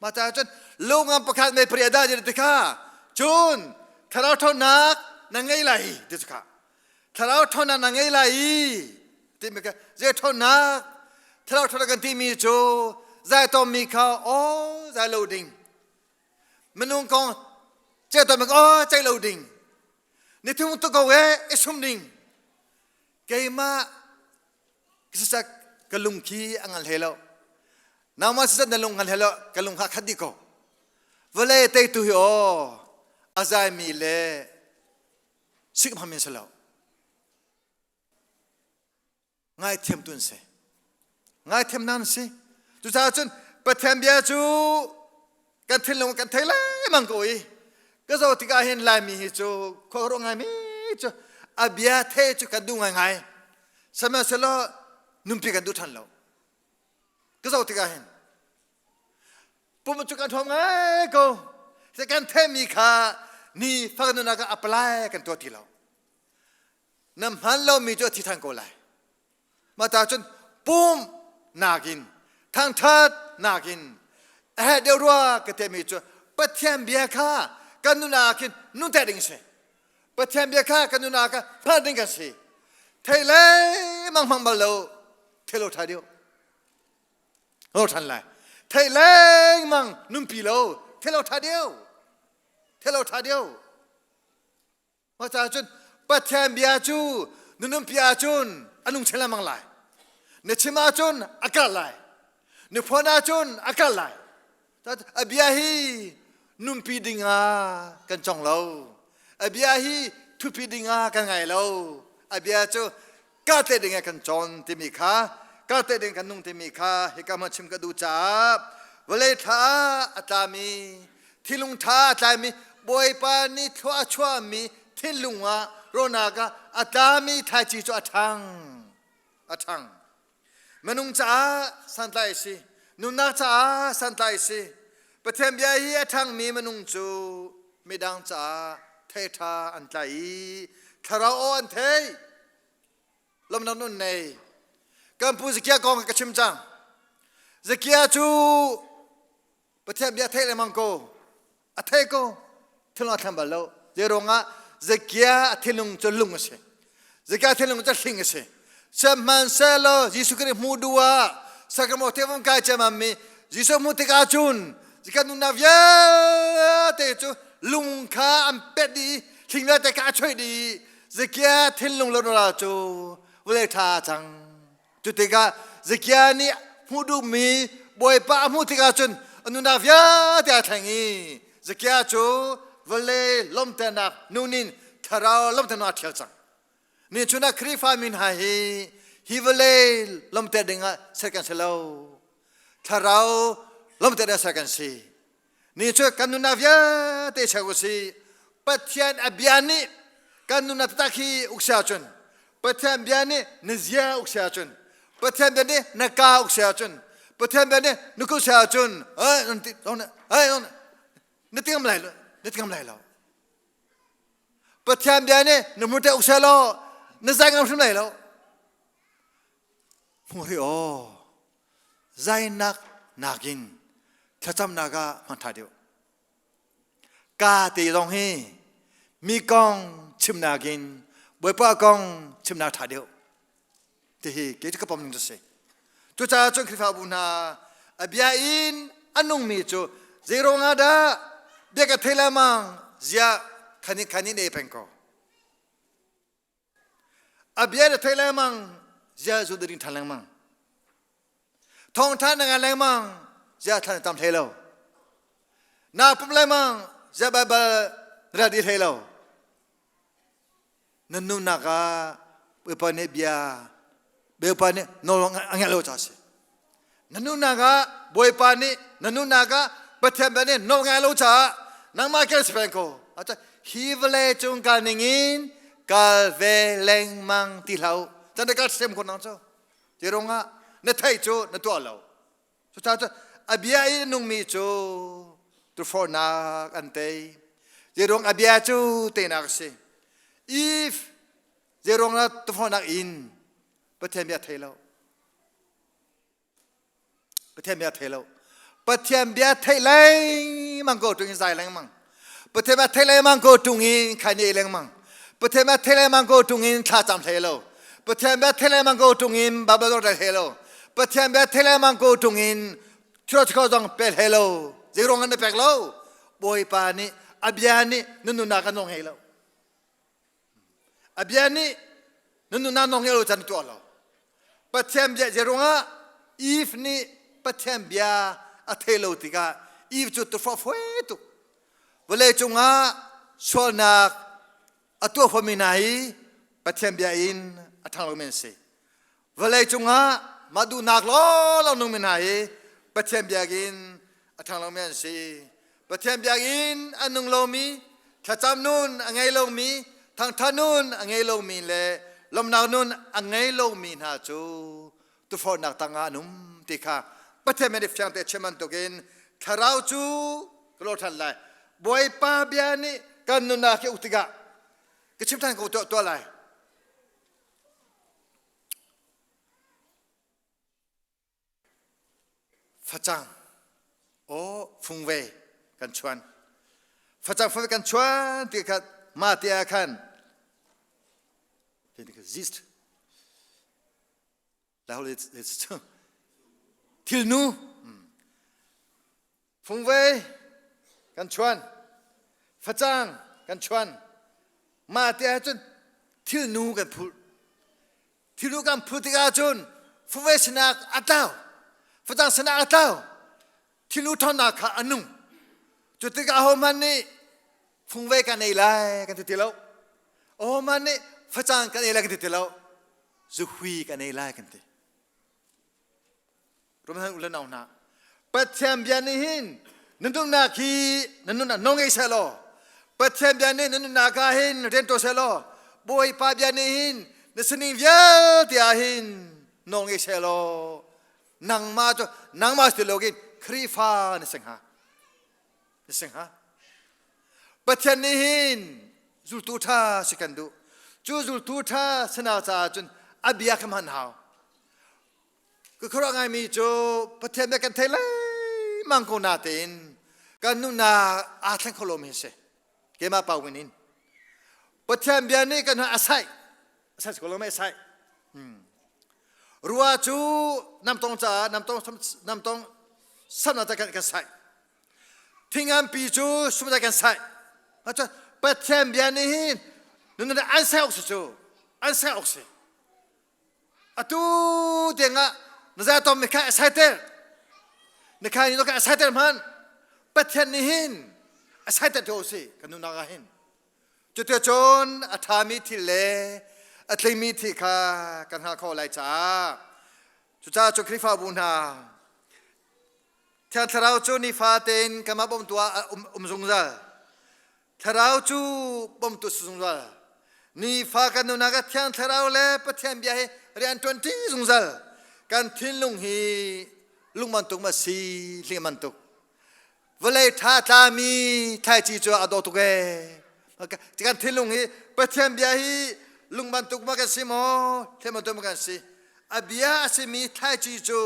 Mah caah cun lungam pakhat mei pariat dah ti kha cun thlarau ṭhawnnak na ngei lai ti cu kha thlarau ṭhawnnak na ngei lai ti mi kha zei ṭhawnnak thlarau ṭhawnnak kan timi cu zai tommi kha aw zai lo ding minung kong cei tommi kha aw cei lo ding ni thung tu ko e i sum ding keimah Sisak ka lung khi a ngal he lo. Nangmah sisak na lung ngal he lo ka lung kha khat dih ko. Vawlei teitu hi aw a zaimi le sik hmam in si lo. Ngaithiam tu an si. Ngaithiam nan si. Cucaah cun Pathian bia cu kan thinlung kan thei lengmang ko i ka zoh tikah hin Laimi hi cu khuaruah ngaimi cu a bia the cu kan duh ngaingai sihmanhsehlaw nunpi kan duh ṭhan lo ka zoh tikah hin pum cu kan ṭhawm ngai ko se kan themi kha ni fak nunnak ah apply kan tuah ti lo na hman lomi cu a thi ṭhan ko lai Mah ta cun pum nakin thangṭhat nakin a herh deuh rua ka timi cu Pathian bia kha kan nunnak khin nunter ding si. Pathian bia kha kan nunnak kha hman ding kan si. Thei le mang hmang bal lo thei lo ṭha deuh. Lo ṭhan lai. Thei lengmang nunpi lo thei lo ṭha deuh. Thei lo ṭha deuh. Mah caah cun Pathian bia cu na nunpi ahcun a nung chin lengmang lai. Na chim ahcun a kal lai. Na phuan ahcun a kal lai. A bia hi nunpi dingah kan cong lo. A bia hi thupi dingah kan ngai lo. A bia cu ka te dingah kan cawn timi kha ka te ding kan nung timi kha hika hmun chim ka duh caah vawlei thla a tlami thinlung ṭha a tlaimi Bawipa nih thlua a chuahmi thinlung ah rawhnak ah a tlami thlaici cu a ṭhang a ṭhang minung caah santlai a si nunnak caah santlai a si Pathian bia hi a ṭhangmi minung cu midang caah thei ṭha an tlai i thlarau aw an thei lawmnak nun nei kan pu Zakia kong ka chim cang Zakia cu Pathian bia theih lengmang ko. A thei ko. Thinlung a thleng bal lo. Zei ruangah Zakia a thinlung cu lung a si. Zakia thinlung cu hling a si. Sihmanhsehlaw Jesuh Khrih hmuh duh ah Sacramo thevung kai ciammam mi Jesuh hmuh tikah cun Zakia nunnak vialte cu lung kha an pet dih i hling vialte kha a choih dih i Zakia thinlung lo cu vawlei ṭha a cang. Cu tikah Zakia nih hmuh duhmi Bawipa a hmuh tikah cun a nunnak vialte aa thleng i Zakia cu vawlei lawmhternak nun in Thlarau lomte na thial cang. Ni chuna Khrihfa min ha hi hi vawlei lomte dingah ser kan si lo. Thlarau lomte ding ser kan si. Ni cu kan nunnak vialte cheu u si. Pathian a bia nih kan nunnak taktak hi uk si ahcun Pathian bia nih na zia uk si ahcun Pathian bia nih na ka uk si ahcun Pathian bia nih na kut si ahcun na tingam lai lo na tingam lai lo Pathian bia nih na hmur te uk seh law na zai ngam hrim lai lo hmu ri aw zainak nakin thlacamnak ah hman ṭha deuh ka te zong hi mi kong chimnak in Bawipa kong chimnak ṭha deuh ti hi kei cu ka pom ning cu si cucaah cun Khrihfabu hna a bia in a nungmi cu zei ruangah dah bia ka thei lengmang ziah khanin khanin e peng ko A bia na thei lengmang, zia zu ding ṭhan lengmang. Thawngṭha na ngai lengmang, zia thlan tam hlei lo. Na pum lengmang, zia Baibal na rel dih hlei lo. Na nunnak ah Bawipa nih bia Bawipa nih nawl a ngeih lo ca si. Na nunnak ah Bawipa nih na nunnak ah Pathian bia nih nawl ngai lo caah nangmah kel si peng ko. Hi vawlei cung kal ningin kal ve lengmang ti hlah u. Can kal sem ko nang cu. Ti rungah na theih cu na tuah lo. Cucaah cu a bia i nungmi cu tufornak an tei. Zeiruang a bia cu teinak a si. If zeiruang na tufornak in Pathian bia thei lo. Pathian bia thei lo. Pathian bia thei lengmang ko tung in zai lengmang. Pathian bia thei lengmang ko tung in khai ne lengmang. Pathian bia thei lengmang ko tung in thla cam hlei lo. Pathian bia thei lengmang ko tung in Bible rel hlei lo. Pathian bia thei lengmang ko tung in church ko zong pe hlei lo. Zeiruang an na pek lo? Bawipa nih a bia nih nun nunnak kan nong hei lo. A bia nih na nunah nawng lo can tuah lo. Pathian bia ruangah Eve nih Pathian bia a thei lo tikah Eve cu tufah foi tuk. Vawlei cungah sualnak a tuah huami hna hi Pathian bia in a ṭhang lomi an si. Vawlei cungah mah duhnak lawnglawng nungmi hna hi Pathian biakinn a ṭhang lomi an si. Pathian biakinn a nung lomi, thlacam nun a ngei lomi, thangṭhat nun a ngei lomi le lawmhnak nun a ngei lomi hna cu tuforhnak tangah an um ti kha Pathian nih fiang te chim bantukin thlarau cu ka lawr ṭhan lai. Bawipa bia nih kan nunnak hi uk tikah ka chim ṭhan ko tuah tuah lai. Facang aw fungve kan chuan. Facang fungve kan chuan ti kha ma te ah khan zist thilnu Fungvei kan chuan, facang kan chuan, mah te ahcun thilnu kan phulh. Thilnu kan phulh tikah cun fungvei sinak a tlau, facang sinak a tlau, thilnu ṭhawnnak kha a nung. Cu tikah ahohmanh nih fungvei kan ei lai kan ti ti lo. Ahohmanh nih facang kan ei lai kan ti ti lo. Zuhui kan ei lai kan ti. Ruamhan u le nau hna Pathian bia nih hin na nunnak hi na nunnak no ngei seh law Pathian bia nih na nunnak ah hin rian tuah seh law Bawipa bia nih hin na sining vialte ah hin no ngei seh law nangmah cu nangmah si loin Khrihfa na si hnga na si hnga Pathian nih hin zultu ṭha si kan duh cu zultu ṭha sinak caah cun a bia kha hman hau Ka khuaruah ngaimi cu Pathian bia kan thei lengmang ko natein kan nunnak aa thleng kho lomi a si. Keimah pau in. Pathian bia nih kan a saih. A saih ko lo mei a saih. Rua cu namtong caah namtong namtong samnak ca kan kan saih. Thingampi cu sumda kan saih. Pathian bia nih hin nunnak an saih awk si cu. An saih awk si. Atu tiangah na zatom mi kha a saiter. Na kha ni ka a saiter hman. Pathian nih hin a saiter tu si kan nunak ah hin. Cuticun a ṭhami thil le a tlingmi thil kha kan hngalh khawh lai caah cucaah cu Khrihfabu hna Thiang Thlarau cu nifa tein kanmah bawmtu ah um zungzal. Thlarau cu bawmtu si zungzal. Nifa kan nunnak ah Thiang Thlarau le Pathian bia hi rian ṭuanṭi zungzal. Kan thinlung hi lung bantuk ma si hling bantuk. Vawlei ṭha tlami thlaici cu a dawh tuk ee. Kan thinlung hi Pathian bia hi lung bantuk ma kan si maw, hling bantuk ma kan si. A bia a simi thlaici cu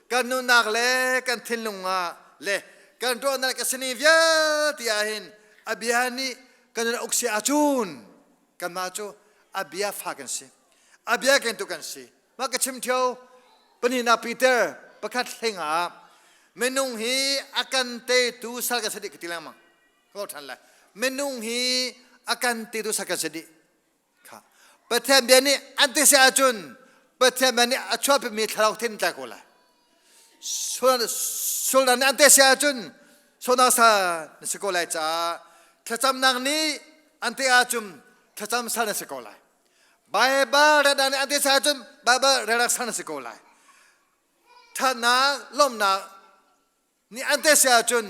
kan nunnak le kan thinlung ah le kan ruahnak ka sining vialte ah hin a bia nih kan nun uk si ahcun kanmah cu a bia fa kan si. A bia kengtu kan si. Mah ka chim theo pahnihnak Peter pakhat hleng ah minung hi a kan teitu sal kan si dih ka ti lengmang. Ka ṭhan lai. Minung hi a kan teitu sal kan si dih. Kha. Pathian bia nih an ti si ahcun Pathian bia nih a chuahpimi thlarau thin tlai ko lai. Sulnak nih an ti si ahcun sulnak sa na si ko lai caah thlacamnak nih an ti ahcun thlacam sal na si ko lai. Baibal redah nih an ti si ahcun Baibal redak sal na si ko lai. Thatnak, lawmhnak Ni an te si ahcun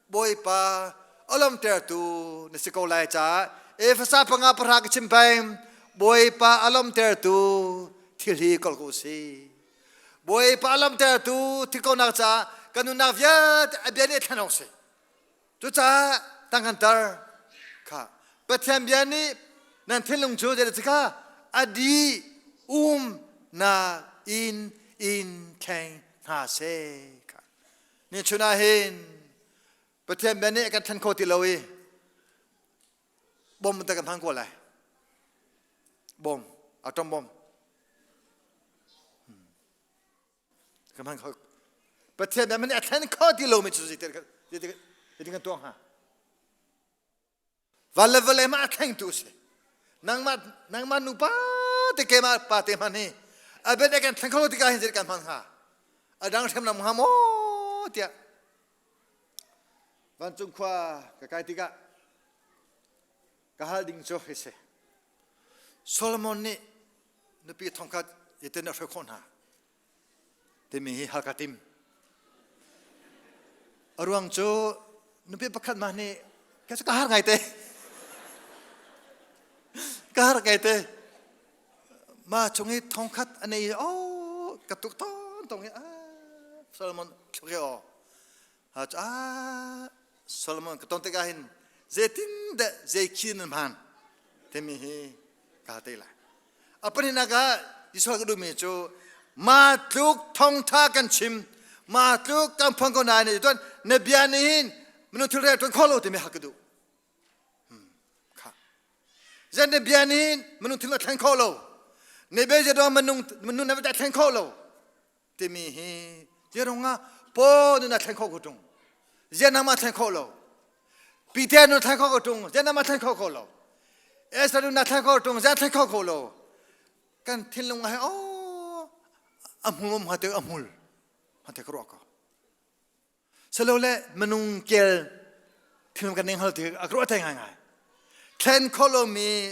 Bawipa a lawmtertu na si ko lai caah Efesa panga pahra ka chim peng Bawipa a lawmtertu thil hi kol ko si. Bawipa a lawmtertu thil konak caah kan nunnak vialte a bia nih a thlen awk si. Cucaah tang kan tar kha Pathian bia nih nan thinlung cu zei kha a di um na in in thleng hna seh kha. Ni chun ah hin Pathian bia nih a kan thlen kho ti lo i bom ta kan hmang ko lai. Bom, atom bom. Kan hmang kho. Pathian bia nih a thlen kho ti lo mi cu zeitin kan tuah hnga? Van le vawlei mah a thlengtu si. Nangmah nangmah nupa te keimah pa te hman hi a bia nih kan thleng kho lo tikah hin zeitin kan hman hnga? A dang hriamnam hnga maw tiah vancung khua ka kai tikah ka hal ding cu hi si. Solomon nih nupi thongkhat itin a hruai khawh hna. Timi hi hal ka tim. A ruang cu nupi pakhat mah nih ka cu ka har ngai te. Ka har ngai te. Ma chung i thongkhat a nei oh ka tuk ton tong i ah Solomon thluk i aw. Ha cu ah Solomon ka ton tikah hin zeitin dah zei khi nan hman timi hi ka te lai. A pahnihnak ah Jesuh ka duhmi cu ma tluk thawngtha kan chim ma tluk kan phuan ko nain tuan na bia nih hin minung thil rel tuan kho lo timi hak ka duh. Kha. Zan na bia nih hin minung thil a thleng kho lo. Na bia zedong minung minung na va thleng kho lo. Timi hi zerong ah po nun a thleng kho ko tung. Zian nangmah thleng kho lo. Peter nu thleng kho ko tung. Zian nangmah thleng kho ko lo. Esther nu na thleng kho tung. Zian thleng kho ko lo. Kan thinlung ah oh a hmul ma te a hmul. Ma te ka ruah ko. Salo le minung kel thinlung kan ning hal ti a ruah te ngai ngai. Thlen kho lo mi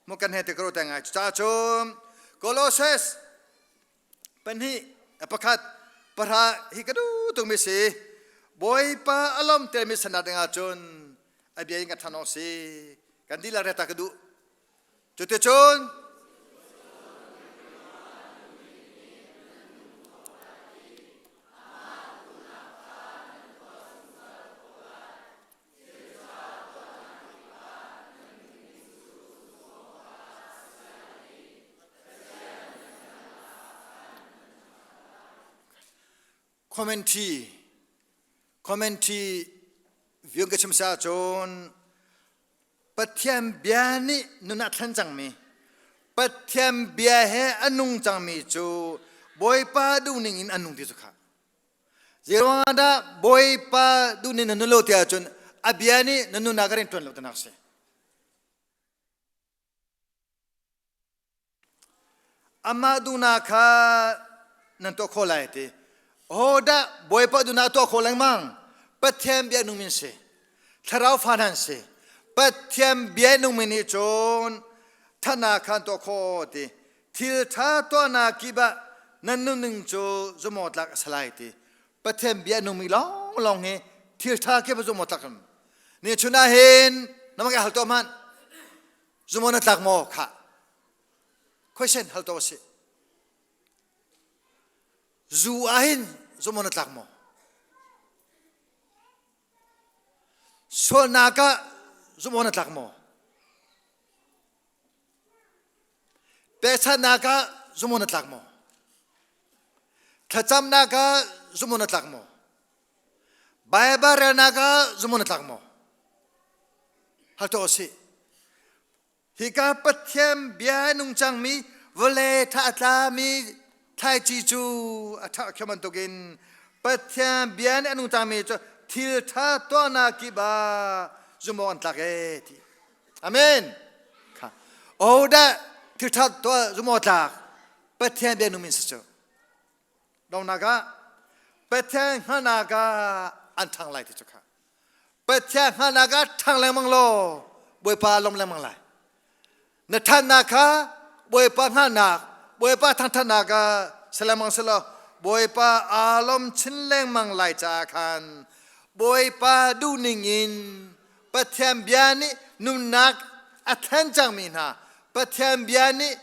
mo kan he te ka ruah te ngai. Cucaah cun Colossus pahnih pakhat pahra hi ka duh tukmi si bawipa a lawmter mi sanat dingah cun a bia in ka than awk si kan dihlak reta ka duh cuticun Commentary Commentary viung ka chim sa cun Pathian bia nih nun ah thlen cangmi Pathian bia he a nung cangmi cu Bawipa duhning in an nung ti cu kha Zeiruangah dah Bawipa duhning na nun lo ti ahcun a bia nih na nunnak a rian ṭuan lo tinak si. Amah duhnak kha nan tuah khawh lai ti. Ho dah Bawipa duhnak tuah khawh lengmang? Pathian bia nung min si. Thlarau fa nan si. Pathian bia nungmi nih cun thana khan tuah kho ti thil tha tuahnak kip ah nan nunning cu zumawk tlak a si lai ti Pathian bia nungmi lawnglawng hi thil tha kip ah zumawk tlak ni chun ah hin na mak hal tuah hmanh zumawk na tlak maw kha question hal tuah si zu ah hin zumawk na tlak maw Sualnak ah zumh awk na tlak maw? Pekchanhnak ah zumh awk na tlak maw? Thlacamnak ah zumh awk na tlak maw? Baibal relnak ah zumh awk na tlak maw? Hal tuah usih. Hika Pathian bia nung cangmi vawlei tha a tlami thlaici cu a ṭha khio bantukin Pathian bia nih a nung cangmi cu thil ṭha tuahnak kip ah zumh awk an tlak ee ti. Amen. Kha. Oh dah thil ṭha tuah zumh awk tlak Pathian bia nung min si cu. Donghnak ah Pathian hngalhnak ah an ṭhang lai ti cu kha. Pathian hngalhnak ah ṭhang lengmang law Bawipa lawm lengmang lai. Na ṭhannak kha Bawipa hngalhnak, Bawipa thangṭhatnak ah si lengmang selaw Bawipa aa lawm chin lengmang lai caah khan Bawipa duhning in Pathian bia nih nunnak a thlen cangmi hna Pathian bia nih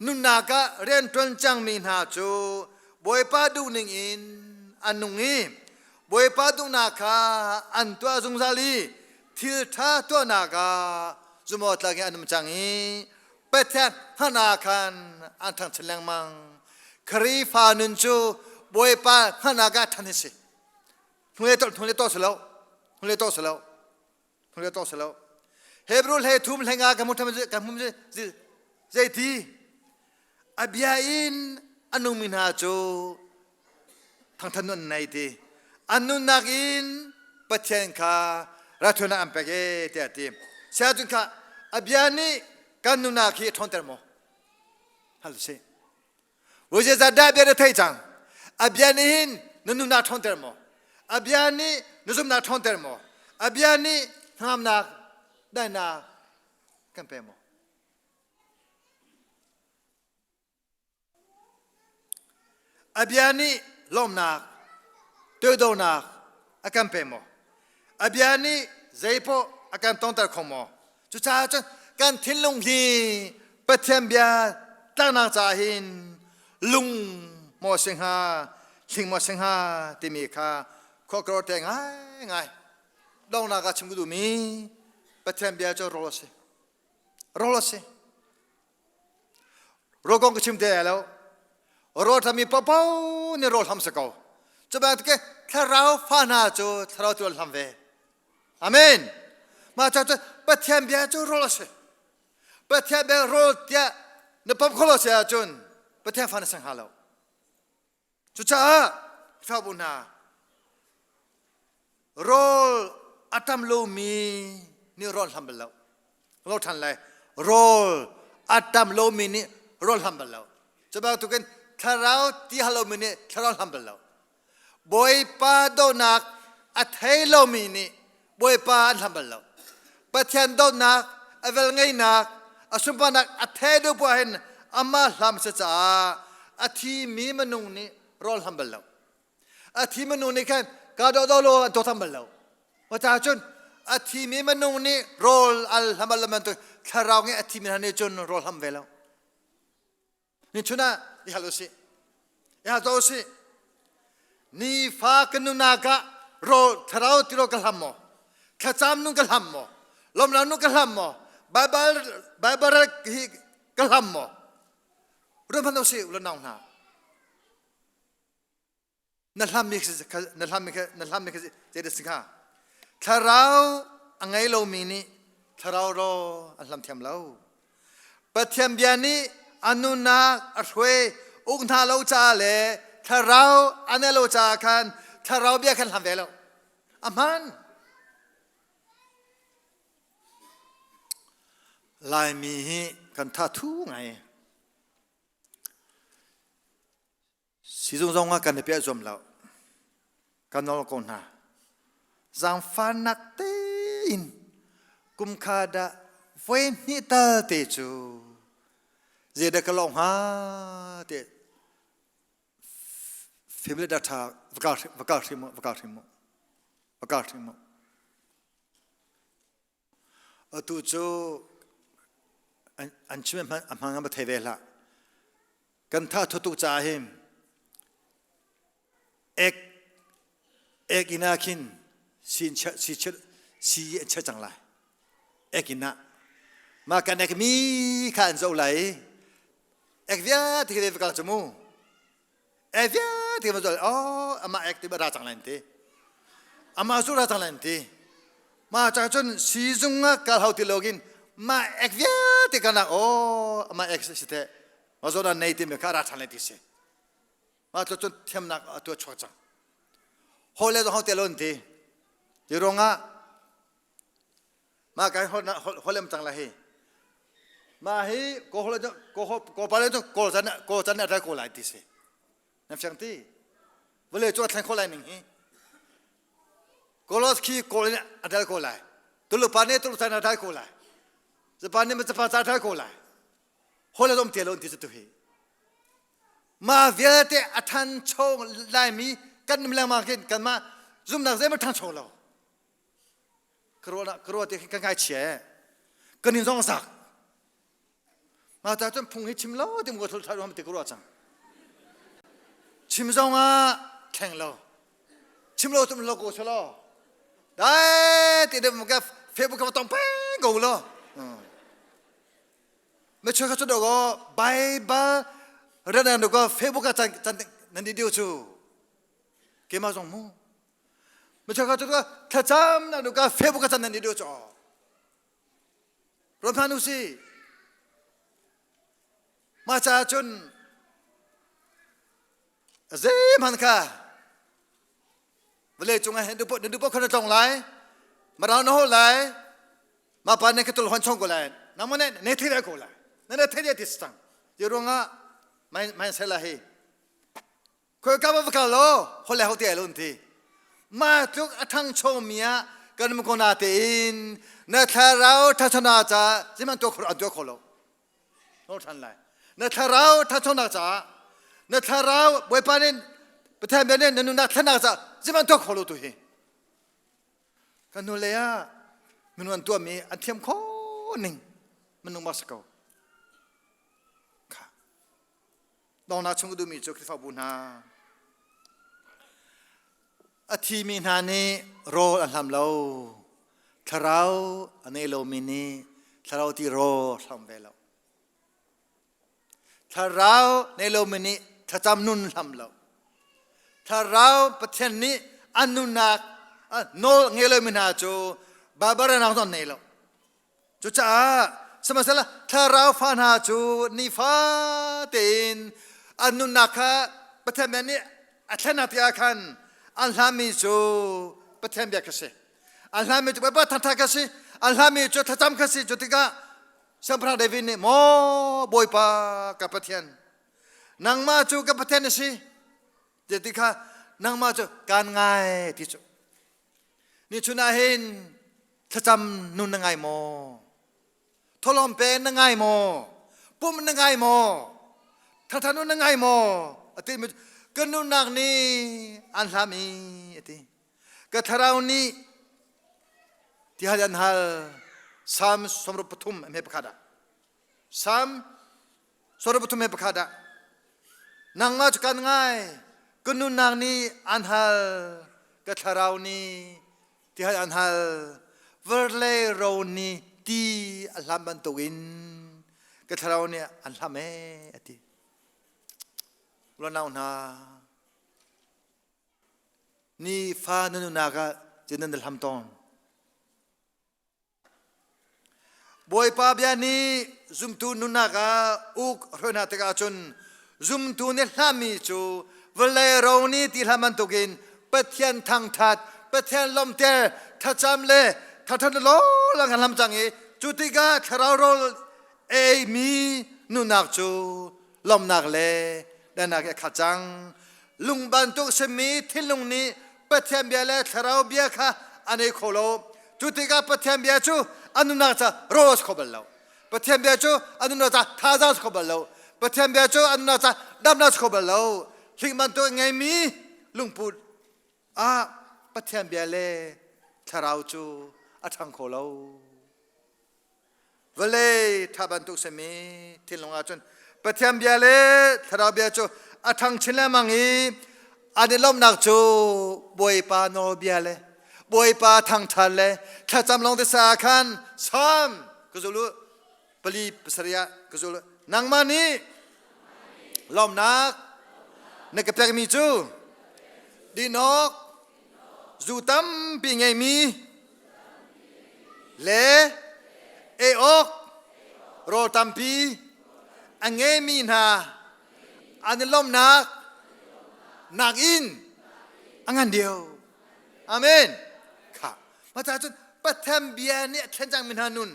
nunnak ah rianṭuan cangmi hna cu Bawipa duhning in an nung i Bawipa duhnak kha an tuah zungzal i thil ṭha tuahnak ah zumawtlak in an um cang i Pathian hngalh khan an ṭhangchin lengmang. Khrihfa nun cu Bawipa hngalhnak ah ṭhan hi si. Hnulei to hnulei to si lo. Hnulei to si lo. Hnulei to si lo. Hebrew hlei thum hlei nga kan hmu kan hmu zeiti a bia in a nungmi hna cu thangthat nun an nei ti an nunnak in Pathian kha raithawinak an pek e tiah a ti. Saya cun kha a bia nih kan nunnak hi a ṭhawnter maw? Hal sih. Zeizah dah bia na thei cang? A bia nih hin na nunnak ṭhawnter maw? A bia nih na zumhnak ṭhawnter maw? A bia nih hnamnak daihnak kan pe maw? A bia nih lawmhnak, toidornak a kan pe maw? A bia nih zeipaoh a kan tongter kho maw? Cucaah cun kan thinlung hi Pathian bia tlaknak caah hin lung maw si hnga, hling maw si hnga timi kha khuakro te ngaingai donghnak ah chim ka duhmi Pathian bia cu rawl a si. Rawl a si. Rawl kong ka chim te lai lo. Rawl thlami paohpaoh nih rawl hlam si ko. Cu bantuk thlarau fa hna cu thlarau tu an hlam ve. Amen. Mah cu Pathian bia cu rawl a si. Pathian bia rawl tiah na pom kho lo si ahcun Pathian fa na si hnga lo. Cucaah Khrihfabu hna rawl a tam lomi nih rawl hlam bal lo. Lo ṭhan lai. Rawl a tam lomi nih rawl hlam bal lo. Cu bantukin thlarau ti hal lomi nih thlarau hlam bal lo. Bawipa dawtnak a thei lomi nih Bawipa an hlam bal lo. Pathian dawtnak, a velngeihnak, a sunparnak a thei deuh poah hin amah hlam si caah a thimi minung nih rawl hlam bal lo. A thi minung nih khan ka daw daw law an tuak tham bal lo. Wa caah cun a thimi minung nih rawl al hlam bal lo bantuk thlarau nge a thimi hna nih cun rawl hlam ve lo. Ni chun ah i hal usih. I hal tuah usih. Nifa kan nunak ah rawl thlarau tirawl ka hlam maw? Thlacam nun ka hlam maw? Lawmnak nun ka hlam maw? Baibal Baibal hi ka hlam maw? Ruat hmanh usih u le nau hna. Na hlammi na hlammi na hlammi kha zeidah si hnga? Thlarau a ngei lomi nih thlarau ro an hlam thiam lo. Pathian bia nih a nunnak a hruai uk hna lo caah le thlarau a nei lo caah khan thlarau bia khan hlam ve lo. A hmaan. Laimi hi kan tha thu ngai. Sizung zong ah kan i piah zuam lo. Ka nawl ko hna. Zaangfahnak tein Kum kha dah voi hnih tal te cu zeidah ka lawh hnga te family data va kal hrim va kal hrim va kal hrim Atu cu an chim a hmang an thei ve hlah. Kan tha thu tuk caah hin ek ek inn ah khin si si si an chia cang lai. Ek inn ah mah kan ek mi kha an zoh lai i ek vialte khi va kal cu mu. Ek vialte va zoh oh amah ek ti ra cang lai an ti. Amah cu ra cang lai an ti. Mah ca cun siizung ah kal hau ti loin mah ek vialte kan ah oh amah ek si teh ma zawn ah nei timi kha ra ṭhan lai ti si. Mah cu cun thiamnak a tuah chuak cang. Hawi le zong hau te lo an ti. Ti ruangah mah kai holem cang la hi. Mah hi ko ko pa le cu kawl can kawl can a rai ko lai ti si. Na fiang ti? Vawlei cu a thleng kho lai ning hi. Kolos khi kawl in a dal ko lai. Tulu pa nih tulu chan a dal ko lai. Japan nih Japan ca a dal ko lai. Hol a um te lo ti cu tu hi. Ma vialte a thancho laimi kan nim lengmang khin kanmah zumnak zei ma thancho lo. Ka ruah te kan ngai chia kan in zong zak. Ma ta cun phung hi chim lo ti mu thul thai ti ka ruah cang. Chim zong ah thleng lo. Chim lo tum lo ko selo. Dai ti dem ka Facebook ka tong peng ko lo. Me choi kha chu do go Bible ran do go Facebook ka chan chan nan di diu chu. Ke ma zong mu. Me choi kha chu ka thlacam na do ka Facebook ka chan nan di diu chu. Ruat hmanh u si. Mah caah cun zeihmanh kha vawlei cungah hin na duh paoh kha na tlong lai marau na hol lai mah pa ne ka tul hon chong ko lai nangmah ne ne thei ko lai na ne thei ti cang ti ruangah mai mai sela hi Khoi ka va kal lo hole ho te lo ti ma tluk a thangcho mi ah kan ko na te in na thlarau thachona cha ziman to khor an to kho lo no than lai na thlarau thachona cha na thlarau boipa nin pathian bia nin na nunnak thlenak cha ziman to kho lo tu hi kan nu le ah minung an tuah mi an thiam kho ning minung ma ko Dongnak chung ka duhmi cu Khrihfabu hna a thimi hna nih rawl an hlam lo thlarau a nei lomi nih thlarau ti rawl hlam ve lo thlarau nei lomi nih thlacam nun hlam lo thlarau Pathian nih an nunnak nawl ngei lomi hna cu Barbara nak zong nei lo Cucaah sihmanhsehlaw thlarau fa hna cu nifa tein an nunnak kha Pathian bia nih a thlennak tikah khan an hlami cu Pathian bia kha si. An hlami cu Bawipa thangṭhat kha si. An hlami cu thlacam kha si. Cu tikah Siangpahrang David nih maw Bawipa ka Pathian nangmah cu ka Pathian na si ti kha nangmah cu kaan ngai ti cu Ni chun ah hin thlacam nun na ngai maw? Tholawm pe na ngai maw? Pum na ngai maw? Thangtha nun na ngai maw? Ati ka nunnak nih an hlam i ati. Ka thlarau nih ti hal an hal. Psalm 63 a hme pakhat ah. Psalm 63 he pakhat ah nangmah cu kan ngai ka nunnak nih an hal ka thlarau nih ti hal an hal verlei ro nih ti a hlam bantukin ka thlarau nih an hlam ee a ti Ruanau hna ni fa na nunak ah cun nan hlam tawn Bawipa bia nih zumtu nunnak ah uk hruai hna tikah cun zumtu nih hlami cu vawlei ro nih ti hlah bantukin Pathian thangthat, Pathian lawmhter, thlacam le thangthat lawng kan hlam cang i cu tikah thlarau rawl eimi nunnak cu lawmhnak le daihnak he a khat cang. Lung bantuk simi thinlung nih Pathian bia le thlarau bia kha an ei kho lo. Cu tikah Pathian bia cu An nunnak ca rawl a si kho bal lo. Pathian bia cu an nunnak ca thazaang si kho bal lo. Pathian bia cu an nunnak ca damnak si kho bal lo. Hling bantuk ngeimi lungput ah Pathian bia le thlarau cu a ṭhang kho lo. Vawlei ṭha bantuk simi thinlung ahcun Pathian bia le thlarau bia cu a ṭhang chin lengmang i an i lawmhnak cu Bawipa nawlbia le Bawipa thangṭhat le thlacam lawng te sa khan Salm ka zul u pali pasarih ah ka zul u nangmah nih lawmhnak na ka pekmi cu dinawk zu tampi ngeimi le ei awk rawl tampi a ngeimi hna an i lawmhnak nakin a ngan deuh. Amen. Kha. Mah caah cun Pathian bia nih a thlen cangmi hna nun,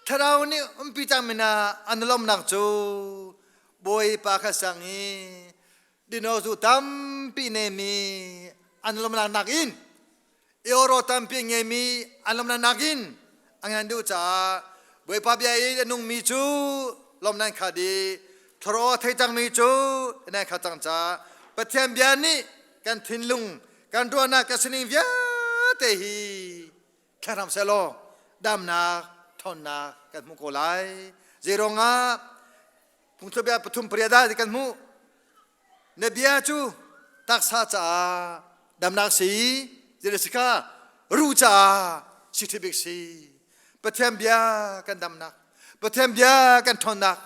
Thlarau nih umpi cangmi hna an i lawmhnak cu Bawipa kha sang i dino zu tampi nemi an lawmhnak nakin euro tampi ngeimi an lawmhnak nakin a ngan deuh caah Bawipa bia i a nungmi cu lawmhnak kha di thlarau a thei cangmi cu nan kha cang caah Pathian bia nih kan thinlung kan ruahnak kan sining vialte hi thlaram selaw damnak thawnnak kan hmuh ko lai. Zeiruangah phungthluk pathum pariat ah kan hmuh na bia cu taksa caah damnak si zeilasika ruh caah si ṭhibik si. Pathian bia kan damnak, Pathian bia kan ṭhawnnak,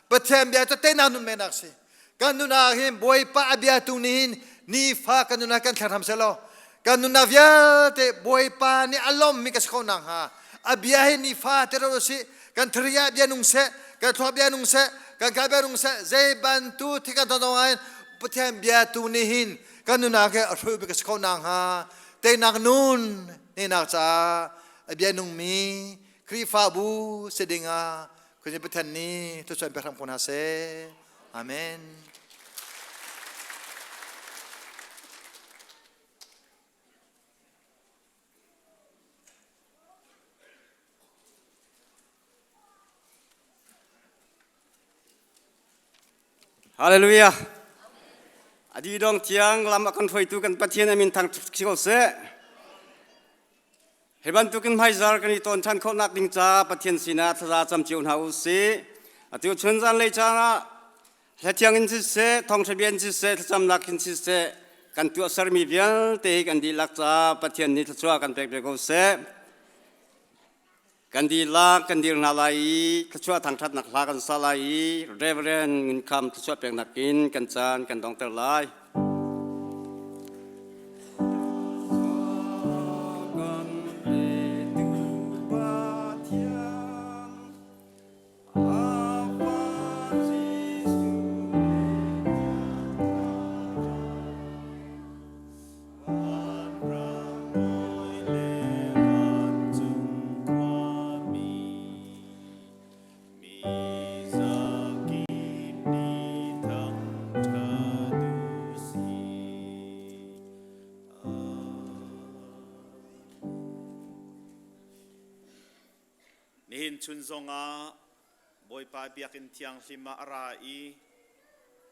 Pathian bia cu teinak nun menak si. Kan nunah hin Bawipa a bia tu nih hin nifa kan nunah kan thlenghram selaw kan nunnak vialte Bawipa nih a lawmmi ka si kho nakhnga a bia hi nifa te ro si kan thariah bia nung seh, kan thluak bia nung seh, kan ka bia nung seh, zei bantu thil kan ton zong Pathian bia tu nih hin kan nunnak hi a hruai bik a si kho nakhnga teinak nun nenak caah a bia nungmi Khrihfabu si dingah Khuazing Pathian nih thluachuah in pe hram ko hna seh. Amen. Hallelujah. Adi dong tiang lam a kan hruaitu kan Pathian amin thang si ko seh. Hi bantukin hmaizar kan i tawn ṭhan khawhnak ding ca Pathian sinah thlaza cam cio hna u sih. Atu chun zanlei caan ah hlathiang in siseh, thawngṭha bia in siseh, thlacamnak in siseh, kan tuahsermi vialte hi kan dihlak ca Pathian nih thluachuah kan pek ve ko seh. Kan dihlak kan dir hna lai i thluachuah thangṭhatnak hla kan sa lai i Reverend Ngun Kham thluachuah peknak in kan caan kan dongter lai. Nihin chun zongah Bawipa biakinn thianghlim ah a ra i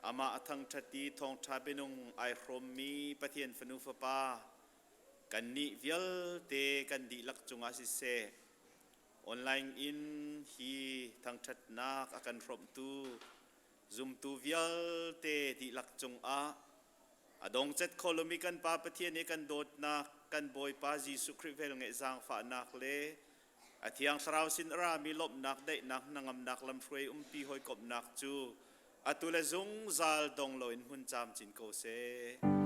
amah a thangṭhat i thawngṭha bianung ai hrawmmi Pathian fanu fapa kannih vialte kan dihlak cungah siseh Online in hi thangṭhatnak a kan hrawmhtu zumtu vialte dihlak cungah a dongcet kho lomi kan Pa Pathian i kan dawtnak, kan Bawipa Jesuh Khrih velngeih zaangfahnak le a Thiang Thlarau sin a rami lawmhnak, daihnak, hnangamnak lamhruai umpi hawikomhnak cu atu le zungzal dong loin hmun camcin ko seh.